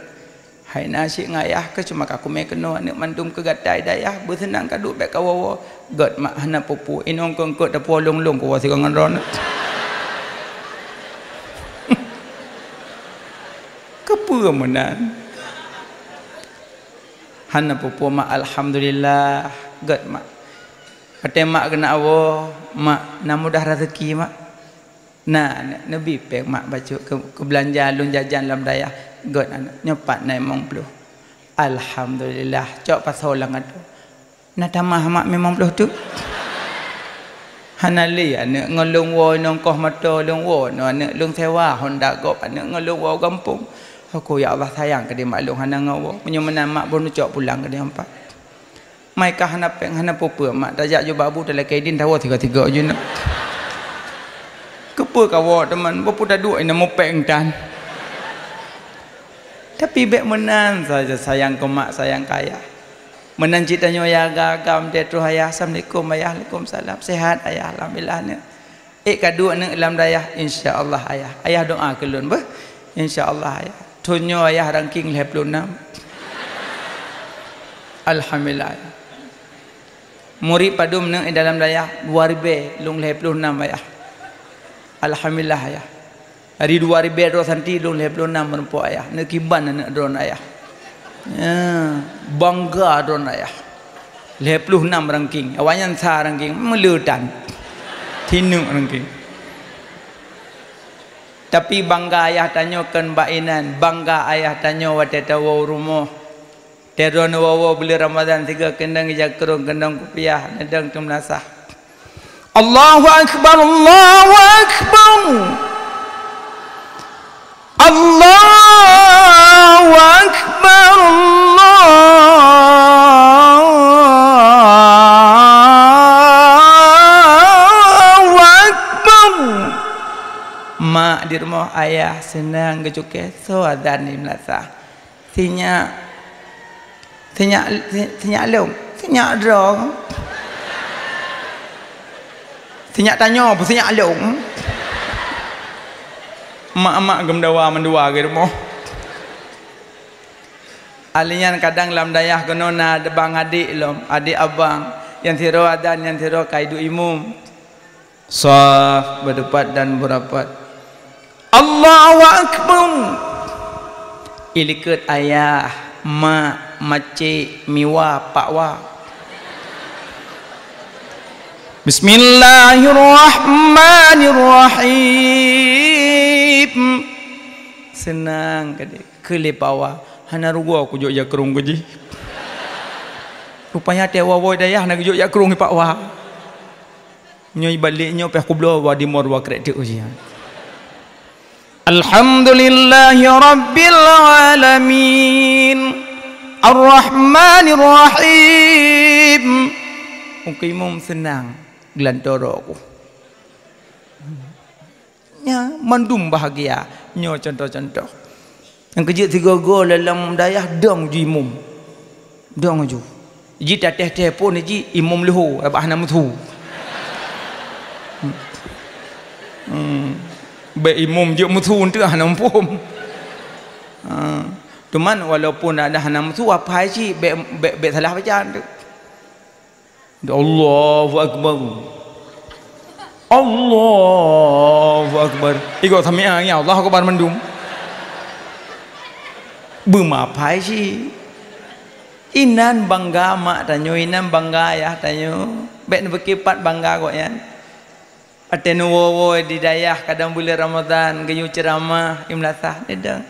Hai na cit ngon ayah keuh cuma ka kumé keunoe aneuëk mandum keu gata i dayah, beuseunang ka duek bék ka woe-woe. Gét mak hana peue-peue, inong keu eungkôt tapuwoe lôn-lôn kuwoe sigoe ngon droeneuh. Keupeue meunan? Hana peue-peue mak, alhamdulillah, gét mak. Watée mak keuneuk woe, mak, na mudah raseuki mak. Na, ne-, neubi péng mak bacut keu, keu beulanja lôn jajan lam dayah, gét aneuëk. Nyoe pat na limong ploh. Alhamdulillah, cok pasoe lam ateueh. Na tamah mak limong ploh teuk. Hana lé aneuëk, ngon lôn woe inong koh moto lôn woe, nyoe aneuëk lôn sewa Honda gob aneuëk ngon lôn woe gampông. Aku, ya Allah, sayang keudéh mak lôn hana ngon woe. Meunyoe meunan mak boh neucok pulang keudéh empat. Mai ka hana péng, hana peue-peue mak, tajak jubak bu talakée idin tawoe tiga-tiga jeuet. Keupeue ka woe teuma, bak peue taduek inan mupéng tan. Tapi bék meunan saja sayang keu mak, sayang keu ayah. Meunan cit tanyoe ya agam-agam teuh troh ayah, "Assalamualaikum ayah." "Waalaikumsalam." "Sehat ayah?" "Alhamdulillah." Nyoe Ék ka duek aneuk lam dayah, insya Allah ayah. Ayah doa keu lôn beuh. Insya Allah ayah. Thon nyoe ayah ranking lhèe ploh nam. Alhamdulillah. Murit padum aneuk di dalam dayah, dua ribèe lôn lhèe ploh nam ayah. Alhamdulillah ayah. Ari dua ribèe droe santri lôn lhèe ploh nam meurumpok ayah. Neukiban aneuk droeneuh ayah. Ya, bangga droeneuh ayah. Lhèe ploh nam ranking. Awaknyan sa ranking, meuleutan. Sineuk ranking. Tapi bangga ayah tanyoe kon bak inan, bangga ayah tanyoe watèe tawoe u rumoh. Teuron woe-woe buleuen Ramadhan sigoe keunong jakrong, keunong kupiah, neudong teumeulasah. Allahu Akbar, Allahu Akbar. Allahu Akbar, Allahu Akbar. Mak di rumoh, ayah seunang geucukée, soe azan di meulasah. Sinyak, sinyak, si-, sinyak lông, sinyak droe. Sinyak tanyoe pih sinyak lông. Mak-mak geumeudawa mandua di rumoh. Alèh nyan kadang lam dayah keunoe na bang adék lom, adék abang, nyang sidroe adan, nyang sidroe ka iduek imum. Saf, beuteupat dan beurapat. Allahu Akbar. Ilikot ayah, mak, macék, miwa, pakwa. Bismillahirrahmanirrahim. Seunang ka deh, keu lé pakwa. Hana rugoe kujok jakrong keu jih. Rupanya tiep woe-woe dayah na geujok jakrong i pakwa. Nyoe ibalék nyoe pih kubloe wa di mor wa krek teuk ujian. Alhamdulillahi rabbil alamin. Arrahmanir rahim. Muka imum seunang geulantoe droe ku. Nyan mandum bahagia. Nyoe contoh-contoh. Nyang keujeuet sigoe-goe lam dayah dong ju imum. Dong ju. Ji tatéh-téh phon ji imum leuho, abah hana meusu. Hmm. Bèk imum jeuet meusu eunteuk hana muphom. Ha. Cuman walaupun ada hana meusu, apai cit bèk, bèk, bèk salah baca eunteuk. Allahu Akbar. Allahu Akbar. Igoe sami'a, ya Allahu Akbar mandum. Beumapai cit. Inan bangga mak tanyoe, inan bangga ayah tanyoe. Bèk neupeukipat bangga gobnyan. Watèe neuwoe-woe di dayah kadang buleuen Ramadhan, geuyue ceuramah, imeulasah, neudong.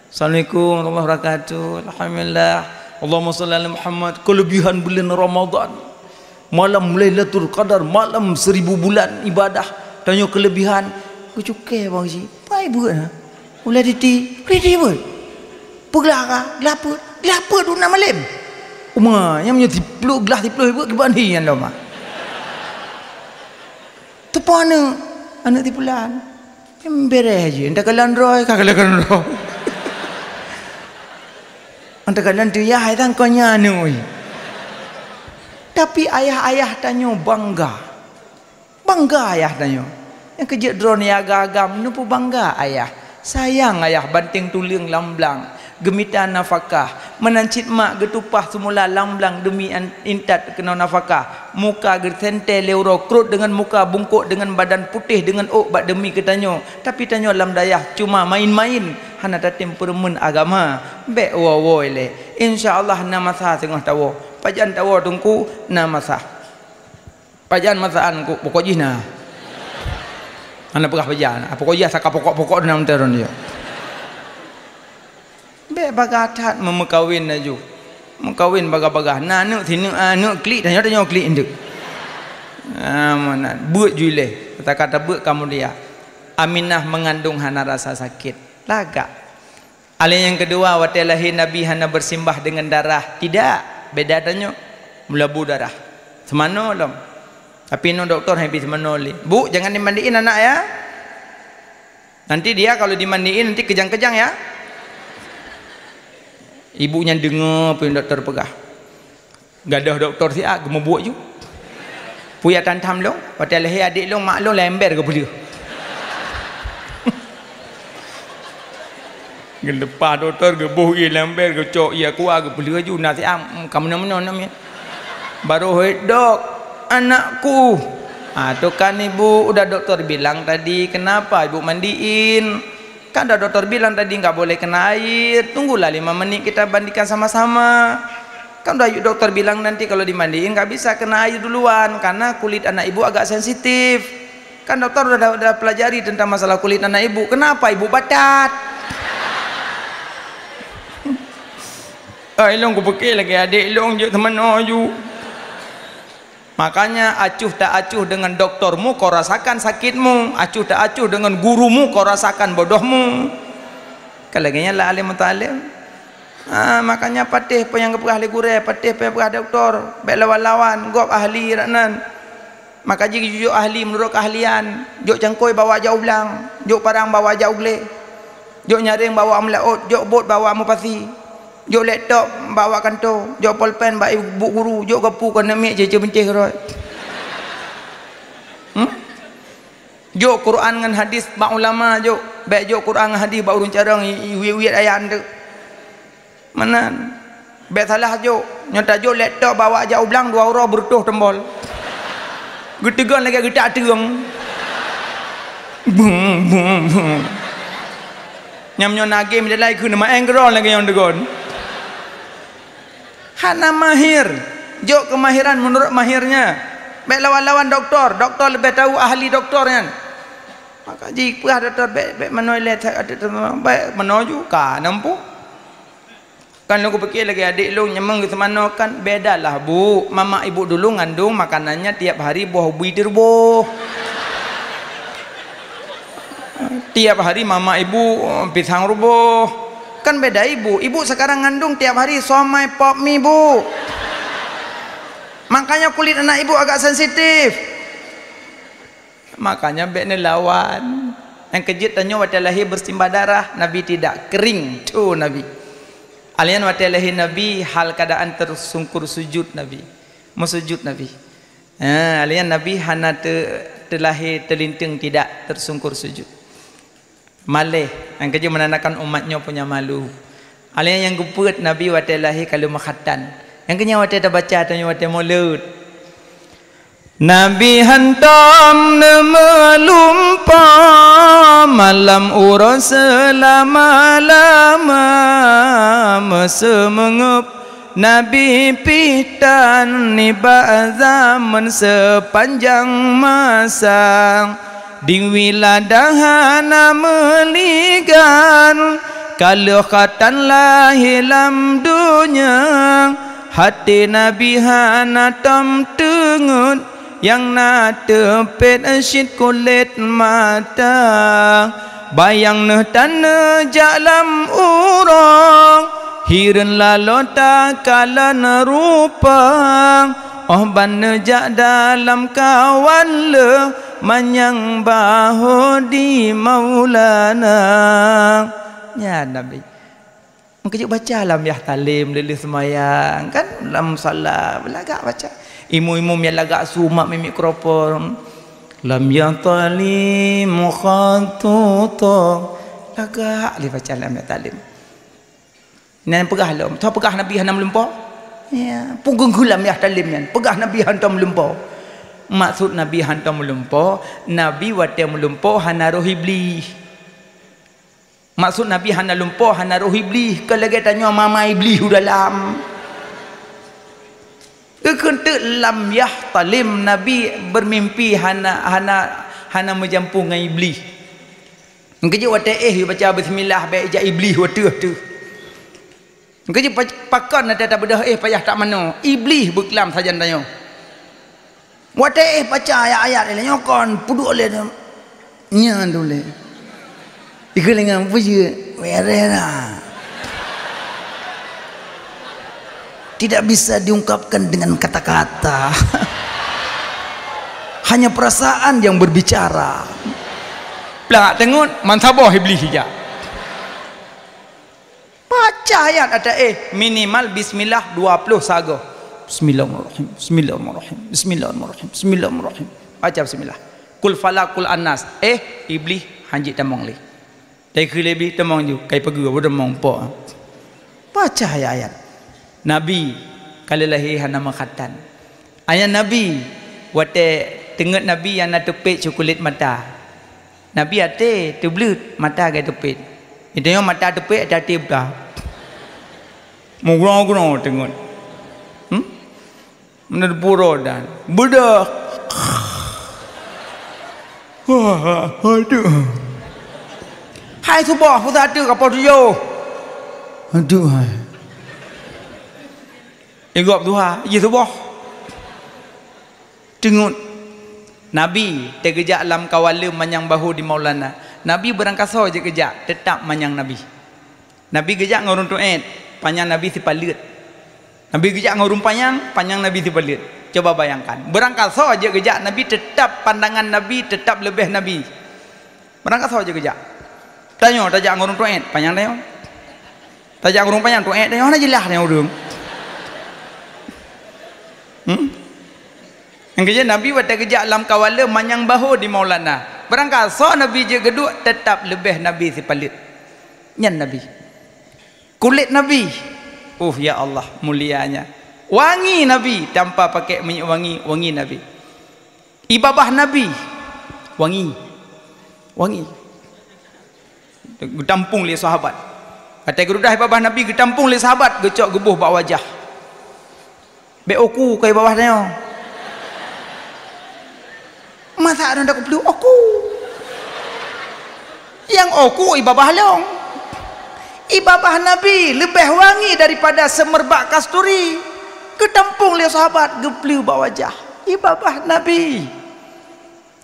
Assalamualaikum warahmatullahi wabarakatuh. Alhamdulillah. Allahumma shalli ala Muhammad. Keulebihan buleuen Ramadhan. Malam Lailatul Qadar, malam seribu bulan ibadah. Tanyoe keulebihan. Geucukée bang jih. Pai buet ha. Ulèe titi, titi buet. Peuglah ka, glah peuet, glah peuet dua malem. Uma, nyang meunyoe siplôh glah siplôh buet kiban hi nyan lom ah. Teupeue aneuk, aneuk sipulan. Em, beureh jih, entah kalon droe, ka kalon droe. Entah kalon tuyah, ai tangkon nyan aneuk. Tapi ayah-ayah tanyoe bangga. Bangga ayah tanyoe. Nyang keujeuet droeneuh agam-agam, neupeubangga ayah. Sayang ayah banting tuleueng lam blang. Geumita nafakah. Meunan cit mak geutupah seumula lam blang deumi an-, intat keunoe nafakah. Muka geuseuntée lé uroe, krot deungon muka bungkôk deungon badan putéh deungon ôk bak deumi keu tanyoe. Tapi tanyoe lam dayah cuma main-main, hana tatem peureumeun agama. Bèk woe-woe lé. Insya Allah na masa singoh tawoe. Pajan tawoe Teungku, na masa. Pajan masa Teungku, pokok jih na. Hana peugah pajan. Pokok jih saka pokok-pokok na meuteurun jih. Bèk bagah that meumeukawen laju. Meukawen bagah-bagah. Na aneuk sineuk, aneuk klik, tanyoe-tanyoe klik eunteuk. Ah, meunan. Beuet ju ilèe. Kata-kata beuet kamoe dia. Aminah mengandung hana rasa sakit. Lagak. Alèh nyang keudua, watèe lahé Nabi hana bersimbah dengan darah. Tidak. Beda tanyoe. Meulabu darah. Seumanoe lom. Tapi nyoe dokto han bi seumanoe lé. Bu, jangan dimandiin anak ya. Nanti dia kalau dimandiin, nanti kejang-kejang ya. Ibu nyan deungoe peue nyang dokto peugah. Gadôh dokto siat geumeubuet ju. Peue nyang tam-tam lôn, watèe lahé adék lôn, mak lôn lam ember geupeuleueh. Geuleupah dokto, geuboh ié lam ember, geucok ié aqua, geupeuleueh laju, na siat, ka meunoe-meunoe nam nyan. Baru hôi, "Dok, anakku." "Ah, tuh kan ibu, udah doktor bilang tadi, kenapa ibu mandiin?" Kan dah doktor bilang tadi nggak boleh kena air, tunggulah lima menit kita mandikan sama-sama. Kan dah doktor bilang nanti kalau dimandiin nggak bisa kena air duluan karena kulit anak ibu agak sensitif. Kan doktor udah, udah pelajari tentang masalah kulit anak ibu. Kenapa ibu batat? Ah, ilong kupikir lagi adik ilong je teman oju. Makanya acuh tak acuh dengan doktormu, kau rasakan sakitmu. Acuh tak acuh dengan gurumu, kau rasakan bodohmu. Kan lagèe nyan lah alim mutaalim. Ha, makanya patéh peue nyang geupeugah lé gurèe, patéh peue nyang geupeugah doktor. Bèk lawan-lawan, gob ahli rak nan. Maka jih geujok ahli meunurot keahlian. Jok cangkôi bawa jak u blang, jok parang bawa jak u glé. Jok nyaréng bawa meulaôt, jok bot bawa meupasi. Jok laptop bak kanto, jok polpen bak ibu guru, jok gapu kon namiet je, je bintéh keudroe. Hmm? Jok Quran ngon hadis bak ulama, jok. Bèk jok Quran ngon hadis bak ureueng carông, i, i, wiet-wiet ayat eunteuk. Meunan. Bèk salah jok. Nyoe tajok laptop bawa jak u blang, dua uroe beureutôh tombol. Geuteugon lagèe geutak teueng. Bum, bum, bum. Nyam nyoe na game jadai keu neumaén keudroe lagèe nyang deugon. Hana mahir. Jok keumahiran meunurot mahirnya. Bèk lawan-lawan doktor. Doktor leubeh tahu ahli doktor nyan. Maka jipeugah doktor, "Bèk, bèk meunoe lé, bèk meunoe ju ka nampu." Kan lôn kupikir lagèe adik lôn nyang meungeue seumanoe kan, bedalah, Bu. Mama ibu dulu ngandung makanannya tiap hari buah ubi direubôh. Tiap hari mama ibu, eh, pisang reubôh. Kan beda ibu. Ibu sekarang ngandung tiap hari somai pop mie, Bu. Makanya kulit anak ibu agak sensitif. Makanya bèk neulawan. Nyang keujeuet tanyoe watèe lahé beusimbah darah, Nabi tidak, kering, tho Nabi. Alèh nyan watèe lahé Nabi, hal keadaan tersungkur sujud Nabi. Meusujud Nabi. Ha, alèh nyan Nabi hana te-, teulahé teulinteung tidak, tersungkur sujud. Malèh, nyang keujeuet menandakan umat nyoe punya malu. Alèh nyan nyang geupeuet Nabi watèe lahé ka lheueh meukhatan. Nyang keujeuet watèe tabaca tanyoe watèe Maulud. Nabi hantom neumeulumpoe malam uroe seulama-lama, meuseumeungeup Nabi pih tan nibak zaman seupanjang masa. Di wiladah hana meuligan, ka lheueh khatan lahé lam donya. Até Nabi hana tom teungeut, nyang na teupet cit kulét mata. Bayang neuh tan neujak lam uroe, hireuen laloe takalon rupa. Óh ban neujak dalam kawan lheueh manyang bahô di Maulana. Nyan Nabi. Meukeujeuet baca lam yah talem lé lheueh seumayang, kan lam musala, lagak baca. Imum-imum nyang lagak su mak mimikrofon. Lam yah talem khatutha. Lagak lé baca lam yah talem. Nyan peugah lom, tho peugah Nabi hana meulumpoe? Ya, peugah lam yah talem nyan, peugah Nabi hantom meulumpoe. Maksud Nabi hantom meulumpoe, Nabi watèe meulumpoe hana roh Iblih. Maksud Nabi hana lumpoe, hana roh Iblih, kon lagèe tanyoe mama Iblih u dalam. Geukheun teuk lam yah talem Nabi beumimpi hana, hana, hana meujampu ngon Iblih. Meukeujeuet watèe éh baca bismillah bèk jak Iblih watèe teuh. Meukeujeuet pa-, pakon watèe tabeudôh éh payah tak manoe, Iblih beuklam sajan tanyoe. Watèe éh baca ayat-ayat ilèe nyoe kon peuduek lé nyan tuléh. Ikeu lé ngon peue jeuet, bereh na. Tidak bisa diungkapkan dengan kata-kata. Hanya perasaan yang berbicara. Plak teungeut, mansaboh Iblih ijak. Baca ayat ata éh, minimal bismillah dua ploh sagoe. Bismillahirrahmanirrahim. Bismillahirrahmanirrahim. Bismillahirrahmanirrahim. Bismillahirrahmanirrahim. Baca bismillah. Kul falaq, kul annas. Eh, Iblih, hanjeuet tamong lé. Dai keu lé Iblih tamong ju, kai peugeu, beudamong po. Baca ayat-ayat. Nabi, ka lheueh lahé hana meukhatan. Ayat Nabi, watée teungeut Nabi nyang na teupét coklat mata. Nabi até teubleuet, mata geuteupét. Geutanyoe mata teupét, até-até buta. Meugroe-groe teungeut. Hmm? Meunan pura dan beudah. Wah, aduh. Hai suboh, pusat tu kapal tujoh. Aduh, hai. Igop tuha, iji suboh. Teungeut. Nabi teugeujak lam kawaleuem manyang bahô di Maulana. Nabi beurangkasoe jeuet geujak, teutap manyang Nabi. Nabi geujak ngon ureuëng tuét, panyang Nabi sipaleuet. Nabi geujak ngon ureuëng panyang, panyang Nabi sipaleuet. Coba bayangkan, beurangkasoe jeuet geujak, Nabi teutap pandangan Nabi teutap leubeh Nabi. Beurangkasoe jeuet geujak. Tanyoe tajak ngon ureuëng tuét, panyang tanyoe. Tajak ngon ureuëng panyang, tuét tanyoe hana jeulaih tanyoe ureuëng. Hmm? Nyang keujeuet Nabi watée geujak lam kawaleuem manyang bahô di Maulana. Beurangkasoe Nabi jeuet geuduek teutap leubeh Nabi sipaleuet. Nyan Nabi. Kulét Nabi. Uh, ya Allah, mulianya. Wangi Nabi tanpa pakai minyeuk wangi, wangi Nabi. Ié babah Nabi wangi. Wangi. Geutampong lé sahabat. Watée geududah ié babah Nabi geutampong lé sahabat, geucok geuboh bak wajah. Bék oku keu ié babah tanyoe. Masa ada kupeuleueh oku. Nyang oku ié babah lôn. Ié babah Nabi leubeh wangi daripada seumerbak kasturi. Geutampong lé sahabat, geupeuleueh bak wajah. Ié babah Nabi.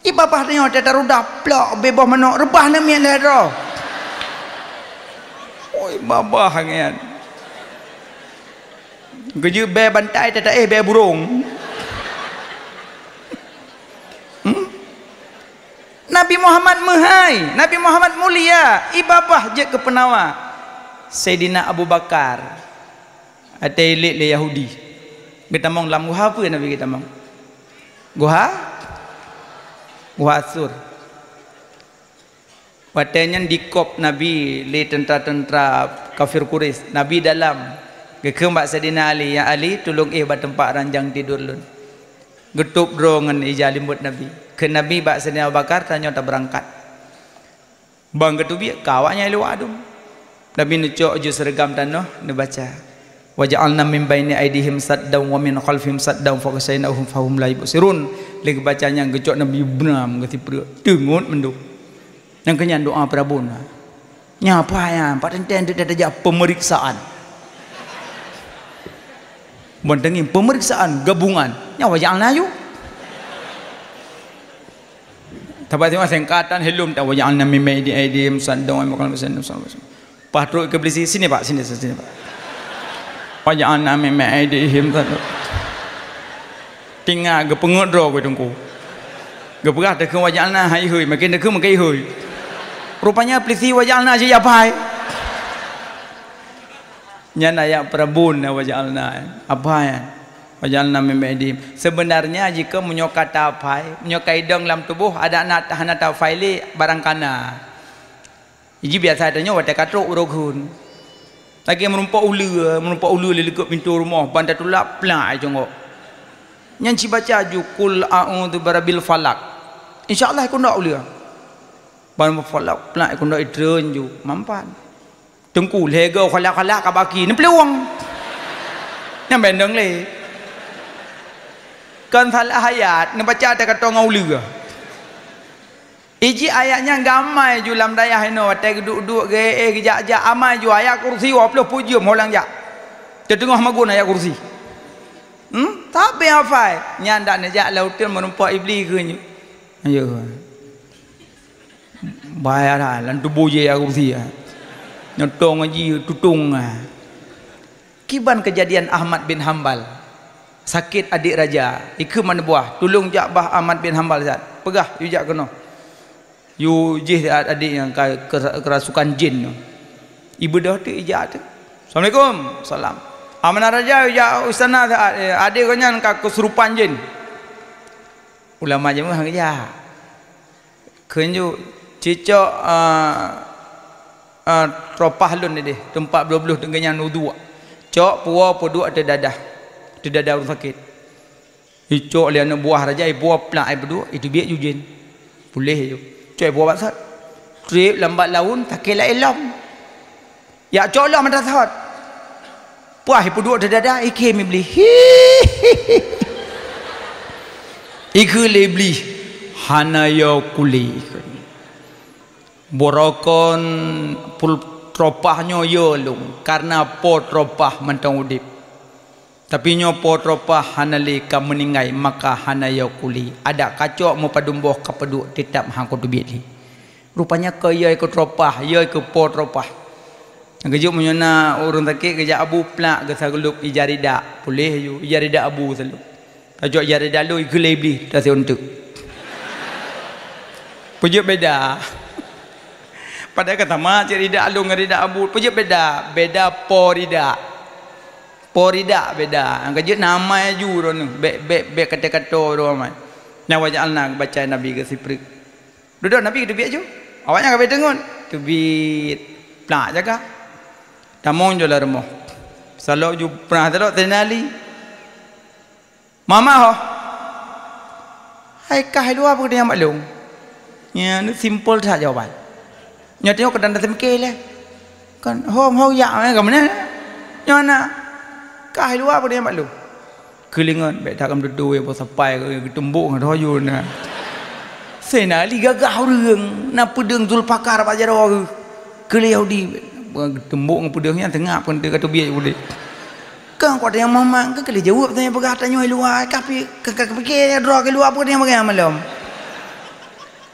Ié babah tanyoe teuh tarudah plok beuboh manok reubah na miet lhée droe. Oi babah ngian. Geujeuet bée bantai teuh taéh bée burông. Hmm? Nabi Muhammad meuhai, Nabi Muhammad mulia, ié babah jeuet keu peunawa. Saidina Abu Bakar. Watée ilét lé Yahudi. Geutamong lam guha peue Nabi geutamong? Guha? Guha Sur. Watée nyan dikop Nabi lé teuntra-teuntra kafir Quraisy. Nabi dalam. Geukheun bak Saidina Ali, "Ya Ali, tulông éh bak teumpat ranjang tidur lôn." Geutôb droe ngon ija limbot Nabi. Kheun Nabi bak Saidina Abu Bakar, "Tanyoe tabeurangkat." Ban geuteubiet ka awaknyan luwa dum. Nabi neucok ju seureugam tanoh neubaca, "Wa ja'alna min baini aidihim saddan wa min khalfihim saddan fa aghsyainahum fahum la yubsirun." Lé geubaca nyan geucok Nabi beunam geusipreuk. Teungeut mandum. Nyang keunyan doa peurabon. Nyan apa nyan? Pat teuntèe tajak peumeriksaan. Ban teungieng peumeriksaan gabungan. Nyan wa ja'alna ju. Tapi tengok singkatan hilom tak, "Wa ja'alna min baini aidihim saddan wa min khalfihim saddan." Paih trok keu polisi, "Sini, Pak, sini, sini, Pak." "Wa ja'alna min baini aidihim saddan." Tinggai geupeungeut droe keu teungku. Geupeugah takheun "Wa ja'alna" hai hôi, makin takheun makin hôi. Rupanya polisi "Wa ja'alna" jih apai. Nyan ayat peurabon na "Wa ja'alna". Apai. "Wa ja'alna min baini aidihim." Sebenarnya jika meunyoe kata apai, meunyoe ka idong lam tuboh, adak na hana tapai lé barang kana. Jih biasa tanyoe watèe ka trok uroe gheun. Lagèe meurumpok uleue, meurumpok uleue lé likot pintoe rumoh, ban tatulak plak i congok. Nyan ci baca ju, "Qul a'udzu birabbil falaq." Insya Allah ikundok uleue. Ban falaq plak ikundok itreun ju, mampan. Teungku lhèe goe khalak-khalak ka baki neuplueng. Nyan bendeng lé. Kon salah ayat, neubaca teuka tonga uleue. Iji ayat nyan gamai ju lam dayah inoe, watèe geuduek-duek, geuéh, geujak-jak, amai ju ayat kursi, dua ploh peuet jeuem holang jak. Teuteungoh magun ayat kursi. Hmm? Tapi hafai, nyan dak neujak lam uteuen meurumpok Iblih keu nyoe. Ayo. Bahaya dah, lam tuboh jih ayat kursi, ah. Nyoe tong ngaji tutong, ah. Kiban keujadian Ahmad bin Hambal. Sakét adék raja, ikheun aneuk buah, "Tulông jak bak Ahmad bin Hambal, Zat." Peugah, "Yue jak keunoe." Yue jih adék nyang ka, ke-, keurasukan jin nyoe. Ibeudôh teuk ijak teuk. "Assalamualaikum." "Salam." Amanah Raja jak u istana, eh, adé gobnyan ka keusurupan jén. Ulama jeumaah geujak. Kheun ju, "Cicok, ah, ah, tropah lôn idéh, teumpat bloh-bloh teungku nyan uduk. Cok puwoe peuduek ateueh dadah, ateueh dadah ureuëng sakét." Icok lé aneuk buah raja, ipuwoe plak, ipeuduek, iteubiet ju jén. Puléh ju. Cok ipuwoe bak sot. Trép lam bak laun, sakét laén lom. Jak cok lom mata sot. Puah ipeuduek teuh dada, ikhém Iblih. Hi. Ikheun lé Iblih, "Hana yo kulé." Beurokon pul-, tropah nyoe yo lôn, kareuna po tropah mantong udép. Tapi nyoe po tropah hana lé ka meuninggai, maka hana yo kulé. Adak kacok meupadum boh kapeuduek, teutap han kuteubiet lé. Rupanya keu yo keu tropah, yo keu po tropah. Geujok meunyoe na ureuëng sakét geujak abu plak geusageulop ija ridak, puléh ju ija ridak abu salu. Tajok ija ridak lôn, ikheun lé Iblih, "Taseunteuek." Peujeuet beda. Padahai ka sama cit ridak lôn ngon ridak abu. Peujeuet beda? Beda po ridak. Po ridak beda. Nyang keujeuet na amai ju droeneuh. Bék, bék, bék kato-kato droe amai. Nyan wajah alna baca Nabi keu sipreuk. Dudoe Nabi teubiet ju. Awaknyan ka bék teungon. Teubiet. Plak jaga. Tamong ju lam rumoh. Salok ju prah salok teulinali. "Mama ho." "Hai kah i luwa peue nyang bak lôn?" Nyan simple that jawaban. Nyoe tanyoe keunan taseumiké lé. Kan ho ho yak meh ka meunan. Nyoe na. "Kah i luwa peue nyang bak lôn?" Keulingon, bék that ka meududoe, boh sapai geutumbok ngon toyue na. Sena li gagah ureuëng, na peudeueng Zulfakar bak jaroe geuh. Keu lé Yahudi, geutumbok ngon peudeueng nyan teungap pun teu ka teubiet udép. Kan kuat nyang mamak, kan keu lé jaweueb tanyoe peugah tanyoe i luwa, ka pi-, ka, ka, ka piké droe keu luwa peue nyang peugah malom.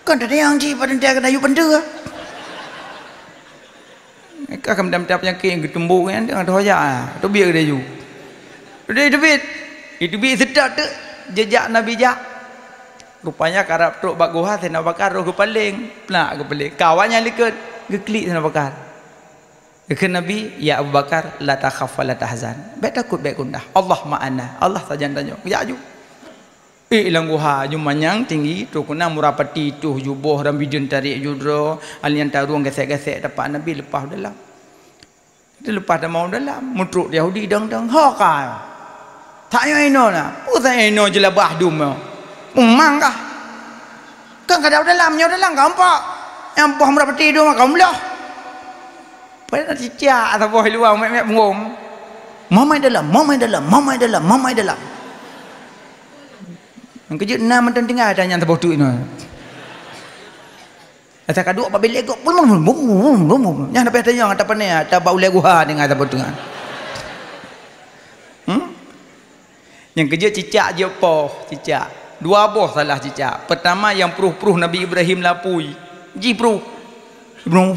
Kan teudeung cit padum teuka keuneuk yue peunteue. Ka keumadam peunyakét geutumbok nyan teuh toh jak, teubiet geude ju. Teubiet, teubiet. Teubiet seutôt teuk jejak Nabi jak. Rupanya karab trok bak guha, Saidina Abu Bakar roh geupaleng, plak geupaleng. Kawan nyang likot geuklik Saidina Abu Bakar. Geukheun Nabi, "Ya Abu Bakar, la takhaf wa la tahzan." Bék takot, bék gundah. Allah ma'ana. Allah sajan tanyoe. Jak ju. Ék lam guha ju manyang tinggi, trok keunan murah pati tuh ju boh ram bideueng tarék ju droe, alian tarông gesek-gesek tapak Nabi leupah u dalam. Leupah tamong u dalam, meutrok Yahudi dong-dong, "Ho ka? Tanyoe inoe na, peue tanyoe inoe jeulabah dum nyoe? Peumang kah? Kan ka u dalam, nyoe dalam ka umpok. Nyang boh murah pati dum ka umbloh." Padahai cicak saboh i luwa mek-mek punggong. "Mamai dalam, mamai dalam, mamai dalam, mamai dalam." Nyang keujeuet na mantong tinggai ata nyan saboh teuk inoe. Ata ka duek bak bilék gop. Nyan leubeh tanyong ata pane, ata bak ulée guha tinggai saboh teuk nyan. Hmm? Nyang keujeuet cicak jeuet poh, cicak. Dua boh salah cicak. Peutama nyang pruh-pruh Nabi Ibrahim lapui. Jipruh. Jipruh.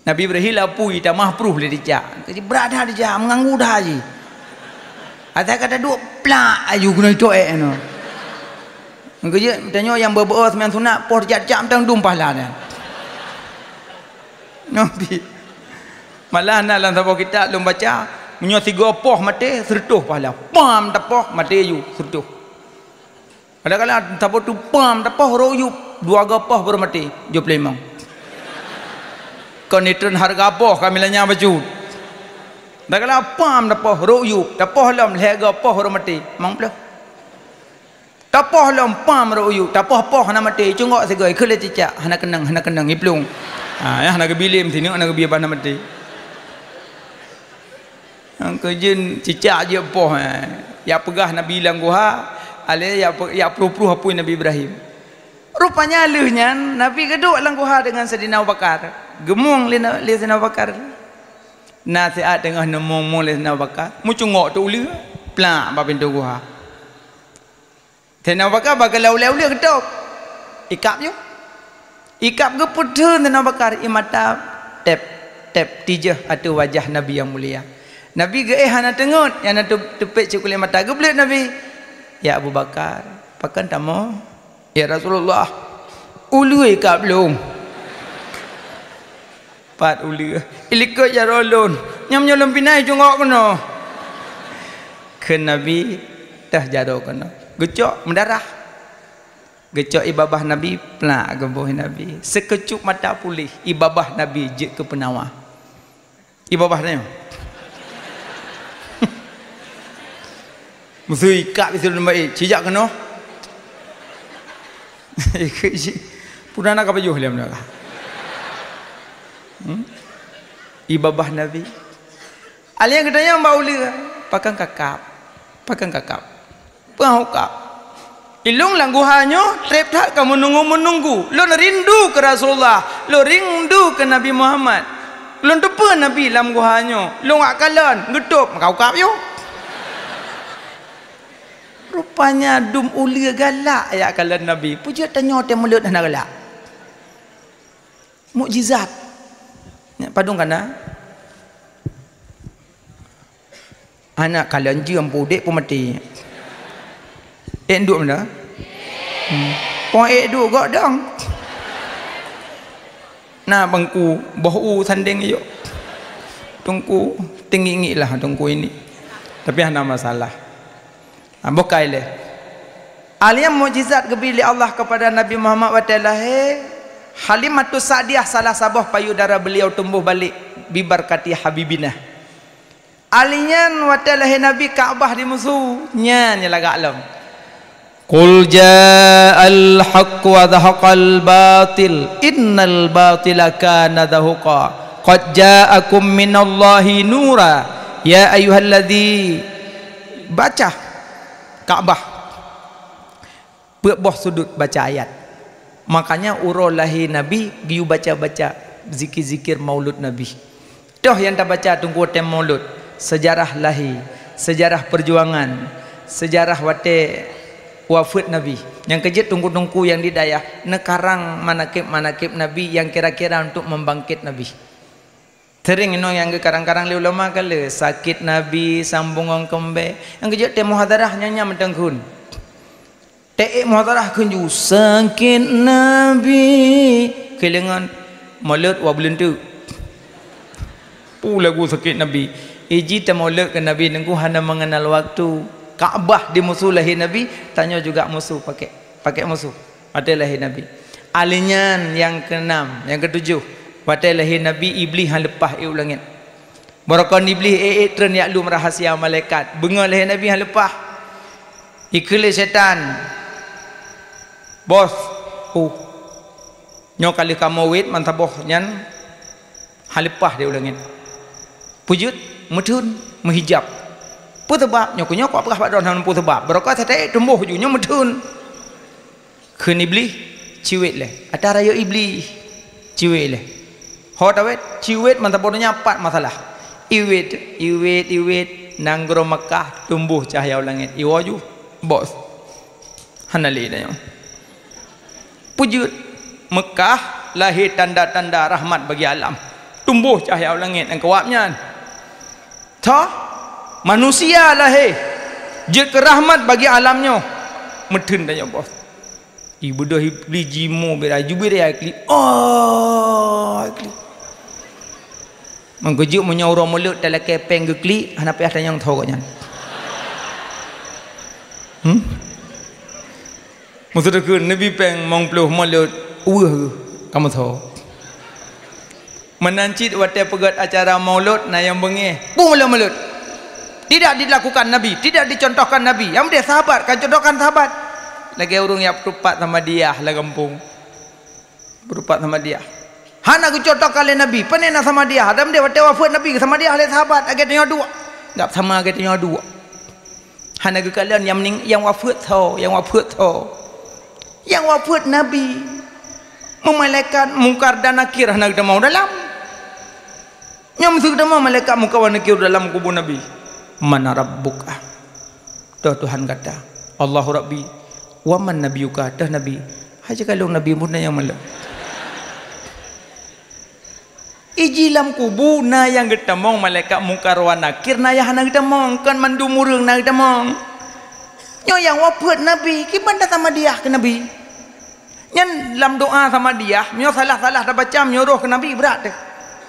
Nabi Ibrahim lapui tamah pruh lé cicak. Brat that cicak, meunganggu that jih. Asai ka taduek plak aju keunoe itoe ék nyoe. Keujeuet tanyoe nyang beu-beu seumayang sunat poh cicak-cicak mantong dum pahala nyan. Nabi. Malah na lam saboh kitab lôn baca, meunyoe sigoe poh maté, seureutôh pahala. Pam tapoh, maté ju, seureutôh. Kadang-kadang saboh teupam tapoh rot yup, dua goe poh baru maté, jôb limong. Kon itreun hareuga poh kami lanyang bacut. Kadang-kadang pam tapoh rot yup, tapoh lom lhée goe poh baru maté, limong ploh. Tapoh lom pam rot yup, tapoh poh hana maté, cunggok sigoe, keu lé cicak, hana keunong, hana keunong, iplueng. Ha, ya, hana geubi lé meusineuk, hana geubi ban hana maté. Nyang keujeuet cicak jeuet poh, eh. Jak peugah Nabi lam guha, alé jak pe-, jak pruh-pruh apui Nabi Ibrahim. Rupanya lheueh nyan, Nabi geuduek lam guha deungon Saidina Abu Bakar. Geumueng lé na-, lé Saidina Abu Bakar. Na siat teungoh neumueng-mueng lé Saidina Abu Bakar, meucunggok teuk uleue, plak bak pintoe guha. Saidina Abu Bakar bak geulheueh ulée-ulée geutôb. Ikab ju. Ikab geupeutheun Saidina Abu Bakar, ie mata teb-teb tijeuh ateueh wajah Nabi nyang mulia. Nabi geuéh hana teungeut, nyang na teu-, teupék cit kulét mata. Geubleuet Nabi, "Ya Abu Bakar, pakon tamong?" "Ya Rasulullah, uleue ikab lôn." "Pat uleue?" "Ilikot jaroe lôn." Nyam nyoe lôn pinai cungok keunoe. Kheun Nabi, teuh jaroe keunoe. Geucok meudarah. Geucok ie babah Nabi, plak geuboh Nabi. Sikeucup mata puléh, ie babah Nabi jeuet keu peunawa. Ie babah nyoe. Meusui kak bisi lôn baik, cijak keunoe. Puna na ka pajoh lom dah. Hmm? Ie babah Nabi. Alèh geutanyoe bak uleue, pakon kakab. Pakon kakab. Peue hukab. Ilôn lam guha nyoe treb that ka meununggu-meununggu. Lôn rindu keu Rasulullah, lôn rindu keu Nabi Muhammad. Lôn teupeue Nabi lam guha nyoe, lôn jak kalon, geutôb, maka hukab yôh. Rupanya dum uleue galak jak kalon Nabi. Peue jeuet tanyoe teuh mulod hana galak. Mukjizat. Nyak padum kana? Anak kalon jeuem pudek pun mati. Ék duek mana? Hmm. Pon ék duek gok dong. Na bangku boh u sandeng yuk. Tungku tinggi-tinggi lah tungku ini. Tapi hana masalah. Ha, bukai lé. Alèh nyan mukjizat geubri lé Allah kepada Nabi Muhammad watée lahé, Halimatus Sa'diyah salah saboh payudara beliau tumbuh balik bibarkati Habibina. Alèh nyan watée lahé Nabi Ka'bah dimusu, nyan nyang lagak lom. Qul ja'al haqq wa zahaqal batil, innal batila kana zahuqa. Qad ja'akum minallahi nura, ya ayyuhalladzi, baca Ka'bah. Peuet boh sudut baca ayat. Makanya uroe lahé Nabi geuyue baca-baca zikir-zikir maulud Nabi. Toh nyang tabaca teungku watée maulud, sejarah lahé, sejarah perjuangan, sejarah watée wafeuet Nabi. Nyang keujeuet teungku-teungku nyang di dayah neukarang manakib-manakib Nabi nyang kira-kira untuk membangkit Nabi. Sering inoe nyang geukarang-karang lé ulama kala, sakét Nabi sambong ngon keumbée. Nyang keujeuet teuh muhadarah nyan nyang meuteungkheun. Teuék muhadarah kheun ju sakét Nabi. Keulengan mulod wa beuleunteu. Peue lagu sakét Nabi. Iji teumulod keu Nabi teungku hana mengenal waktu. Ka'bah dimusu lahé Nabi, tanyoe juga musu pakai. Pakai musu. Watée lahé Nabi. Alèh nyan nyang keunam, nyang keutujoh, watée lahé Nabi Iblih han leupah ék u langét. Barokon Iblih ék-ék treun jak lom rahsia malaikat. Beungoh lahé Nabi han leupah. Ikheun lé setan, "Bos, uh, nyoe ka lheueh kamoe wét mantong boh nyan." Han leupah di u langét. Peue jeuet? Meutheun, meuhijab. Peue sabab? Nyoe keuh nyoe kupeugah bak droeneuh peue sabab. Barokon saté tumboh ju nyoe meutheun. Kheun Iblih, "Ciwét lé." Ata rayeuk Iblih. Ciwét lé. Ho tawét, ciwét mantong boh nyan pat masalah. Iwét, iwét, iwét, nanggroe Meukah tumboh cahya u langét. Iwoe ju, bos. Hana lé tanyoe. Peue jeuet? Meukah lahé tanda-tanda rahmat bagi alam. Tumboh cahya u langét nyang keuwab nyan. Tho, manusia lahé jeuet keu rahmat bagi alam nyoe. Meutheun tanyoe bos. Ibeudôh Iblih jimoe bira, jubiré ai klik. Oh, ai klik. Meukeujeuet meunyoe uroe mulod talakée péng geuklik, hana payah tanyong tho gobnyan. Hmm? Maksud keu neubi péng limong ploh mulod, weueh kamoe tho. Meunan cit watée peugét acara maulud na nyang beungéh, peue mulod-mulod. Tidak dilakukan Nabi, tidak dicontohkan Nabi. Nyang meudeh sahabat, ka contohkan sahabat. Lagée ureuëng nyang peurupat Samadiyah lam gampông. Peurupat Samadiyah. Hana geucontohkan lé Nabi. Pane na Samadiyah? Adam deh watée wafeuet Nabi, Samadiyah lé sahabat, lagée tanyoe duek. Gab sama lagée tanyoe duek. Hana geukalon nyang meuning-, nyang wafeuet tho, nyang wafeuet tho. Nyang wafeuet Nabi. Meumalaikat Mungkar dan Nakir hana geutamong dalam. Nyang meusu geutamong malaikat Mungkar wa Nakir dalam kubu Nabi. "Mana rabbuka?" Toh Tuhan gata. "Allahu Rabbi." "Wa man nabiyuka?" Toh Nabi. Hai cakap lôn Nabi bunoe nyang malak. Iji lam kubu na nyang geutamong malaikat Mungkar wa Nakir, na nyang hana geutamong, kon mandum ureuëng na geutamong. Nyoe nyang wafeuet Nabi, kiban tasamadiyah keu Nabi. Nyan lam doa Samadiyah, meunyoe salah-salah tabaca, meunyoe roh keu Nabi brat teuh.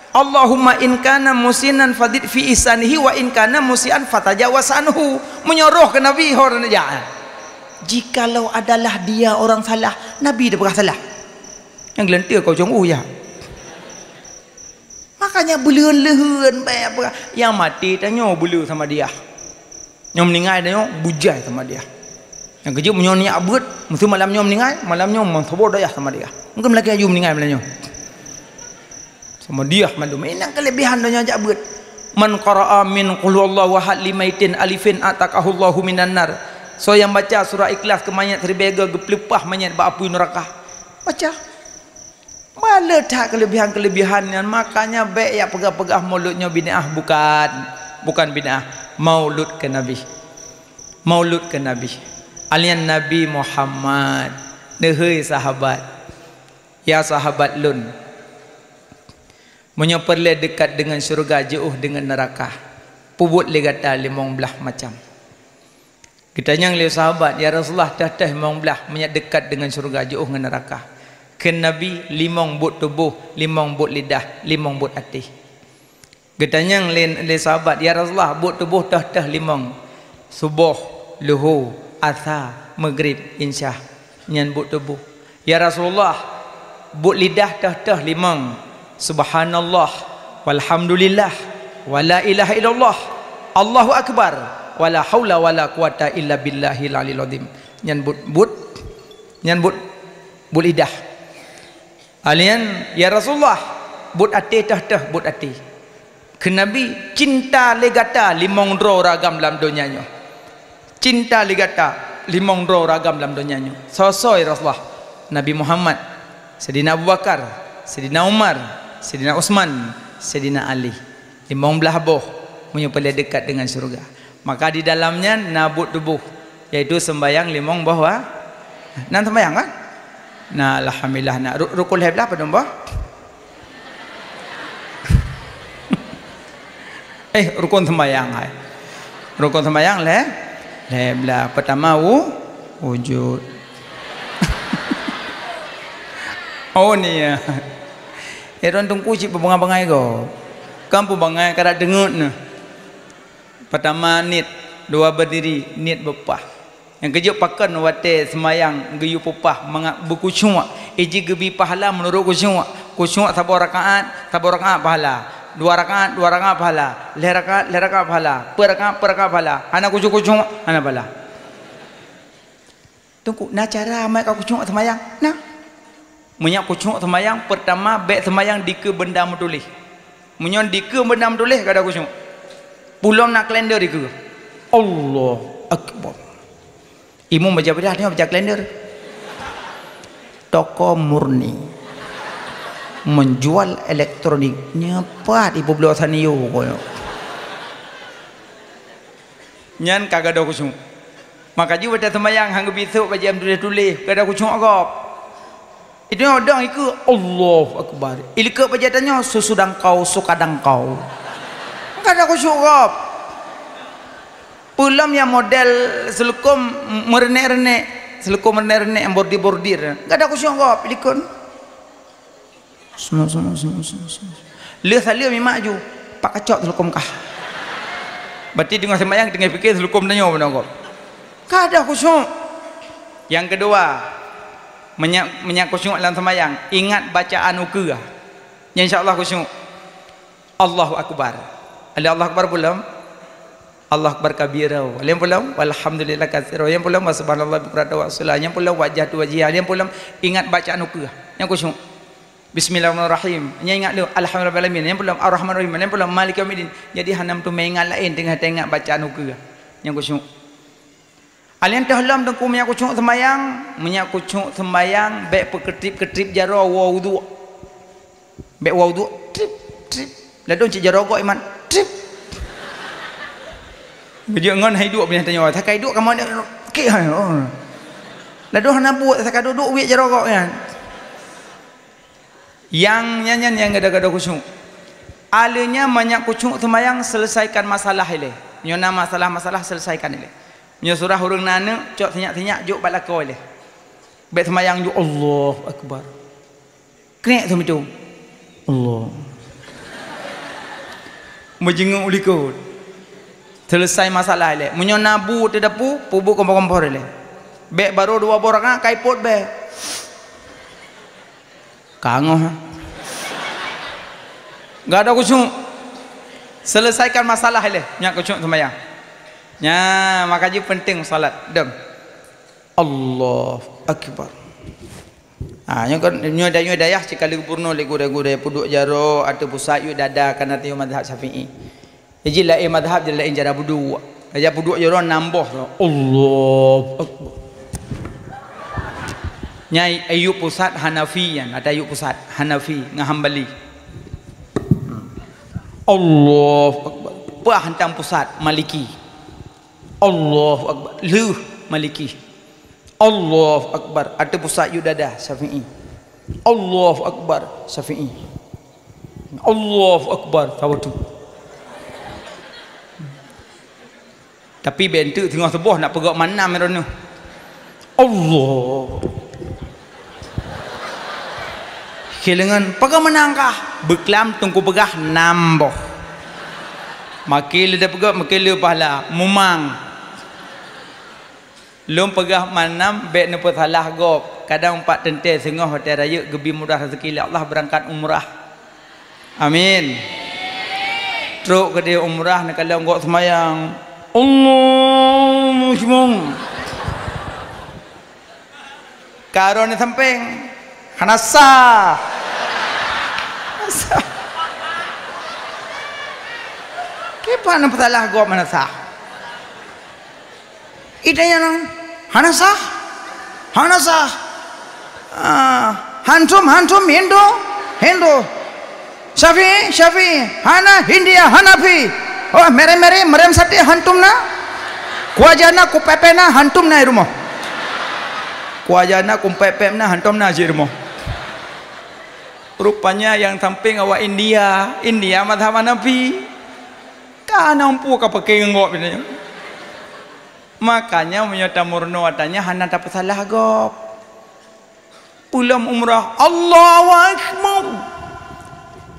Allahumma in kana musinan fadzid fi ihsanihi wa in kana musian fatajawaz anhu. Meunyoe roh keu Nabi ho neujak. Jikalau adalah dia orang salah, Nabi dah peugah salah. Nyang geuleunteu kau cong uh ya. Makanya beuleuen-leuen bèk peugah, nyang maté tanyoe beuleue sama dia. Nyang meuninggai tanyoe bujai sama dia. Nyang keujeuet meunyoe nyak beuet, meusti malam nyoe meuninggai, malam nyoe meusaboh dayah sama dia. Mungkin lagèe aju meuninggai malam nyoe. Sama dia mandum. Inong keulebihan donya jak beuet. Man qara'a min qul huwallahu ahad limaitin alfin a'taqahullahu minan nar. Soe nyang baca surah Ikhlas keu manyét siribèe geuh, geupeuleupah manyét bak apui neuraka. Baca. Maleuet that keulebihan-keulebihan nyan, makanya bèk jak peugah-peugah maulud nyoe bid'ah, bukan. Bukan bid'ah. Maulud keu Nabi. Maulud keu Nabi. Alian Nabi Muhammad. Neuhôi sahabat. Ya sahabat lôn, meunyoe peureulèe deukat deungon syeuruga jiôh deungon neuraka, peubuet lé gata limong blaih macam. Geutanyong lé sahabat, "Ya Rasulullah, teuh-teuh limong blaih meunyoe deukat deungon syeuruga jiôh ngon neuraka?" Kheun Nabi, "Limong buet tuboh, limong buet lidah, limong buet até." Geutanyong lé, lé sahabat, "Ya Rasulullah, buet tuboh teuh-teuh limong, suboh, luhu, asa, meugrib, insya, nyan buet tuboh. Ya Rasulullah, buet lidah teuh-teuh limong, subhanallah, walhamdulillah, wala ilaha illallah, Allahu akbar, wala haula wala quwata illa billahil aliyil azim." Nyan buet, buet, nyan buet, buet lidah. Alian, "Ya Rasulullah, buet até teuh-teuh buet até." Kheun Nabi, "Cinta lé gata limong droe ureueng agam lam donya nyoe. Cinta lé gata limong droe ureueng agam lam donya nyoe." "Soe-soe, ya Rasulullah?" "Nabi Muhammad, Saidina Abu Bakar, Saidina Umar, Saidina Utsman, Saidina Ali." Limong blaih boh meunyoe peureulèe deukat deungon syeuruga. Maka di dalam nyan na buet tuboh, yaitu seumbahyang limong boh wa-, nan seumbahyang kan? Na, alhamdulillah, na ru-, rukun lhèe blaih padum boh? Eh, rukun seumbahyang hai. Rukun seumbahyang lhèe, lhèe blaih. Pertama wu-, wujud. Oh, niat. Eh, droen teungku cit peubangai-bangai gob. Kan peubangai ka dak deungeut neuh. Pertama niet, dua berdiri, niet beupah. Nyang keujeuet pakon watèe seumayang geuyue peupah mangat beukhusyuk, iji geubi pahala meunurot khusyuk. Khusyuk saboh rakaat, saboh rakaat pahala. Dua rakaat, dua rakaat pahala. Lhèe rakaat, lhèe rakaat pahala. Peuet rakaat, peuet rakaat pahala. Hana khusyuk-khusyuk, hana pahala. Teungku, na cara meuka khusyuk seumayang? Na. Meunyoe khusyuk seumayang, peurtama bèk seumayang dikeue beunda meutuléh. Meunyoe dikeue beunda meutuléh, kada khusyuk. Peulom na kalender dikeue. Allahu Akbar. Imum baca bidah, nyoe baca kalender. Toko murni. Menjual elektronik. Nyepat ibu bloe Sanyo ko nyoe. Nyan ka gadôh khusyuk. Maka jih watèe seumayang han geubi sôk bajèe meutuléh-tuléh, kada khusyuk gob. Itu nyoe dong ikeue, Allahu Akbar. Ilikot bajèe tanyoe, susu dangkau, suka dangkau. Kada khusyuk gob. Peulom nyang model seuleukom meureunek-reunek, seuleukom meureunek-reunek nyang bordir-bordir. Kada khusyuk gob, ilikot. Seumeu, seumeu, seumeu, seumeu, seumeu. Lheueh saleuem imak ju, pak kacok seuleukom kah. Berarti teungoh seumayang, teungoh pike seuleukom tanyoe beunong gob. Kada khusyuk. Nyang keudua, meunyak, meunyak khusyuk lam seumayang, ingat bacaan ukeue. Nyan insya Allah khusyuk. Allahu Akbar. Ada Allahu Akbar peulom? Allahu Akbar kabira. Nyang peulom? Walhamdulillah katsira. Nyang peulom? Wa subhanallah bukratan wa asila. Nyang peulom? Wajjahtu wajhiya. Nyang peulom? Ingat bacaan ukeue. Nyang khusyuk. Bismillahirrahmanirrahim. Nyang ingat lom, alhamdulillahirabbil alamin. Nyang peulom? Arrahmanirrahim. Nyang peulom? Maliki yaumiddin. Jadi hana meuteumé ingat laén, teungoh teuingat bacaan ukeue. Nyang khusyuk. Alian teuh lom teungku meunyak khusyuk seumayang, meunyak khusyuk seumayang bèk peukeutrip-keutrip jaroe woe wudhu. Bèk woe wudhu, trip, trip. Ladôm cit jaroe gok iman, trip. Beujeuet ngon hai duek binatang nyoe, sakai duek kamoe ni, kik hai, oh. Ladôm hana buet, sakai duek-duek wiek jaroe gok nyan. Nyang nyan, nyan nyang gadôh-gadôh khusyuk. Aleunya meunyak khusyuk seumayang, selesaikan masalah ilèe. Nyoe na masalah-masalah, selesaikan ilèe. Nyoe surah ureueng na aneuk, cok sinyak-sinyak jok bak lakoe ilèe. Bèk seumayang jok, Allahu Akbar. Krek seumitu. Allah. Meujeungeuk u likot. Seuleusai masalah ilée. Meunyoe na bu teudapu, peubuet kompor-kompor ilée. Bék barô dua boh rakaat ka ipot bék. Kangoh. Gak ada khusyuk. Seuleusaikan masalah ilée. Nyak khusyuk seumayang. Nya, maka jih penting salat. Dem. Allahu Akbar. Ha, nyoe kan, nyoe da-, nyoe dayah cit ka lheueh geupurunoe lé gurée-gurée, peuduek jaroe ateueh pusat yue dada, kana teuh madhab Syafi'i. Jadi laén madhab, jadi laén cara peuduek. Jadi peuduek jaroe nam boh. Allahu Akbar. Nyan yue pusat Hanafi nyan, ata yue pusat Hanafi ngon Hambali. Allahu Akbar. Peue hantom pusat Maliki. Allahu Akbar. Lheueh Maliki. Allahu Akbar. Ateueh pusat yue dada Syafi'i. Allahu Akbar. Syafi'i. Allahu Akbar. Sawatu. Tapi bék teuk teungoh suboh nak peugah manam droeneuh. Allah. Khilengan peugah meunang kah? Beuklam teungku peugah nam boh. Makin lé peugah, makin lé pahala. Mumang. Lôn peugah manam bék neupeusalah gob. Kadang pat teuntée singoh watée rayeuk geubi mudah rezeki lé Allah beurangkat umrah. Amin. Trok keudeh umrah neukalon gob seumayang. Allahu Akbar. Karon di sampéng. Hana sah. Hana sah. Kiban neupeusalah gob hana sah. Ita nyan hana sah, hana sah. Ah, hantom, hantom, Hindu, Hindu. Syafi'i, Syafi'i, hana Hindia, Hanafi. Oh, mere-mere, merem sate hantom na. Kuaja na, kupepek na, hantom na di rumoh. Kuaja na, kupepek na, hantom na di rumoh. Rupanya nyang sampéng awak India, India mazhab Hanafi. Ka na umpu ka pakai ngon gob ini. Makanya meunyoe tameurunoe ata nyan hana tapeusalah gob. Peulom umrah, Allahu Akbar.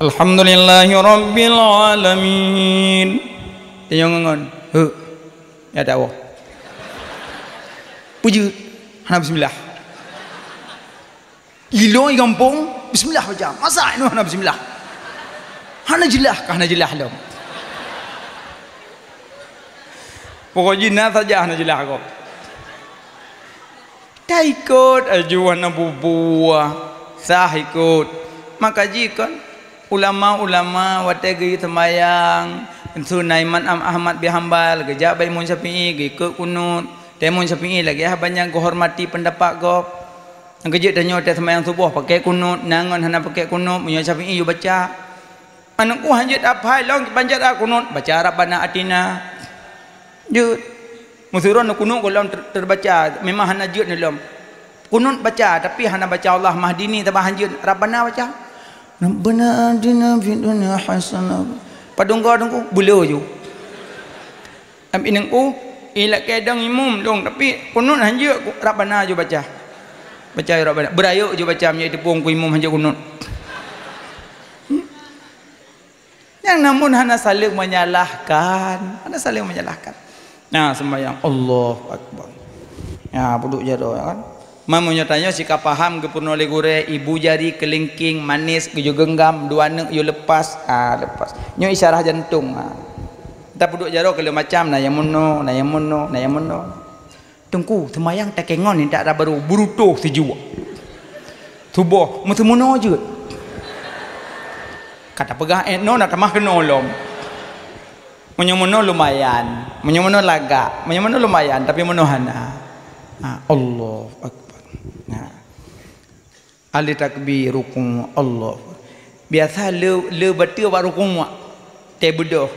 Alhamdulillahi Rabbil Alamin. Tanyong ngon, heu. Ya dakwah. Peujeuet. Hana bismillah. Iloi gampông, bismillah baca. Masa inoe hana bismillah? Hana jeulaih kah, hana jeulaih lom. Pokok jih na saja hana jeulaih gob. Taikot aju hana bubuah, sah ikot. Maka jih kon ulama-ulama watée geuyue seumayang, su na Imam Ahmad bin Hambal geujak bak Imam Syafi'i, geuikot kunut. Imam Syafi'i lagée haba nyang geuhormati peundapat gob. Nyang keujeuet tanyoe watée seumayang suboh pakai kunut, na ngon hana pakai kunut, meunyoe Syafi'i yue baca. Aneuëk ku hanjeuet aphai lom panjat a kunut, baca Rabbana atina. Jeuet. Meusurot neukunut gohlom ter-, terbaca, memang hana jeuet neulom. Kunut baca, tapi hana baca Allahumma hdini, tapi hanjeuet Rabbana baca. Rabbana atina fid dunya hasanah. Padum goe teungku, beulo ju. Am inong ku, ilakée dong imum dong, tapi kunut hanjeuet ku, Rabbana ju baca. Baca ya Rabbana. Beurayeuk ju baca meunyoe teupông ku imum hanjeuet kunut. Hmm? Nyang namun hana saling menyalahkan, hana saling menyalahkan. Nah, sembahyang Allahu Akbar. Ya, puduk jaroe kan. Meunyoe tanyoe sika paham geupeurunoe lé gurée, ibu jari, kelingking, manis, geuyue genggam, dua neuk yue lepas, ah, lepas. Nyoe isyarah jantong, ah. Tapeuduek jaroe keu lheueh macam, na nyang meunoe, na nyang meunoe, na nyang meunoe. Teungku, seumayang takengon indak tabaru, beurutoh sijuek. Suboh, meuteumeunoe jeuet. Ka tapeugah, eh, noe na tamah keunoe lom. Meunyoe meunoe lumayan, meunyoe meunoe lagak, meunyoe meunoe lumayan, tapi meunoe hana. Ha, Allahu Akbar. Ha. Ahli takbir, rukuk, Allah. Biasa le, le bateue bak rukuk, teubeudôh.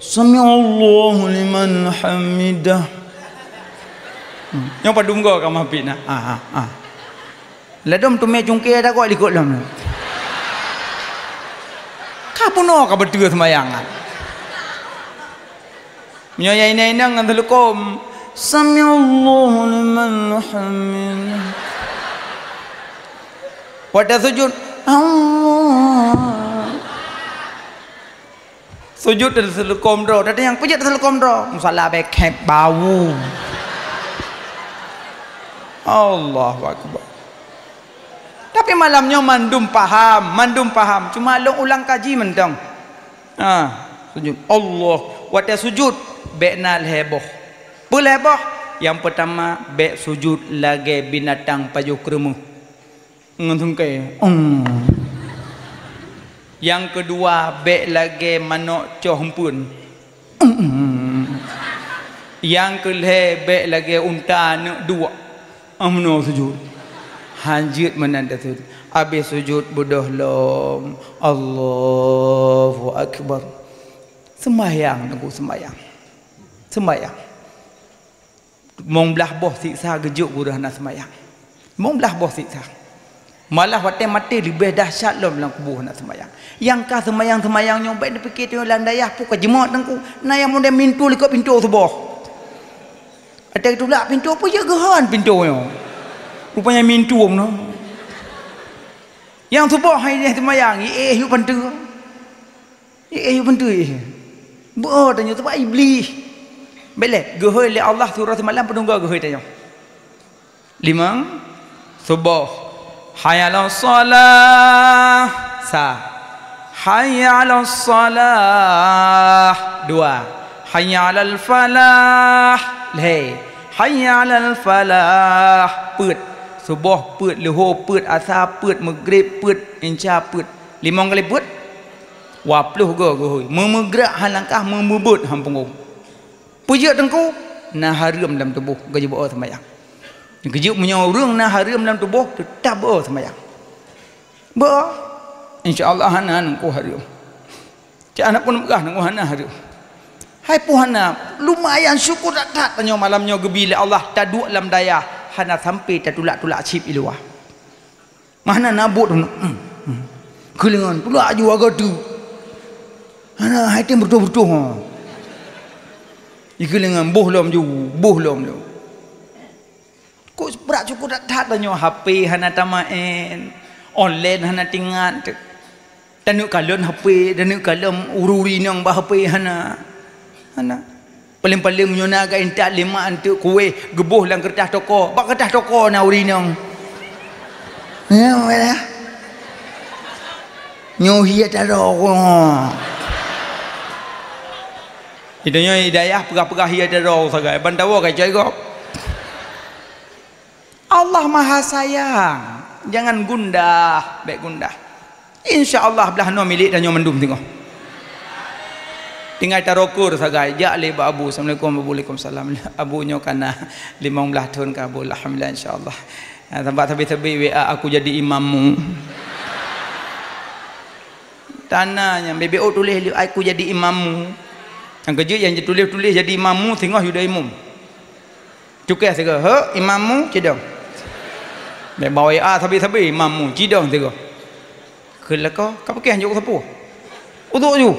Sami'allahu liman hamidah. Hmm. Nyoe padum goe ka mapit na. Ah, ah, ah. Ladôm teumé cungké dah kok likot lom. Ka peunoh ka bateue seumayang. Meunyoe ya inong-inong ngon teuleukom, "Sami'allahu liman hamidah." Watée sujud, "Allah." Sujud teuseuleukôm droe, teunyang peujeuet teuseuleukôm droe. Musala bèk khép bau. Allahu Akbar. Tapi malam nyoe mandum paham, mandum paham. Cuma lôn ulang kaji mantong. Ah, sujud. Allah, watèe sujud, bèk na lhèe boh. Peue lhèe boh? Nyang peutama, bèk sujud lagèe binatang pajoh keureumeuh. Ngon sungkée. Ong. Nyang keudua, bèk lagèe manok coh eumpeuen. Ong. Nyang keulhèe, bèk lagèe unta neuk duek. Ameunoe sujud. Hanjeuet meunan tasujud. Abéh sujud beudôh lom. Allahu Akbar. Seumayang, Teungku, seumayang. Seumayang. Limong blaih boh siksa geujok gurèe hana seumayang. Limong blaih boh siksa. Malah watèe maté leubeh dahsyat lom lam kubu hana seumayang. Nyang ka seumayang-seumayang nyoe bèk neupike tanyoe lam dayah peue ka jimeuet Teungku. Na nyang model mintu likot pintoe suboh. Watèe geutulak pintoe peue jeuet geuhon pintoe nyoe. Rupanya mintu meunoe. Nyang suboh hai nyan seumayang, iéh yue panteue. Eh, eh, beutôi. Beuo tanyoe, sabab Iblih. Bèk lé, geuhôi lé Allah surah seumalam peununggu geuhôi tanyoe. Limong, suboh. Hayya 'alas shalah. Sa. Hayya 'alas shalah. Dua. Hayya 'alal falah. Lhèe. Hayya 'alal falah. Peuet. Suboh peuet, leuhô peuet, asa peuet, meugreb peuet, insya peuet. Limong kali peuet. Dua ploh goe geuhôi. Meu-, meugrak han langkah, meu-, meubeuet han punggong. Peue jeuet Teungku? Na hareuem lam tuboh, geujeuet beuo seumayang. Geujeuet meunyoe ureueng na hareuem lam tuboh, teutab beuo seumayang. Beuo. Insya Allah hana Teungku hareuem. Cak hana pun peugah Teungku hana hareuem. Hai peue hana, lumayan syukur that-that tanyoe malam nyoe geubi lé Allah taduek lam dayah, hana sampai tatulak-tulak cit i luwa. Mah na nabot, hmm, hmm. Keulingan pula aju aga tu. Hana hai tem beutôh-beutôh, ha. Ikeulingan boh lom ju, boh lom ju. Kok brat syukur that-that tanyoe, H P hana tamaén, online hana tingat. Taneuk kalon H P, taneuk kalon ureueng inong bak H P hana. Hana. Paleng-paleng meunyoe na ka intat lima anteuk kueh geuboh lam keureutah toko. Bak keureutah toko na ureueng inong. Ya, wala. Nyoe hiet ata droe. Itu nyoe hidayah peugah-peugah hiet ata droe sagai. Ban tawoe ka cai gob. Allah Maha Sayang. Jangan gundah, bèk gundah. Insya Allah blah noe milék tanyoe mandum singoh. Tinggai tarokur sagai, jak lé bak Abu, "Assalamualaikum Abu." "Waalaikumsalam." Abu nyoe ka na limong blah thon ka Abu, alhamdulillah insya Allah. Ha, sabab sabe-sabe W A, "Aku jadi imammu." Tana nyan, B B O tuléh lé, "Aku jadi imammu." Nyang keujeuet nyang jituléh-tuléh jadi imammu, singoh yue dua imum. Cukéh sigoe, "Hok, imammu, cidong." Bèk bawa W A sabe-sabe, "Imammu, cidong sigoe." Keu lakoe, ka pakéh jok sapeue? Uduk ju.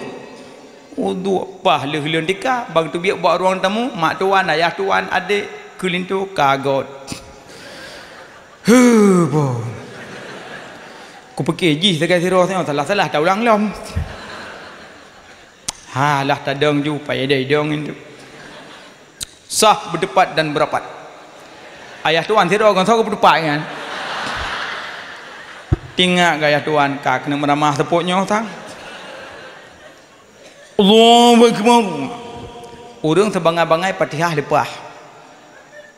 Uduk paih lheueh-lheueh tika, ban teubiet bak ruang tamu, mak tuan, ayah tuan, adék, keu linto, ka göt. Huh, boh. Kupike jih sagai sidroe nyoe, salah-salah taulang lom. Ha, lah tadong ju, payah dai dong itu. Sah, beuteupat dan beurapat. Ayah tuan sidroe ngon soe beuteupat nyan. Tingat keu ayah tuan, ka keuneuk meuramah seupôt nyoe sang. Allahu Akbar. Ureueng seubangai-bangai Fatihah leupah.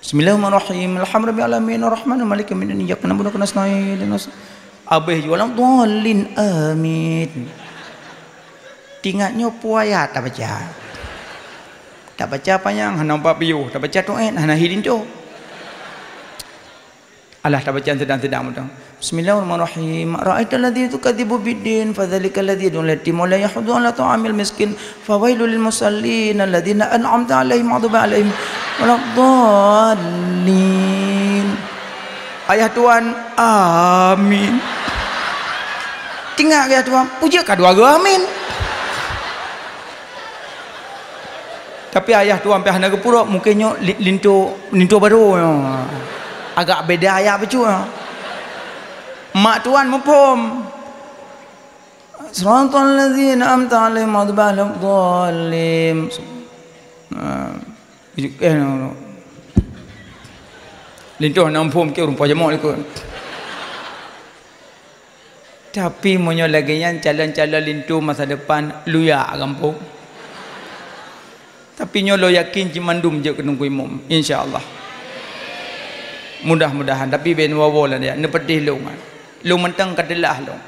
Bismillahirrahmanirrahim. Alhamdulillahirabbil alamin. Arrahmanirrahim. Maliki yaumiddin. Iyyaka na'budu wa iyyaka nasta'in. Ihdinas, abéh ju waladdallin. Amin. Tingat nyoe peue ayat tabaca. Tabaca panyang hana umpat piôh, tabaca tuet hana hi linto. Alah, tabaca seudang-seudang mantong. Bismillahirrahmanirrahim. Ra'aital ladzi yukadzibu biddin, fadzalikal ladzi yad'ul yatim wa la yahuddu 'ala ta'amil miskin, fawailul lil musallin, alladzina an'amta 'alaihim, ghairil maghdubi 'alaihim waladdallin. Ayah tuan, amin. Tingat ayah tuan, peue jeuet ka dua goe amin. Tapi ayah tuan pih hana geupeuruek, mungken nyoe li-, linto, linto barô nyoe. Agak beda ayat bacut nyoe. Mak tuan muphom. Siratal ladzina an'amta 'alaihim ghairil maghdubi 'alaihim waladdallin. Nah, eh, no, no. Linto na phom ke rupa jamoe likot. Tapi meunyoe lagée nyan calon-calon linto masa depan luya gampông. Tapi nyoe lôn yakin cit mandum jeuet keu Teungku Imum, insya Allah. Mudah-mudahan, tapi ben woe-woe lah dia, neupeudeh lôn. Lôn mantong ka teulah lôn.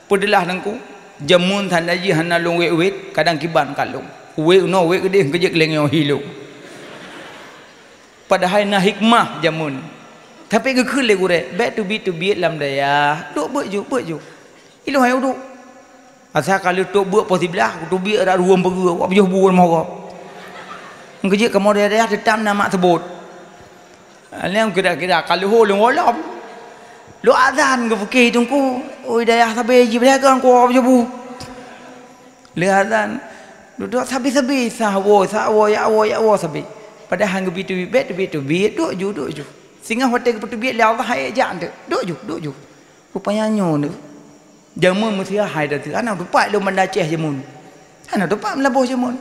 Peudeulah Teungku, jameun tanda jih hana lôn wét-wét, kadang kiban ka lôn. Wét unoe wét keudeh keujeuet lengeo hi lôn. Padahai na hikmah jameun. Tapi geukheun lé gurée, bék teubiet-teubiet lam dayah. Duek beuet ju, beuet ju. Ilôn hai uduk. Asai ka lheueh tôb beuet poh siblaih, kuteubiet rot ruweueng peugeuh, wak peujoh bu lam gob. Keujeuet kamoe dayah-dayah teutab na mak seubot. Aleuem kira-kira ka leuho lôn wolom. Lôn azan geupiké Teungku, oi dayah sabe jih beudagang ku wak peujoh bu. Lheueh azan, dudoe sabe-sabe, sah woe, sah woe, yak woe, yak woe sabe. Padahai geubri teubiet, teubiet, teubiet, duek ju, duek ju. Singoh watée geupeuteubiet lé Allah, hai jak eunteuk. Duek ju, duek ju. Rupanya nyoe nyoe. Jameun meusiah hai datu. Hana teupat lôn Banda Aceh jameun. Hana teupat Meulaboh jameun.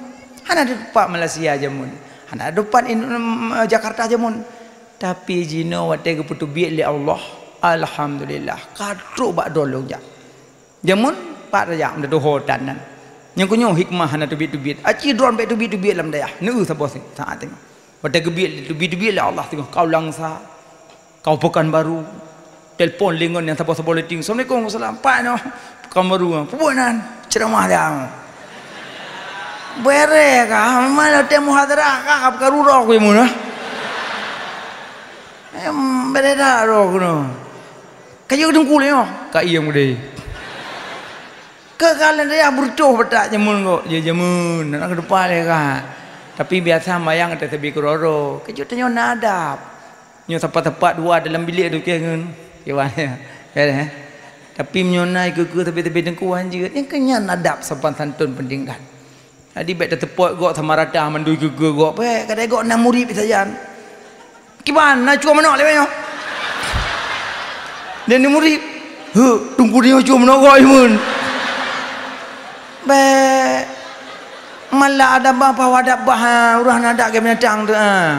Hana teupat Malaysia jameun. Hana teupat in-, em, Jakarta jameun. Tapi jinoe watée geupeuteubiet lé Allah, alhamdulillah, ka trok bak droe lôn jak. Jameun pat raya meutuho tan nan. Nyang kunyoe hikmah hana teubiet-teubiet. Aci droe bék teubiet-teubiet lam dayah. Neu saboh si-, saát teungoh. Watée geubiet teubiet-teubiet lé Allah teungoh kau Langsa, kau Pekanbaru. Telepon lé ngon nyang saboh-saboh letting. Assalamualaikum, salam. Pat nyoe. Pekanbaru. Peue buet nan? Ceramah dah. Bere ka, malah teu muhadharah ka, ka peukaru roh ku jameun, ah. Em, bere dah roh keunoe. Ka jeuet teungku lé nyoe, ka ieng udeh. Keu ka lôn dayah beureutoh batak jameun kok, jeuet jameun, na keudepan lé ka. Tapi biasa mayang teuseubie keudroe-droe, keujeuet tanyoe na adab. Nyoe sapat-sapat dua dalam bilék tu keu ngon. Kiban, ya, ya. Tapi meunyoe na ikeue-keue sabe-sabe teungku han jeuet, nyan keuh nyan adab sopan santun penting that. Jadi bék tateupeue gob sama rata mandum ikeue-keue gob, bék kadai gob na murit sajan. Kiban na cue manok lé nyoe. Dan ni murit, "Heu, teungku nyoe cue manok gob imeun." Bék. Malah adab bah, bah adab bah, ha, ureueng na adab keu binatang tu, ha.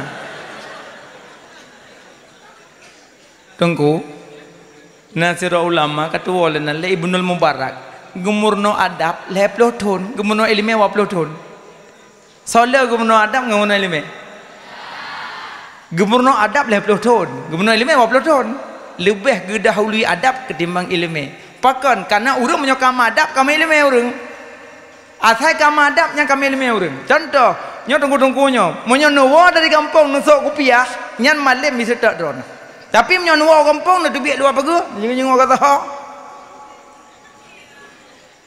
Teungku, na sidroe ulama ka tuwoe lé nan lé Ibnul Mubarak, geumeurunoe adab lhée ploh thon, geumeurunoe iéleumé dua ploh thon. Soe le geumeurunoe adab ngon geumeurunoe iéleumé? Geumeurunoe adab lhée ploh thon, geumeurunoe iéleumé dua ploh thon. Leubeh geudahului adab keutimbang iéleumé. Pakon? Kareuna ureueng meunyoe ka meuadab ka meuiéleumé ureueng. Asai ka meuadab nyang ka meuiéleumé ureueng. Cuntoh, nyoe teungku-teungku nyoe, meunyoe neuwoe dari gampông neusok kupiah, nyan malem miseutôt droeneuh. Tapi meunyoe neuwoe gampông neuteubiet luwa pageue, jingui-jingui ka saho.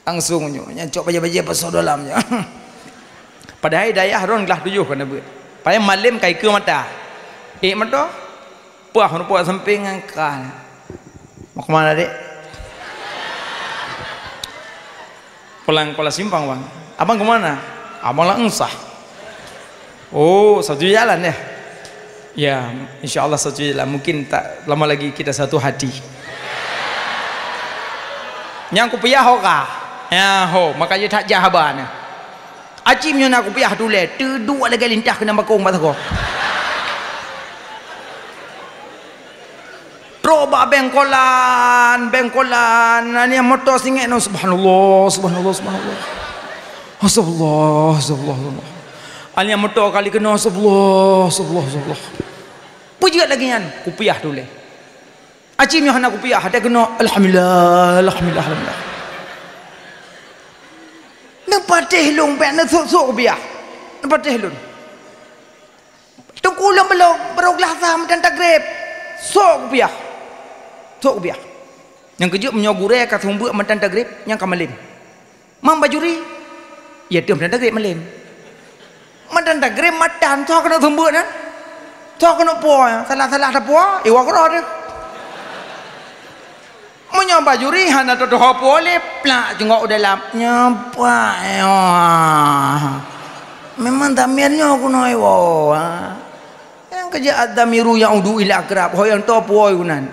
Langsung nyoe, nyan cok bajée-bajée pasoe dalam nyoe. Padahai dayah droen glah tujoh ka neubeuet. Padahai malem ka ikeue mata. Ék meutoh. Pah, rumpok sampéng nyan ka. Mau ke mana, Dek? Pulang Kuala Simpang, Bang. Abang ke mana? Abang Langsah. Oh, satu jalan ya? Ya, insya Allah satu jalan. Mungkin tak lama lagi kita satu hati. Nyang kupiah ho ka. Ya, ho, makanya tak jah haba ni. Aci meunyoe na kupiah tulée, teuduek lagée lintah keunong bakong bak sagoe. Trok bak bengkolan, bengkolan, na nyang moto singét nyoe, "Subhanallah, subhanallah, subhanallah. Astagfirullah, astagfirullah, astagfirullah." An nyang moto kali keunoe, "Astagfirullah, astagfirullah, astagfirullah." Peue jeuet lagée nyan, kupiah tulée. Aci meunyoe hana kupiah, até keunoe, "Alhamdulillah, alhamdulillah, alhamdulillah." Neupatéh lôn bék neusok-sok kupiah. Neupatéh lôn. Teungku lôn beulông, barô glah sa meutan tagreb. Sok kupiah. Sok kupiah. Nyang keujeuet meunyoe gurée ka seumeubeuet meutan tagreb, nyan ka malem. Mam bajuri, ya teuh meutan tagreb malem. Meutan tagreb matan, soe keuneuk seumeubeuet nyan? Soe keuneuk puwoe? Salah-salah tapuwoe, iwoe keudroe teuh. Meunyoe bajuri hana teutuho puwoe lé, plak cungok u dalam. Nyoe pak, eh, oh. Memang damian nyoe keunoe woe, ha. Nyang keujeuet ad-damiru ya'udu ila aqrab, ho nyang toe puwoe keunan.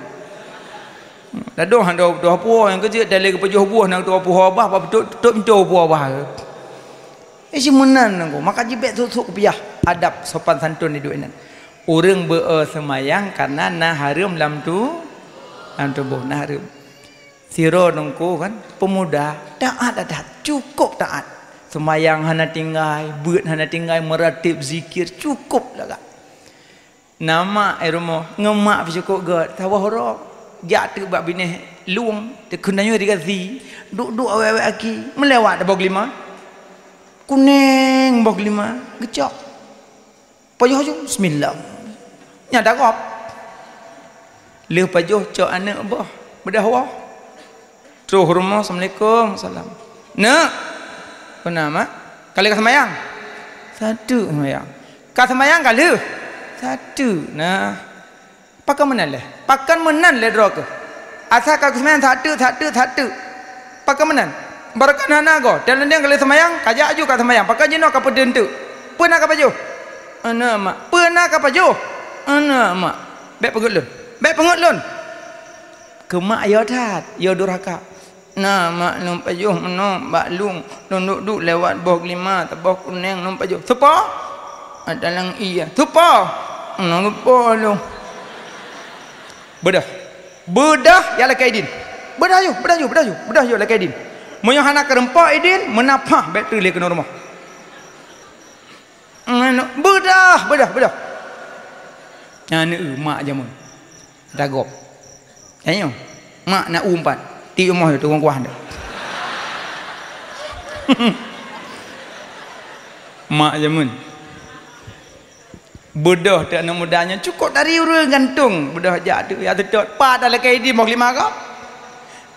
Ladôm hana tuha puho nyang keuh jeuet, dan lé geupajoh buah na tuha puho bah, bah beutôi tutup pintoe puho bah. Eh, si meunan nangku, maka jibek sôk-sôk kupiah adab sopan santun di duek inan. Ureuëng beu-e seumayang karena na hareuem lam tu, lam tuboh na hareuem. Sidroe nangku kan, pemuda, taat adat, cukup taat. Seumayang hana tinggai, beuet hana tinggai, meuratéb, zikir, cukup lagak. Na mak i rumoh, ngon mak peucukôp gét, saboh uroe. Jak teuk bak binéh lueng, teukheun tanyoe dikasih, duek-duek awét-awét aki, meulewat boh glima. Kunéng boh glima, geucok. Pajoh ju, bismillah. Nyan dagop. Lheueh pajoh cok aneuk boh, beudôh woe. Troh rumoh, "Assalamualaikum." "Salam." "Neuk, peue na, Mak?" "Ka lheueh ka seumayang?" "Sateuk seumayang." "Ka seumayang ka lheueh?" "Sateuk." "Nah, pakon meunan lé?" "Pakon meunan lé droe keuh? Asai ka geuseumayang sateuk, sateuk, sateuk. Pakon meunan? Barokon hana goe. Teuleueng ka lheueh seumayang, ka jak aju ka seumayang. Pakon jinoe ka peudeueng teuk? Peue na ka pajoh?" "Aneuk, Mak." "Peue na ka pajoh?" "Aneuk, Mak." "Bék peungeuet lôn. Bék peungeuet lôn." Keu mak yo that, yo durhaka. "Na mak lôn pajoh meunoe bak lueng, lôn duek-duek lewat boh glima, saboh kunéng lôn pajoh." "Teupo?" "Ata lam ié." "Teupo?" "Meunoe geupo lôn." Beudôh. Beudôh jak lakée idin. Beudôh yôh, beudôh yôh, beudôh yôh, beudôh yôh lakée idin. Meunyoe hana keureumpok idin, meunapah bék treuk lé keunoe rumoh. Beudôh, beudôh, beudôh. Nyan eu mak jameun. Dagop. Tanyoe, mak na u empat. Ti rumoh tu, ureuëng kuah tu. Mak jameun. Beudôh teuk aneuk muda nyan, cukôp dari ureuëng gantong. Beudôh jak teuk, ya teutot. Pat dah lakée idin boh glima gob.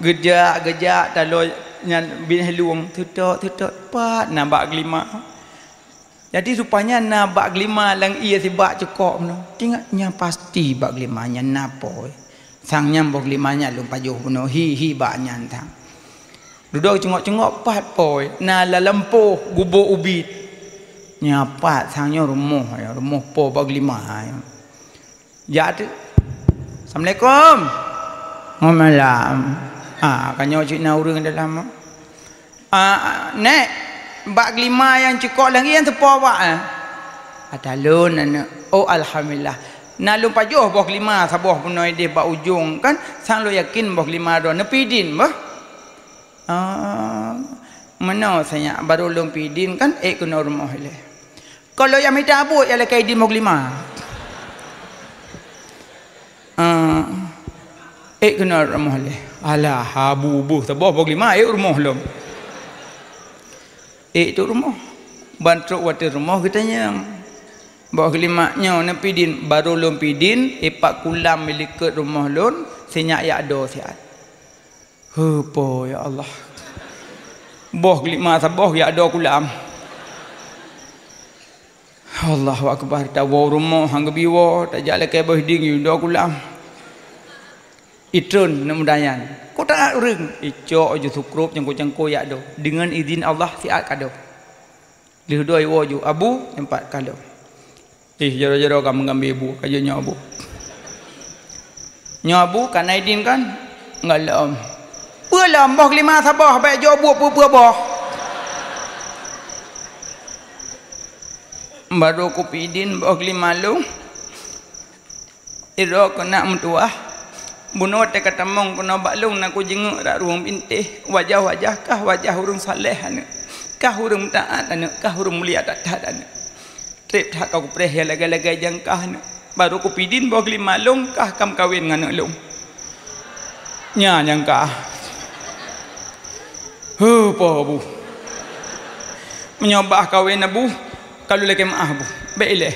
Geujak, geujak, taloe nyan binéh lueng. Teutot, teutot. Pat na bak glima. Jadi, rupanya na bak glima lam ié sibak cukôp bunoe. Tingat nyan pasti bak glima nyan na po. Sang nyan boh glima nyan lôn pajoh bunoe, hi, hi bak nyan sang. Dudoe cungok-cungok pat po, na lam lampôh gubôk ubit. Nyan pat sang nyoe rumoh, ya, rumoh po bak glima, ya. Jak teuk. "Assalamualaikum." "Waalaikumsalam." Ah, ka nyoe cit na ureuëng dalam. "Ah, Nék, bak glima nyang cukôp lagée nyan teupo bak, eh?" "Ata lôn, aneuk." "Oh, alhamdulillah. Na lôn pajoh boh glima saboh bunoe ideh bak ujong kan, sang lôn yakin boh glima droe neupidin beuh." "Ah, meunoe saja, barô lôn pidin kan, ék keunoe rumoh ilée." "Kon lôn jak mita buet, jak lakée idin boh glima." "Ah, ék keunoe rumoh ilée." "Alah, habu beuh, saboh boh glima, ék rumoh lom." Ék teuk rumoh. Ban trok watée rumoh geutanyong, "Boh glima nyoe neupidin?" "Barô lôn pidin, ipak kulam ilikot rumoh lôn, sinyak jak doe siat." Heupo, ya Allah. Boh glima saboh jak doe kulam. Allahu Akbar, tawoe rumoh han geubi woe, tajak lakée boh idin doe kulam. Itreun aneuk muda nyan. Kok taát ureuëng? Icok ju sukrop cangko-cangko jak doe. Deungon idin Allah siat ka doe. Lheueh doe iwoe ju, "Abu, nyoe pat ka lom." "Ih, jaroe-jaroe ka meugambée bu, ka jeuet nyoe Abu." "Nyoe Abu, ka na idin kan?" "Enggak lom." "Peue lom, boh glima saboh, bék jok buet peue-peue boh." "Barô kupidin boh glima lôn." Sidroe keunak meutuwah, bunoe teuka tamong keunoe bak lôn na kujeungeuk rak ruweueng bintéh, wajah-wajah kah wajah ureuëng saleh aneuk, kah ureuëng meutuwah aneuk, kah ureuëng mulia that-that aneuk. Treb that ka kupreh nyang lagée-lagée nyang kah aneuk, barô kupidin boh glima lôn kah ka meukawen ngon aneuk lôn. Nyan nyang kah. Heupo Abu. Meunyoe bah kawen Abu, ka lôn lakée meuáh Abu. Bék ilée.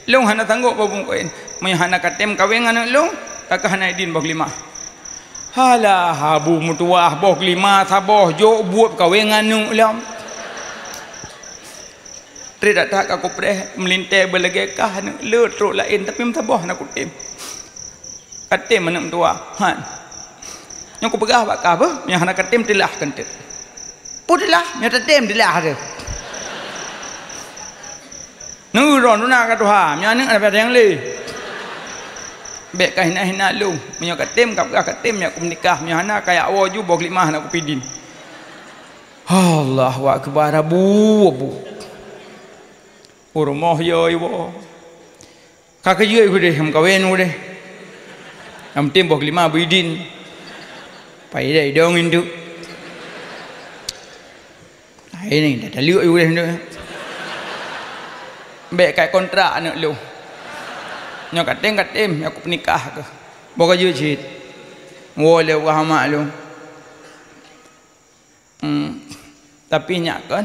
Lôn hana sanggob Abu kawen. Meunyoe hana katem kawen ngon aneuk lôn, ka kah hana idin boh glima. Halah Abu meutuwah boh glima saboh jok buet kawen ngon aneuk lom. Treb that-that ka kupreh meulintée beulagée kah aneuk le trok laén tapi meusaboh hana kutem. Katem aneuk meutuwah. Han. Nyoe kupeugah bak kah beuh, nyang hana katem teulah keuneuk. Peue teulah? Nyoe tatem teulah teuh. Nurun tuna ka tuha, nyoe aneuk ada nyang le. Bèk kahina-hina lôn. Meunyoe katem, kapeugah katem, jak kupeunikah. Meunyoe hana, kajak woe ju boh keulimah hana kupi idin. Allahu akbar, abu, abu. U rumoh yo iwoe. Ka keujeuet udeh, meukawen udeh. Nyang penting boh keulimah beu idin. Pai idai idong induk. Hai ni, dah taleuek udeh induk. Bèk kai kontrak aneuk lôn. Nyoe katem-katem, nyang kupeunikah keuh. Boh ka jeuet cit. Woe lé u kah amak lôn. Hmm. Tapi nyak kon,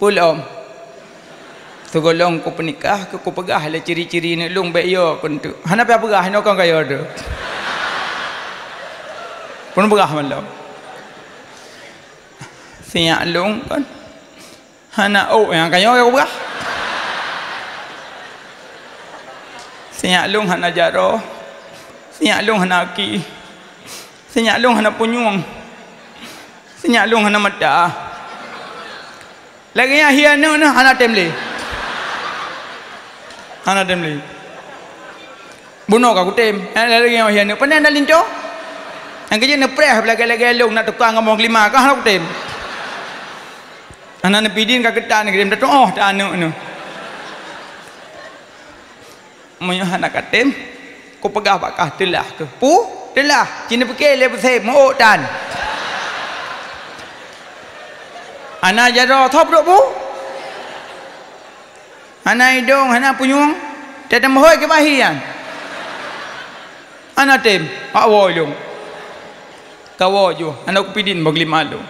peulom. Sigohlom kupeunikah, keu kupeugah lé ciri-ciri neuk lôn bèk yo keuneuk. Hana payah peugah, inoe kon ka yo teuh. Pun peugah malom. Sinyak lôn kon. Hana ôk nyang ka nyoe ka kupeugah. Sinyak lôn hana jaroe. Sinyak lôn hana aki. Sinyak lôn hana punyueng. Sinyak lôn hana mata. Lagèe nyan hireuen nyoe hana tem lé. Hana tem lé. Bunoe ka kutem. Eh, lagèe nyan hireuen nyoe. Pane na linto? Nyang keujeuet neupreh lagèe-lagèe lôn na tukang ngon boh keulimah ka hana kutem. Hana neupi idin ka keutan, keutem tatuoh ta aneuk nyoe. Meunyoe hana katem, kupeugah bak kah teulah keuh. Pu, teulah, ci neupiké lé beusém, meu-ôk tan. Hana jaroe, thop duek bu. Hana idong, hana punyueng, teuteumeuhôi keu bahi nyan. Hana tem, hak woe lôn. Ka woe ju, hana kupi idin boh keulimah lôn.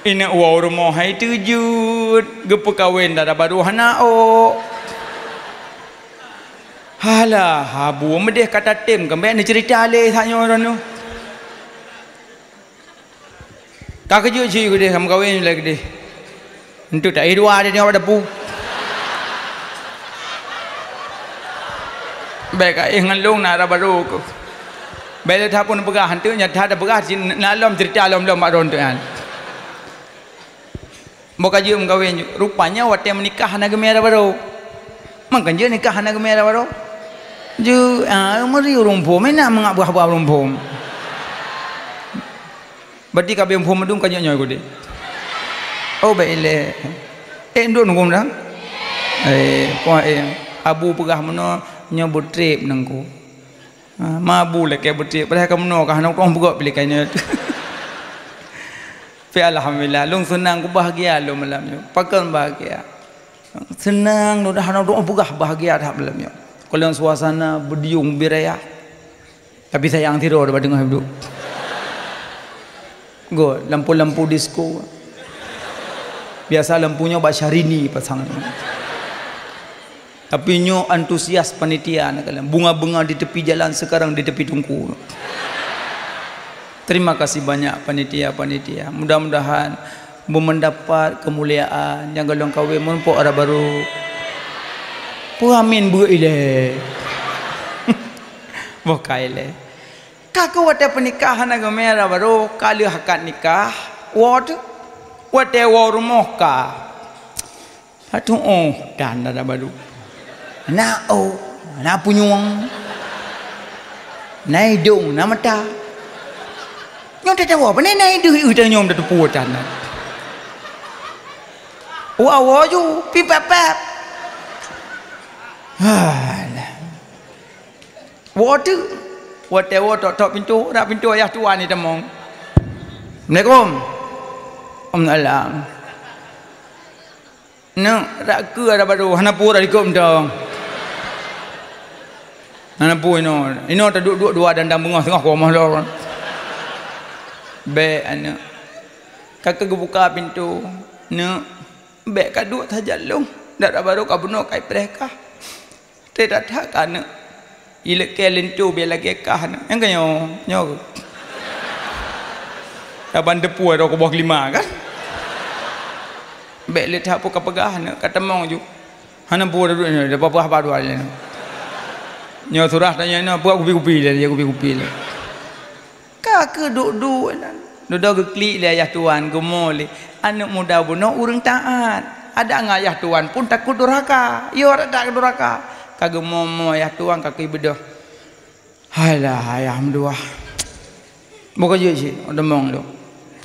Ineuk woe u rumoh hai teujeuet, geupeukawen dara barô hana ôk. Halah, abu meudeh ka tatem, keumbèe neuceurita lé that nyoe droeneuh. Ka keujeuet jih keudeh, ka meukawen lé keudeh. Enteuk taéh dua deh nyoe bak dapu. Bèk ka éh ngon lôn na dara barô keuh. Bèk lé that pun peugah, enteuk nyan that peugah, na lom ceurita lom-lom bak droeneuh nyan. Boh ka jeuet meukawen, rupanya watèe meunikah hana geumè dara barô. Mangkon jeuet nikah hana geumè dara barô. Jeuet, ah, meuri ureueng phom, meunan mangat beuh-beuh ureueng phom. Berarti ka beuh phom meudum ka jeuet nyoe keudeh. Oh, bèk ilèe. Eh, ndon huköm dah? Eh, puah, eh, abu peugah meunoe nyoe beutrép nangku. Ha, mabu lakèe beutiek, padahai ka meunoe ka hana tu'oh peugöt piléh ka nyoe. Tapi alhamdulillah, lôn seunang, kubahgia lôn malam nyoe. Pakon bahgia? Seunang lôn dah hana tu'oh peugah, bahgia that malam nyoe. Kalon suasana beudiung biraya. Tapi sayang sidroe daripada teungoh duek. Göt, lampu-lampu disko. Biasa lampu nyoe bak Syahrini pasang. Tapi nyoe antusias panitia na kalon. Bunga-bunga di tepi jalan sekarang di tepi teungku. Terima kasih banyak panitia-panitia. Mudah-mudahan beumeundapat keumuliaan nyang golom kawén meurumpok dara barô. Peue amin beuet ilèe. Boh ka ilèe. Ka keuh watèe peunikah hana geumè dara barô, ka lheueh akad nikah, woe teuh, watèe woe rumoh ka. Hatu'oh tan dara barô. Na ôk, na punyueng, na idong, na mata. Nyoe tatawa, pane na ideuh-ideuh tanyong tateupeue tan. Woe-woe ju, pip-pap-pap. Halah. Woe teuk. Watèe woe tok-tok pintoe, rak pintoe ayah tuan jitamong. Assalamualaikum. Waalaikumsalam. Neuk, rak keue dara barô, hana peue rak likot mantong. Hana peue inoe. Inoe taduek-duek dua dandang beungoh teungoh kumoh lom. Bèk aneuk. Ka keuh geubuka pintoe. Neuk, bèk kaduek sajan lôn. Dara barô ka bunoe ka ipreh kah. Teutatha ka aneuk. Ileuek kèe linto bèk lagèe kah aneuk. Nyang keu nyoe, nyoe. Saban teupue droe kuboh lima kan. Bèk lé that peue ka peugah aneuk, ka tamong ju. Hana peue duek nyoe, dapat peugah bak dua lé. Nyoe surah tanyoe nyoe, peugah kupi-kupi lé, kupi-kupi lé. Ka keuh duek-duek nyan. Dudoe geuklik lé ayah tuan, geumo lé. Aneuk muda bunoe ureueng taat. Adak ngon ayah tuan pun takot durhaka. Yo, adak takot durhaka. Ka geumo-mo ayah tuan ka keuh beudôh. Halah, ayah meutuah. Buka jeuet cit, oh, teumong tu.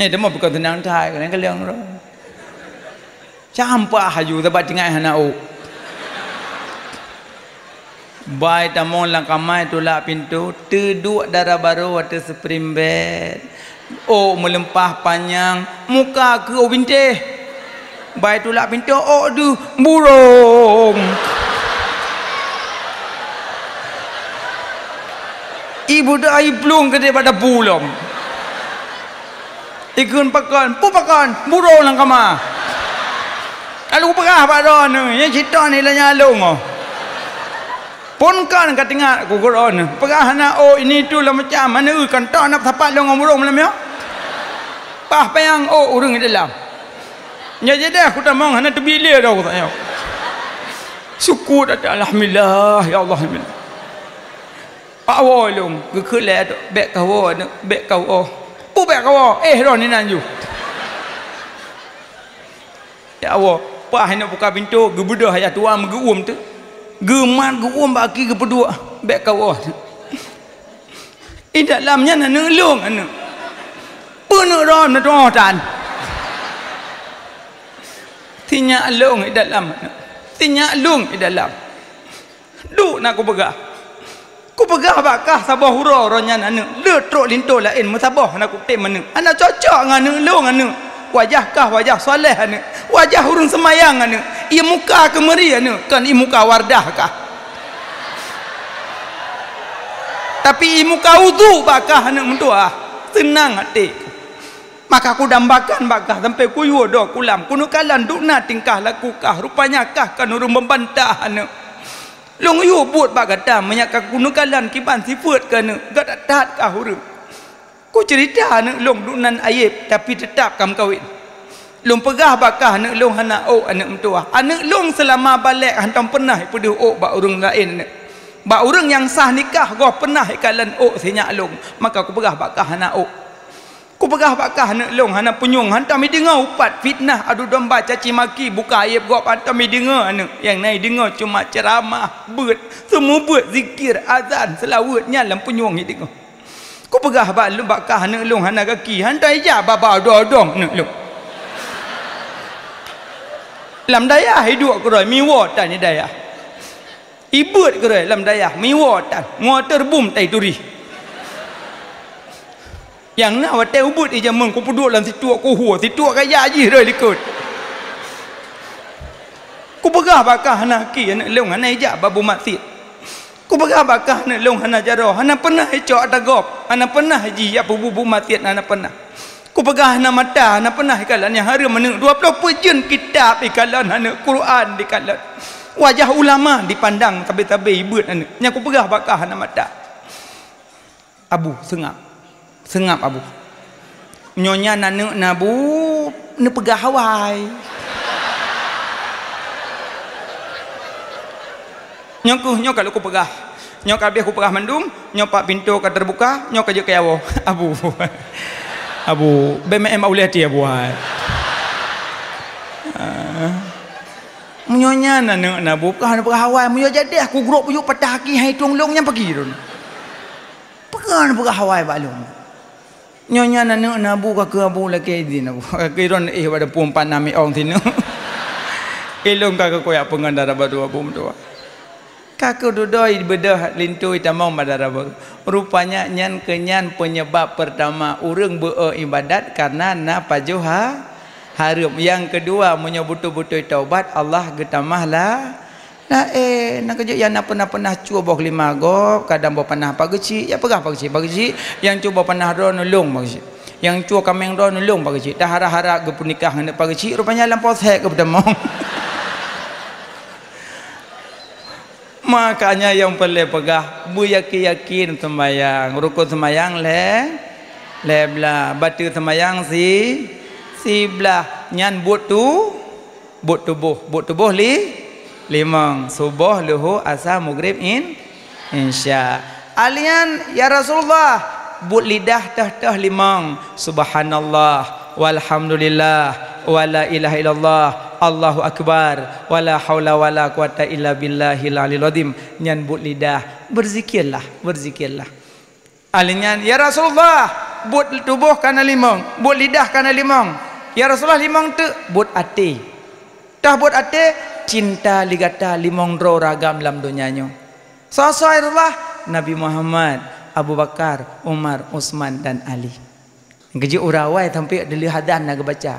Eh, teumong bukan tenang thai, kaleng-kaleng tu. Campak haju, sabab tinggai hana ôk. Bai tamong lam kamai tulak pintoe, teuduek dara barô ateueh spring bed. Ôk meuleumpah panyang, muka keu ôk bintéh. Bai tulak pintoe, ôk deuh, burông. Ibu dah iplueng keudéh bak dapu lom. Ikheun pakon, peue pakon, burông lam kama. Lalu peugah bak droeneuh, nyan cit nyan ilanya lôn oh. Phon kon ka teuingat ku keu droeneuh. Peugah hana ôk ini itu lam macam, mana eu kan tok na sapat lôn ngon burông malam nyoe. Pah panyang ôk ureueng di dalam. Nyan jadi aku tamong hana teubiet lé dah aku tanya. Syukur dah, alhamdulillah, ya Allah, alhamdulillah. Pak woe lôn, geukheun lé, "Bèk kawoe, aneuk, bèk kawoe." "Peue bèk kawoe?" "Eh, droeneuh inan ju." Ya Allah, pah ineuk buka pintoe, geubeudôh ayah tuha meugeu-uem teuk. Geumat geu-uem bak aki geupeuduek, "Bèk kawoe." "Di dalam nyan aneuk lôn, aneuk." "Peue neuk droe neutuoh tan?" "Sinyak lôn di dalam, aneuk. Sinyak lôn di dalam." Duek na kupeugah. Kupeugah bak kah saboh uroe, uroe nyan aneuk, le trok linto laén meusaboh hana kutem aneuk. Hana cocok ngon aneuk lôn aneuk. Wajah kah wajah saleh aneuk. Wajah ureueng seumayang aneuk. Ie muka keumeuri aneuk, kon ie muka Wardah kah. Tapi ie muka udhu bak kah aneuk meutuah. Seunang até. Maka kudambakan bak kah sampai kuyue doe kulam. Kuneukalon dukna tingkah laku kah. Rupanya kah kon ureueng meubantah aneuk. Lôn yue buet bak gata, meunyo ka kuneukalon kiban sifeuet keu aneuk, gata that kah ureueng. Kuceurita aneuk lôn duknan ayeb, tapi teutab ka meukawen. Lôn peugah bak kah aneuk lôn hana ôk aneuk meutuah. Aneuk lôn seulama balek hantom peunah ipeudeuh ôk bak ureueng laén aneuk. Bak ureueng nyang sah nikah goh peunah ikalon ôk sinyak lôn, maka kupeugah bak kah hana ôk. Kupeugah bak kah aneuk lôn hana punyueng, hantom ideungoe upat fitnah, adu domba, caci maki, buka ayeb gob, hantom ideungoe aneuk. Nyang na ideungoe cuma ceuramah, beuet, seumeubeuet, zikir, azan, seulaweuet, nyan lam punyueng ideungoe. Kupeugah bak lôn, bak kah aneuk lôn hana gaki, hantom ijak babah odong-odong aneuk lôn. Lam dayah iduek keudroe, miwoe tan di dayah. Ibeuet keudroe lam dayah, miwoe tan, ngon terbum tai turi. Nyang na watèe ubeuet di jameun kupeuduek lam situek kuhue, situek kaya jih rhoi likot. Kupeugah bak kah hana gaki aneuk lôn hana ijak bak bu maksiet. Kupeugah bak kah aneuk lôn hana jaroe, hana peunah icok ata gob, hana peunah jih ijak peubu bu maksiet, hana peunah. Kupeugah hana mata, hana peunah ikalon nyang hareuem aneuk, dua ploh peuet jeuen kitab ikalon aneuk, Quran dikalon. Wajah ulama dipandang sabe-sabe ibeuet aneuk. Nyang kupeugah bak kah hana mata. Abu, seungab. Seungab, Abu. Nyoe nyan aneuk na, Bu, neupeugah awai. Nyoe keuh, nyoe ka lôn kupeugah. Nyoe ka habéh kupeugah mandum, nyoe pat pintoe ka teubuka, nyoe ka jeuet keu nyan. Abu. Abu, bèk meu'en bak ulèe até, Abu, hai. Ah. Meunyoe nyan aneuk na, Bu, peugah neupeugah awai, meunyoe jadi aku grok peujuek patah aki hai tueng lôn nyan pagi lôn. Peugah neupeugah awai bak lôn. Nyoe nyan aneuk na, Bu, ka keu Abu lakèe idhin, Abu. Ka keu droeneuh éh bak dapu empat nam iong sineuk. Ilôn ka keu kuyak peungon dara bak dua bu meutuah. Ka keu dudoe beudôh linto itamong bak dara bak. Rupanya nyan keu nyan peunyebab peurtama ureueng beu-o ibadat kareuna na pajoh ha-, hareuem. Nyang keudua, meunyoe beutôi-beutôi taubat, Allah geutamah la-, Laén, na keujeuet nyang na peunah-peunah cue boh lima gob, kadang boh panah Pak Geuchik, ya peugah Pak Geuchik, "Pak Geuchik, nyang cue boh panah droeneuh lôn Pak Geuchik. Nyang cue kaméng droeneuh lôn Pak Geuchik." Taharap-harap geupeunikah ngon Pak Geuchik, rupanya lam poset geupeutamong. Makanya nyang peureulèe peugah, beuyakin-yakin seumayang, rukon seumayang lhèe, lhèe blah, bateue seumayang si, siblah, nyan buet tu, Buet tuboh, buet tuboh li-, limong, suboh, luhô, asa, mugrib, in-, insya. Alian, "Ya Rasulullah, buet lidah teuh-teuh limong, subhanallah, walhamdulillah, wa la ilaha illallah, Allahu Akbar, wala haula wala quwata illa billahil aliyil azim. Nyan buet lidah, berzikirlah, berzikirlah. Ahli nyan, "Ya Rasulullah, buet tuboh ka na limong, buet lidah ka na limong. Ya Rasulullah, limong teuk, buet até. Tah buet até, cinta lé gata limong droe ragam lam donya nyoe. Soe-soe ya Rasulullah?" "Nabi Muhammad, Abu Bakar, Umar, Utsman dan Ali." Geujok uroe awai sampai dileuh azan na geubaca.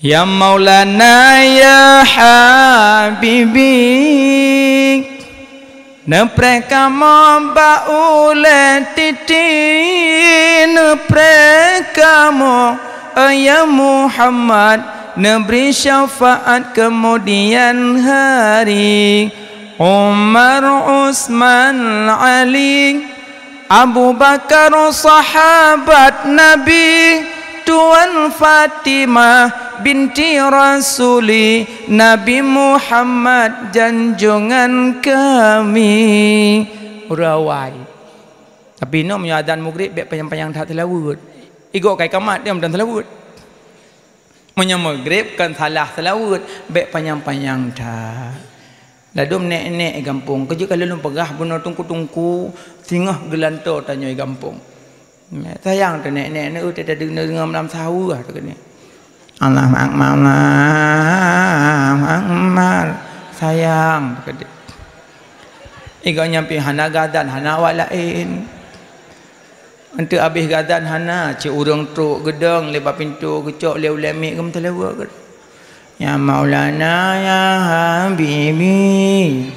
Ya Maulana ya Habibi, neupreh kamoe bak ulée titi, neupreh kamoe, ya Muhammad, neubri syafaat keumudian hari. Umar, Utsman, Ali, Abu Bakar sahabat Nabi, Tuan Fatimah binti Rasuli, Nabi Muhammad janjongan kami. Uroe awai. Tapi inoe meunyoe azan Maghrib bék panyang-panyang that seulaweuet. Igoe ka ikamat dia meudan seulaweuet. Meunyoe Maghrib kon salah seulaweuet, bék panyang-panyang that. Ladôm nèk-nèk gampông, keujeuet ka lôn peugah bunoe teungku-teungku, singoh geulantoe tanyoe gampông. Sayang teuh nèk-nèk neu teuh tadeungoe lam saweuh teuh keunoe. Allahu Akbar, Allahu Akbar. Sayang teuh keunoe. Igoe nyan pih hana gadan, hana awak laén. Enteuk habéh gadan hana, cit ureuëng trok geudong lé bak pintoe geucok lé ulée miet geumeuteuleue geuh. Ya Maulana ya Habibi,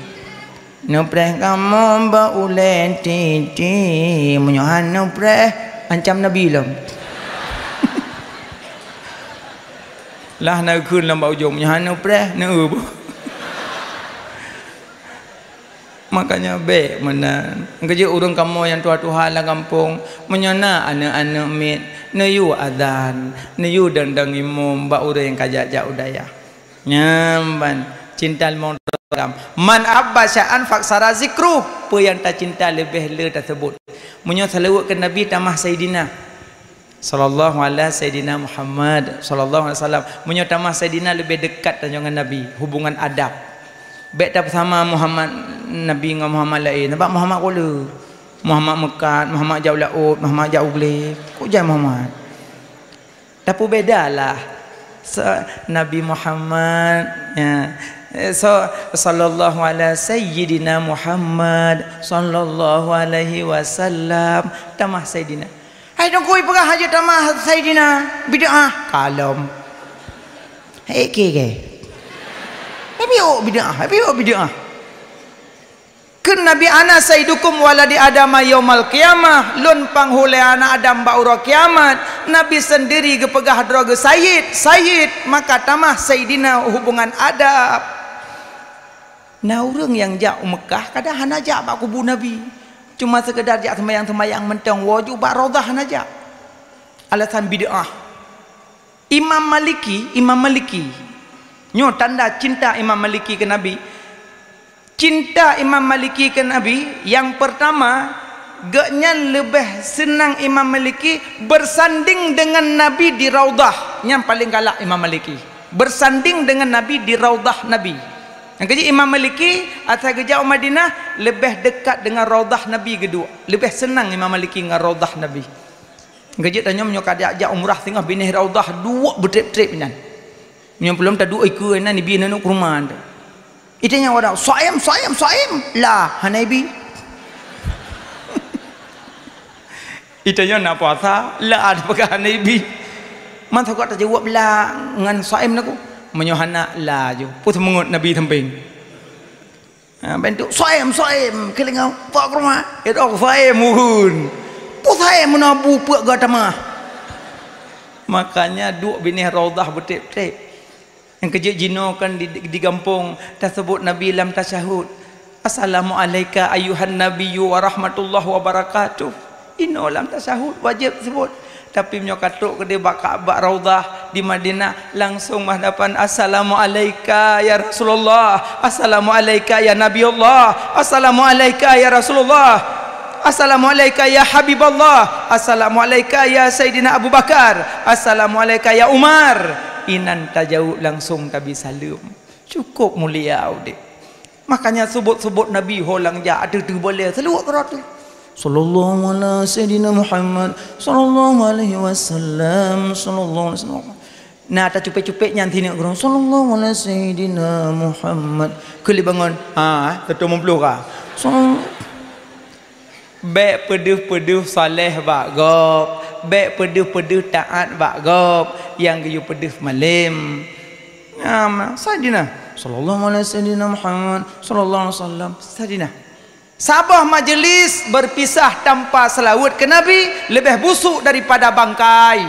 neupreh kamoe bak ulée titi, meunyoe han neupreh ancam Nabi lom. Lah na geukheun lam bak ujong, meunyoe han neupreh, neu boh. Makanya bék meunan. Keujeuet ureuëng kamoe nyang tuha-tuha lam gampông, meunyoe na aneuëk-aneuëk miet, neuyue azan, neuyue dang-dang imum bak ureuëng nyang ka jak-jak u dayah. Nyan ban cinta limong droe ragam. Man ahabba syai'an fa aktsara dzikruh, peue nyang tacinta leubeh le taseubut. Meunyoe seulaweuet keu Nabi tamah Saidina. Sallallahu ala Sayyidina Muhammad, sallallahu alaihi wasallam. Meunyoe tamah Sayyidina leubeh dekat tanyoe ngon Nabi, hubungan adab. Bék tapeusama Muhammad, Nabi ngon Muhammad laén. Nampak Muhammad kola. Muhammad meukat, Muhammad jak u laôt, Muhammad jak u glé. Kok jai Muhammad? Tapi bedalah. So, Nabi Muhammad, ya. Eh, so, sallallahu ala Sayyidina Muhammad, sallallahu alaihi wasallam. Tamah Sayyidina. Hai teungku, peugah hana tamah Saidina, bid'ah. Kalom. Hei, ke, ke? Tapi oh bid'ah, tapi oh bid'ah. Kheun Nabi, "Ana sayyidukum waladi Adama yaumal qiyamah." Lôn panghulée aneuk Adam bak uroe kiamat. Nabi seundiri geupeugah droe geuh sayyid, sayyid, maka tamah Saidina hubungan adab. Na ureuëng nyang jak u Meukah, kadang hana jak bak kubu Nabi. Cuma seukeudar jak seumayang-seumayang mantong, woe ju bak Raudhah hana jak. Alasan bid'ah. Imam Maliki, Imam Maliki. Nyoe tanda cinta Imam Maliki keu Nabi. Cinta Imam Maliki keu Nabi, nyang peurtama, gobnyan leubeh seunang Imam Maliki beusanding deungon Nabi di Raudhah. Nyan paleng galak Imam Maliki. Beusanding deungon Nabi di Raudhah Nabi. Nyang keujeuet Imam Maliki, asai geujak u Madinah, leubeh dekat deungon Raudhah Nabi geuduek. Leubeh seunang Imam Maliki ngon Raudhah Nabi. Nyang keujeuet tanyoe meunyoe ka jak-jak umrah singoh binéh Raudhah duek beutreb-treb nyan. Meunyoe peulom taduek ikeue nyan ibi neuneuk keu rumoh. Itanyong ureuëng, "Shaim, shaim, shaim?" "La, hana ibi." Itanyong na puasa, "La, ada peugah hana ibi." Man sagat tajaweueb la ngon shaim lagu. Meunyoe hana la ju, peue seumeungeut Nabi sampéng. Ha, bentuk shaim, shaim, keulingan, "Pak Kurma, itu shaim uhun." Peue shaim meunan bu peuet gata mah. Makanya duek binéh Raudhah beutreb-treb. Nyang keujeuet jinoe kan di, di, di gampông taseubut Nabi lam tasyahud, "Assalamu alaika ayyuhan nabiyyu wa rahmatullahi wa barakatuh." Inoe lam tasyahud wajéb seubut. Tapi meunyoe ka trok keudeh bak Ka'bah Raudhah di Madinah, langsong meuhadapan, "Assalamu alaika ya Rasulullah, assalamu alaika ya Nabi Allah, assalamu alaika ya Rasulullah, assalamu alaika ya Habib Allah, assalamu alaika ya Saidina Abu Bakar, assalamu alaika ya Umar." Inan tajaweueb langsong tabi saleuem. Cukup mulia udeb. Makanya seubut-seubut Nabi ho lam jak, ateueh teuh boleh, seulaweuet keudroe teuh. Sallallahu ala sayyidina Muhammad, sallallahu alaihi wasallam, sallallahu alaihi wasallam. Na tacupet-cupet nyan sineuk keudroe, sallallahu ala sayyidina Muhammad. Keu lheueh bangon, ha, satu lima puluh ka. Sal- Bék peudeuh-peudeuh saleh bak gob, bék peudeuh-peudeuh taát bak gob, nyang geuyue peudeuh malem. Nyam, Saidina, sallallahu alaihi sayyidina Muhammad, sallallahu alaihi wasallam, Saidina. Saboh majeulis beupisah tanpa seulaweuet keu Nabi leubeh busuk daripada bangkai.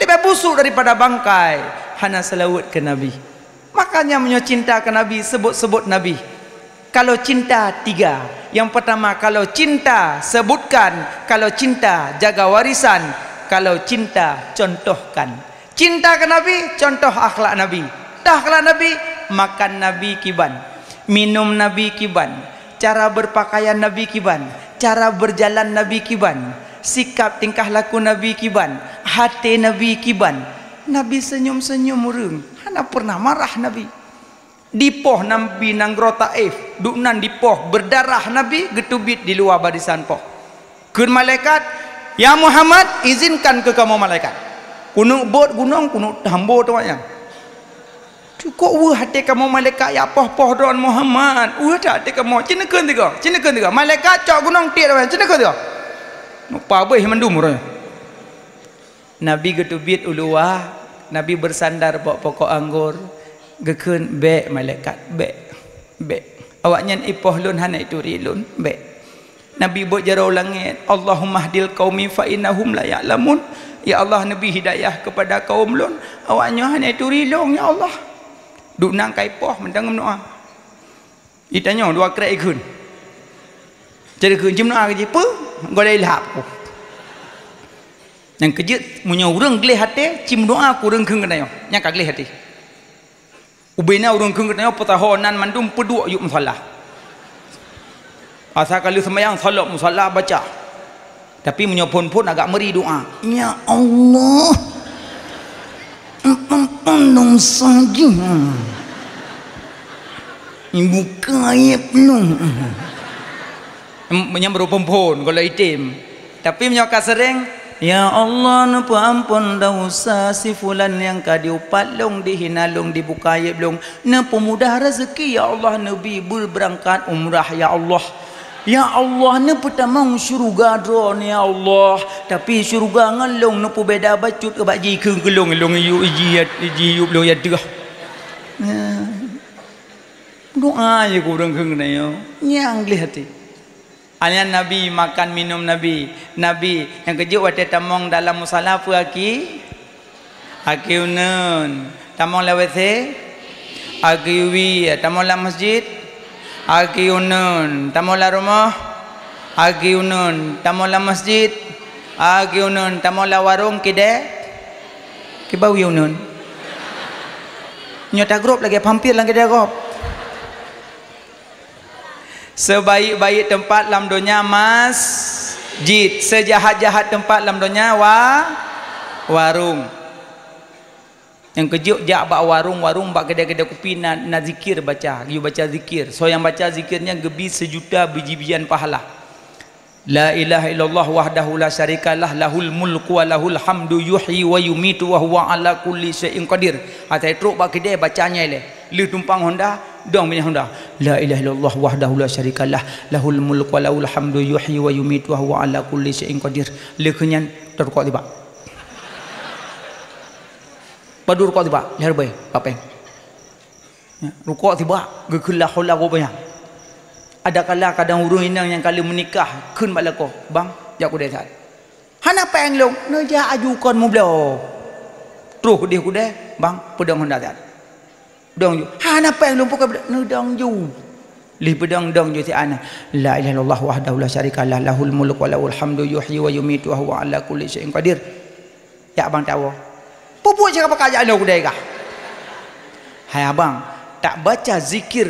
Leubeh busuk daripada bangkai hana seulaweuet keu Nabi. Makanya meunyoe cinta keu Nabi, seubut-seubut Nabi. Kalau cinta, tiga. Yang pertama, kalau cinta, sebutkan. Kalau cinta, jaga warisan. Kalau cinta, contohkan. Cinta keu Nabi, contoh akhlak Nabi. Toh akhlak Nabi, makan Nabi kiban. Minum Nabi kiban. Cara berpakaian Nabi kiban. Cara berjalan Nabi kiban. Sikap tingkah laku Nabi kiban. Até Nabi kiban. Nabi senyum-senyum ureuëng. Hana pernah marah Nabi. Dipoh Nabi nanggroe Taif, duek nan dipoh, beudarah Nabi geuteubiet di luwa barisan poh. Kheun malaikat, "Ya Muhammad, izinkan keu kamoe malaikat. Keuneuk bot gunong, keuneuk tambo teuma nyan." Cukôp weueh até kamoe malaikat jak poh-poh droen Muhammad. Weueh that até kamoe. Ci neukheun sigoe, ci neukheun sigoe. Malaikat cok gunong tiek droen, ci neukheun sigoe. Neuk pabéh mandum ureuëng. Nabi geuteubiet u luwa, Nabi beusandar bak pokok anggor, geukheun, "Bék, malaikat, bék, bék. Awaknyan ipoh lôn hana ituri lôn, bék." Nabi beuet jaroe u langét, "Allahummahdil qaumi fa innahum la ya'lamun." Ya Allah, neubi hidayah keupada kaum lôn, awaknyan hana ituri lôn, ya Allah. Duek nan ka ipoh, mantong meudoá. Itanyoe dua krek ikheun. Jadi kheun jimeudoá keu jih, peue? Golai ilham. Nyang keujeuet, meunyoe ureuëng gleh até, ci meudoá keu ureuëng kheun geutanyoe. Nyang ka gleh até. Ubena ureuëng kheun geutanyoe peusaho nan mandum peuduek yup musala. Asa ka lheueh seumayang salop musala baca. Tapi meunyoe phon-phon agak meuri doá. Ya Allah. Em, em, em, nong sajih. Ibu kayep nong. Em, meunyoe baru phon-phon, kalau item. Tapi meunyoe ka sering, "Ya Allah, neupeuamphon desya si fulan nyang ka diupat lôn, dihina lôn, dibuka aib lôn. Neupeumudah rezeki, ya Allah, neubi beubeurangkat umrah, ya Allah." Ya Allah, neupeutamong syeuruga Droeneuh, ya Allah. Tapi syeuruga ngon lôn neupeubeda bacut bak jih keu lôn, lôn iyup jih, jih iyup lôn ya teuh. Nah. Doá je keu ureuëng kheun geutanyoe. Nyang gleh até. Nyan Nabi, makan minum Nabi. Nabi, nyang keujeuet watée tamong dalam musala peue aki? Aki uneun. Tamong lam W C? Aki wie. Tamong lam masjid? Aki uneun. Tamong lam rumoh? Aki uneun. Tamong lam masjid? Aki uneun. Tamong lam warong kidée? Kiban wie uneun. Nyoe tagrôp lagée pampir lam kidée gob. Sebaik-baik teumpat lam donya masjid, seujahat-jahat teumpat lam donya wa-, warong. Nyang keujeuet jak bak warong-warong, bak keudée-keudée kupi na, na zikir baca, geuyue baca zikir. Soe nyang baca zikir nyan geubi seujuta biji-bijian pahala. La ilaha illallah wahdahu la syarikalah, lahul mulku wa lahul hamdu, yuhyi wa yumitu wa huwa ala kulli syai'in qadir. Asai trok bak keudée baca nyan ilée. Lheueh tumpang honda, dong minyeuk honda. La ilaha illallah wahdahu la syarikalah, lahul mulku wa lahul hamdu, yuhyi wa yumitu wa huwa ala kulli syai'in qadir. Lheueh keu nyan, tarukok tibak. Padub rukok tibak, lhée rubée, bak péng. Ya, rukok tibak, geukheun la haula wala quwwata illa billah. Adakala kadang ureuëng inong nyang ka lheueh meunikah, kheun bak lakoe, "Bang, jak keudée that." "Hana péng lôn." "Neujak aju kon meubloe." Troh keudeh keudeh, "Bang, peudong honda that." Dong ju. "Hana péng lôn pukon." "Neudong ju." Lheueh peudong, dong ju siat na. "La ilaha illallah wahdahu la syarikalah, lahul mulku wa lahul hamdu, yuhyi wa yumitu wa huwa ala kulli syai'in qadir." Jak bang tawoe. Peubuet cara pakat jak lôn keudée kah? Hai abang, tak baca zikir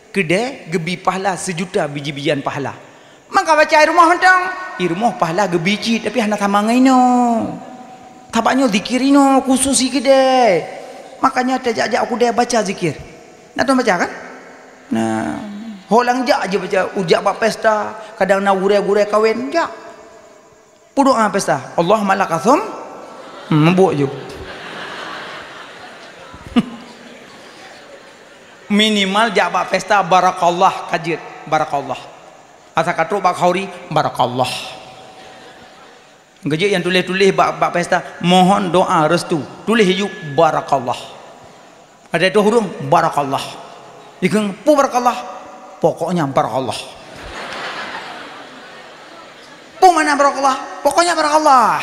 keudée geubi pahala seujuta biji-bijian pahala. Maka baca i rumoh mantong, i rumoh pahala geubi cit, tapi hana sama ngon inoe. Sabab nyoe zikir inoe khusus keu keudè. Makanya tajak-jak keudè baca zikir. Na tuan baca kan? Nah, ho lang jak je baca, ujak bak pesta, kadang na gurèe-gurèe kawen, jak. Peudoa pesta, Allahumma laka sum, hmm, mabök ju. Minimal jak bak pesta, barakallah, ka jeuet, barakallah. Asai ka trok bak khanduri, barakallah. Geujeuet nyang tuléh-tuléh bak, bak pesta, mohon doa restu. Tuléh ju, barakallah. Ada tuh ureuëng, barakallah. Ikeng, peue barakallah? Pokoknya barakallah. Peue makna barakallah? Pokoknya barakallah.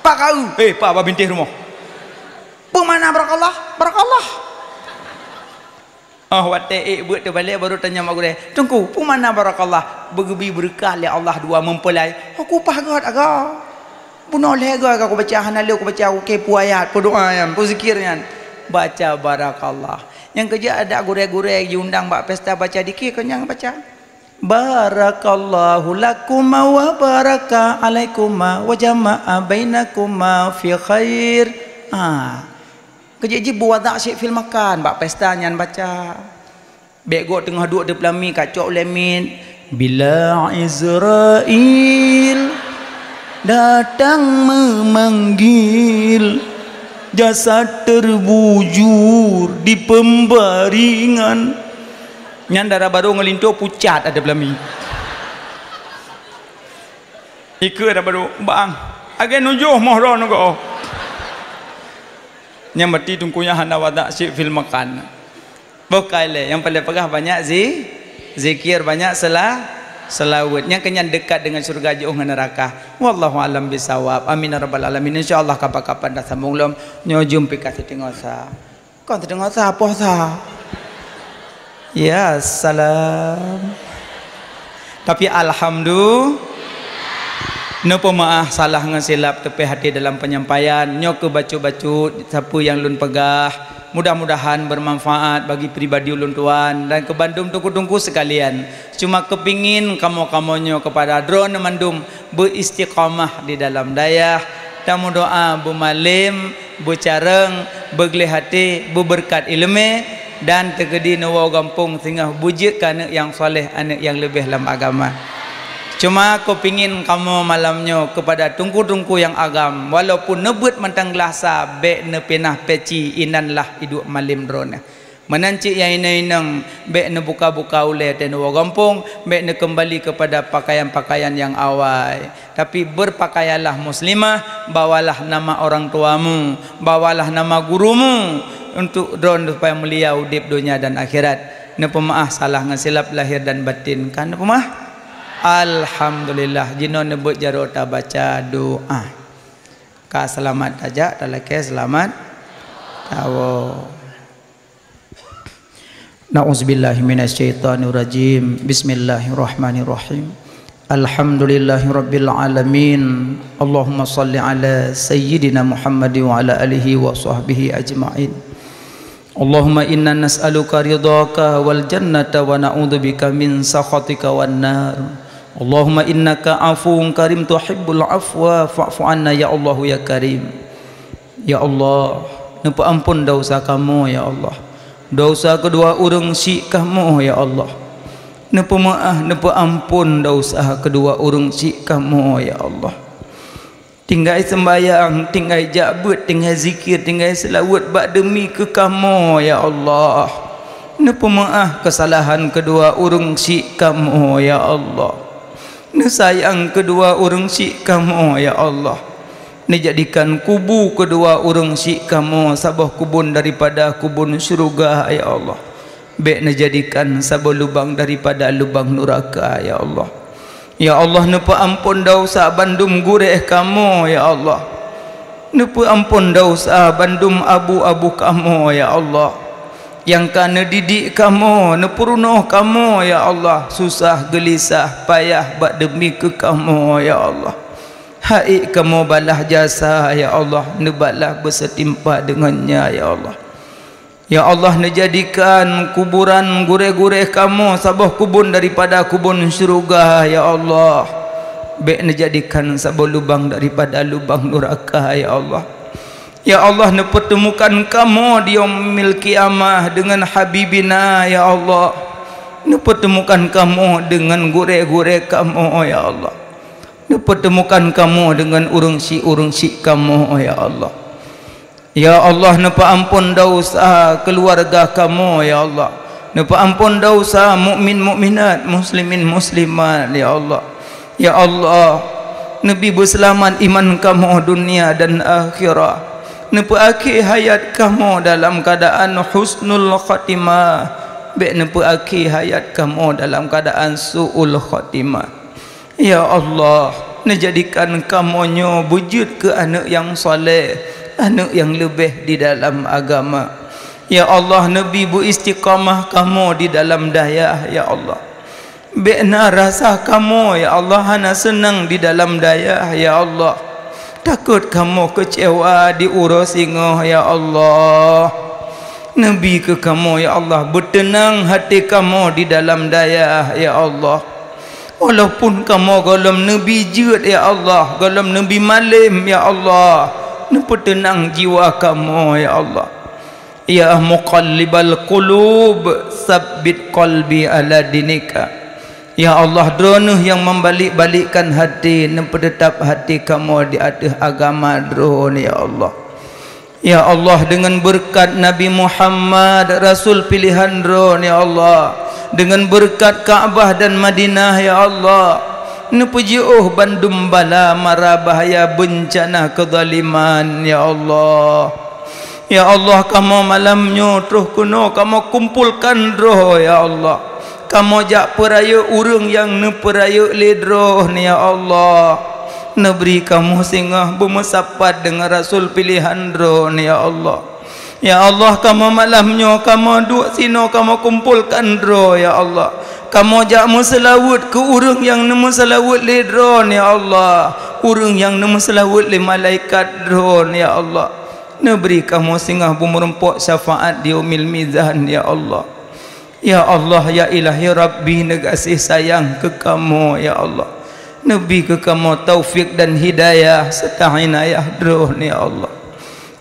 Pak kau, eh, Pak, babinteh rumoh. Peue makna barakallah? Barakallah. Oh, watèe ék beuet teubalek baru tanyong bak gurèe, "Teungku, peue makna barakallah?" Beugeubri beureukat lé Allah dua meumpolai. Aku paih gét aga. Bunoe lhèe gét aku baca, hana lé aku baca, aku kée peue ayat, peue doa nyan, peue zikir nyan. Baca barakallah. Nyang keujeuet adak gurèe-gurèe jiundang bak pesta baca dikir, kon nyang baca. Barakallahu lakuma wa baraka alaikuma wa jama'a bainakuma fi khair. Ha. Keujeuet jih beuwadha' syai' fil makan, bak pesta nyan baca. Bèk gok teungoh duek di peulami ka cok lé miet. Bila Israel datang memanggil, jasad terbujur di pembaringan. Nyan dara barô ngon linto pucat ada peulami. Ikeu dara barô, "Bang, lagèe nujoh moh droeneuh." Nyan berarti teungku nyan hana wadha' syai' fil makan. Boh ka ilèe, nyang paleng peugah banyak zi-, zikir, banyak sela-, selawat. Nyang keu nyan dekat dengan syurga jiôh ngon neuraka. Wallahu a'lam bisawab. Amin ya rabbal alamin. Insyaallah kapan-kapan tasambong lom. Nyoe jeuem pih ka siteungoh sa. Kon siteungoh sa, poh sa. Ya salam. Tapi alhamdulillah, neupeumeu'ah salah ngon silap teupèh até dalam penyampaian. Nyoe keuh bacut-bacut sapeue nyang lôn peugah. Mudah-mudahan bermanfaat bagi pribadi ulôn tuan dan keu bandum teungku-teungku sekalian. Cuma keupingin kamoe-kamoe nyoe keupada droeneuh mandum beuistiqamah di dalam dayah, tameudoa beumalem, beucarông, beugleh até, beubeureukat ileumèe, dan teukeudi neuwoe gampông singoh beujeuet keu aneuk nyang saleh, aneuk nyang leubeh lam agama. Cuma kupingin kamoe malam nyoe keupada teungku-teungku nyang agam, walaupun neubeuet mantong glah sa, bèk neupinah peci, inan lah iduek malem droeneuh. Meunan cit nyang inong-inong, bèk neubuka-buka ulèe teuh neuwoe gampông, bèk neukeumbali keupada pakaian-pakaian nyang awai. Tapi, berpakaianlah muslimah, bawalah nama orang tuamu, bawalah nama gurumu, untuk droeneuh supaya mulia udeb donya dan akhirat. Neupeumeu'ah salah ngon silap lahir dan batin. Kan neupeumeu'ah? Alhamdulillah. Jinoe neubeuet jaroe tabaca doa. Ka seulamat tajak, talakèe seulamat tawoe. Na'udzubillahi minasyaitonirrajim. Bismillahirrahmanirrahim. Alhamdulillahirabbil alamin. Allahumma shalli ala sayyidina Muhammad wa ala alihi wa sahbihi ajma'in. Allahumma inna nas'aluka ridhaka wal jannata wa na'udzubika min sakhatika wan nar. Allahumma innaka afuwun karim tuhibbul afwa fa'fu anna ya Allahu ya Karim. Ya Allah, neupeuamphon desya kamoe, ya Allah. Desya keudua ureueng syik kamoe, ya Allah. Neupeumeu'ah, neupeuamphon desya keudua ureueng syik kamoe, ya Allah. Tinggai seumbahyang, tinggai jak beuet, tinggai zikir, tinggai seulaweuet bak deumi keu kamoe, ya Allah. Neupeumeu'ah keusalahan keudua ureueng syik kamoe, ya Allah. Neusayang keudua ureueng syik kamoe, ya Allah. Neujadikan kubu keudua ureueng syik kamoe saboh kubun daripada kubun syeuruga, ya Allah. Bèk neujadikan saboh lubang daripada lubang nuraka, ya Allah. Ya Allah, neupeuamphon desya bandum gurèe kamoe, ya Allah. Neupeuamphon desya bandum abu-abu kamoe, ya Allah. Nyang ka neudidik kamoe, neupeurunoe kamoe, ya Allah, susah, geulisah, payah bak deumi keu kamoe, ya Allah. Hai kamoe balaih jasa, ya Allah, neubalah beuseutimpa deungon nya, ya Allah. Ya Allah, neujadikan kuburan gurèe-gurèe kamoe saboh kubun daripada kubun syeuruga, ya Allah. Bék neujadikan saboh lubang daripada lubang nuraka, ya Allah. Ya Allah, neupeuteumukan kamoe di Yaumil Qiyamah deungon Habibina, ya Allah. Neupeuteumukan kamoe deungon gurée-gurée kamoe, ya Allah. Neupeuteumukan kamoe deungon ureuëng syik-ureuëng syik kamoe, ya Allah. Ya Allah, neupeuamphon desya keuluwarga kamoe, ya Allah. Neupeuamphon desya mukmin mukminat, muslimin muslimat, ya Allah. Ya Allah, neubi beuseulamat iman kamoe dunia dan akhirat. Neupeuakhé hayat kamoe dalam keuadaan husnul khatimah. Bék neupeuakhé hayat kamoe dalam keuadaan su'ul khatimah. Ya Allah, neujadikan kamoe nyoe beujeuet keu aneuëk nyang saleh, aneuëk nyang leubeh di dalam agama. Ya Allah, neubi beuistiqamah kamoe di dalam dayah, ya Allah. Bék na rasa kamoe, ya Allah, hana seunang di dalam dayah, ya Allah. Takot kamoe keucewa di uroe singoh, ya Allah. Neubi keu kamoe, ya Allah, beuteunang até kamoe di dalam dayah, ya Allah. Walaupun kamoe gohlom neubi jeuet, ya Allah, gohlom neubi malém, ya Allah, neupeuteunang jiwa kamoe, ya Allah. Ya muqallibal qulub, tsabbit qalbi ala dinika. Ya Allah, Droeneueh nyang membalék-balékkan até, neupeuteutab até kamoe di ateueh agama Droeneueh, ya Allah. Ya Allah, deungon beureukat Nabi Muhammad, Rasul piléhan Droeneueh, ya Allah, deungon beureukat Ka'bah dan Madinah, ya Allah, neupeujiôh bandum bala, mara bahaya, beuncana, keuzaliman, ya Allah. Ya Allah, kamoe malam nyoe troh keunoe kamoe kumpolkan droe, ya Allah. Kamoe jak peurayeuk ureuëng nyang neupeurayeuk lé Droeneueh, ya Allah. Neubri kamoe singoh beumeusapat deungon Rasul piléhan Droeneueh, ya Allah. Ya Allah, kamoe malam nyoe kamoe duek sinoe kamoe kumpolkan droe, ya Allah. Kamoe jak meuseulaweuet keu ureuëng nyang neumeuseulaweuet lé Droeneueh, ya Allah. Ureuëng nyang neumeuseulaweuet lé malaikat Droeneueh, ya Allah. Neubri kamoe singoh beumeurumpok syafaat di Yaumil Mizan, ya Allah. Ya Allah, ya Ilahi Rabbi, neugaséh sayang keu kamoe, ya Allah. Neubi keu kamoe taufik dan hidayah serta inayah Droeneueh, ya Allah.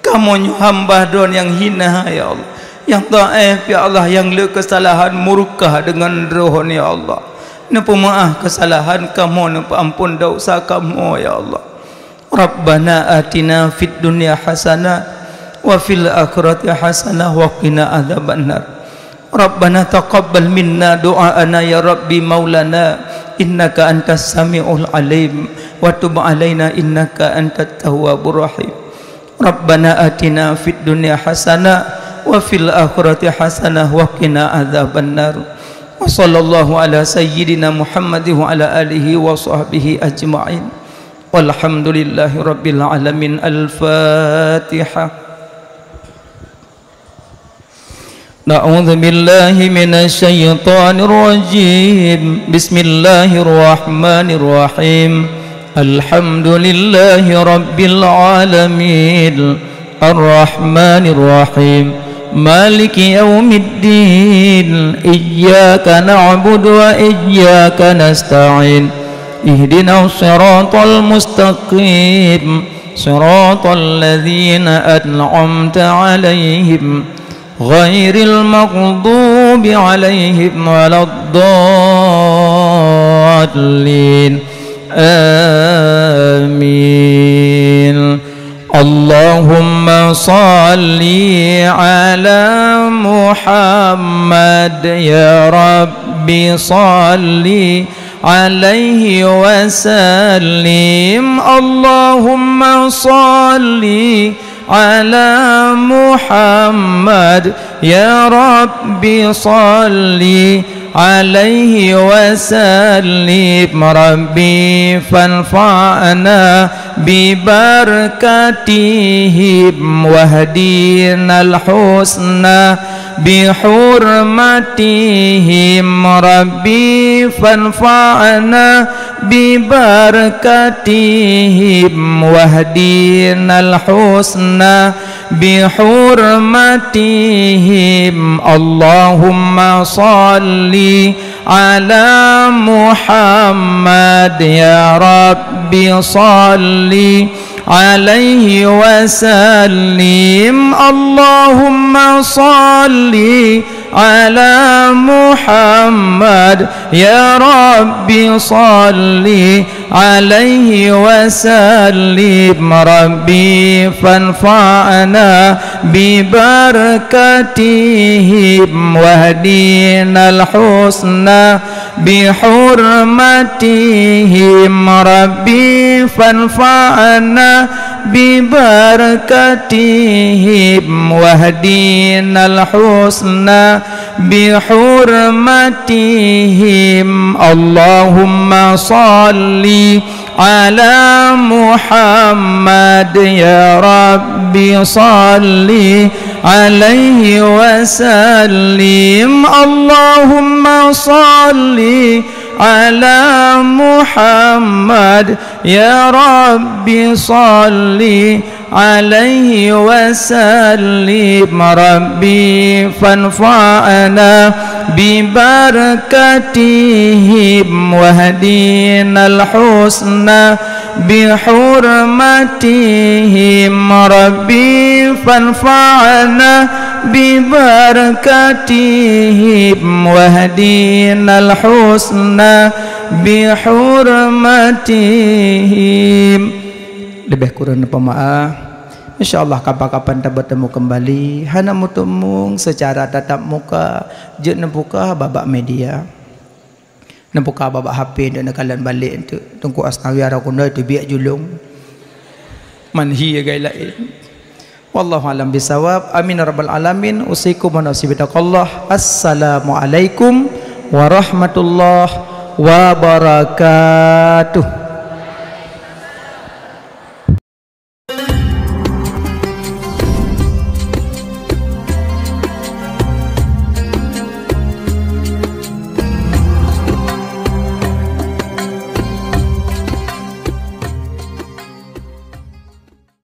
Kamoe nyoe hamba Droeneueh nyang hina, ya Allah. Nyang dhaif, ya Allah, nyang le keusalahan murka deungon Droeneueh, ya Allah. Neupeumeuáh keusalahan kamoe, neupeuamphon desya kamoe, ya Allah. Rabbana atina fid dunya hasanah wa fil akhirati hasanah wa qina adzabannar. Rabbana taqabbal minna du'aana ya Rabbi maulana innaka antas samiul alim wa tub alaina innaka antat tawwabur rahim. Rabbana atina fid dunya hasanah wa fil akhirati hasanah wa qina adzabannar. Wa sallallahu ala sayyidina Muhammadin wa ala alihi wa sahbihi ajma'in. Walhamdulillahi rabbil alamin. Al-Fatihah. A'udzu billahi minasy syaithanir rajim. Bismillahirrahmanirrahim. Alhamdulillahi rabbil alamin. Arrahmanirrahim. Maliki yaumiddin. Iyyaka na'budu wa iyyaka nasta'in. Ihdinas siratal mustaqim. Siratal ladzina an'amta 'alaihim, ghairil maghdubi 'alaihim waladdallin. Amin. Allahumma shalli ala Muhammad, ya Rabbi, shalli alaihi wasallim. Allahumma shalli ala Muhammad, ya Rabbi, shalli alaihi wasallim. Rabbi, fanfa'na bibarakatihim wahdinal husna bihurmatihim. Rabbi, fanfa'na bibarakatihim wahdinal husna bihurmatihim. Allahumma shalli على محمد يا رب صل عليه وسلم. اللهم صل على محمد يا رب صل عليه وسلم. ربي فانفعنا ببركتهم واهدنا الحسنى بحرمتهم. ربي فانفعنا ببركتهم واهدنا الحسنى بحرمتهم. اللهم صل على محمد يا رب صل عليه وسلم. اللهم صل على محمد يا رب صل عليه وسلم. ربي فانفعنا ببركتهم واهدنا الحسنى بحرمتهم. ربي فانفعنا ببركتهم واهدنا الحسنى بحرمتهم. Leubeh kureueng peumaáh. Insya Allah kapan-kapan tabeutemu kembali. Hana meuteumong secara tatap muka, jeuet neubuka bak-bak media. Neubuka bak-bak H P untuk neukalon balek untuk Teungku Asnawi Arakundo itu biak julong. Manhi gai laén. Wallahu alam bisawab. Amin ya rabbal alamin. Usikum wa nafsi bitaqwallah. Assalamualaikum warahmatullahi wabarakatuh.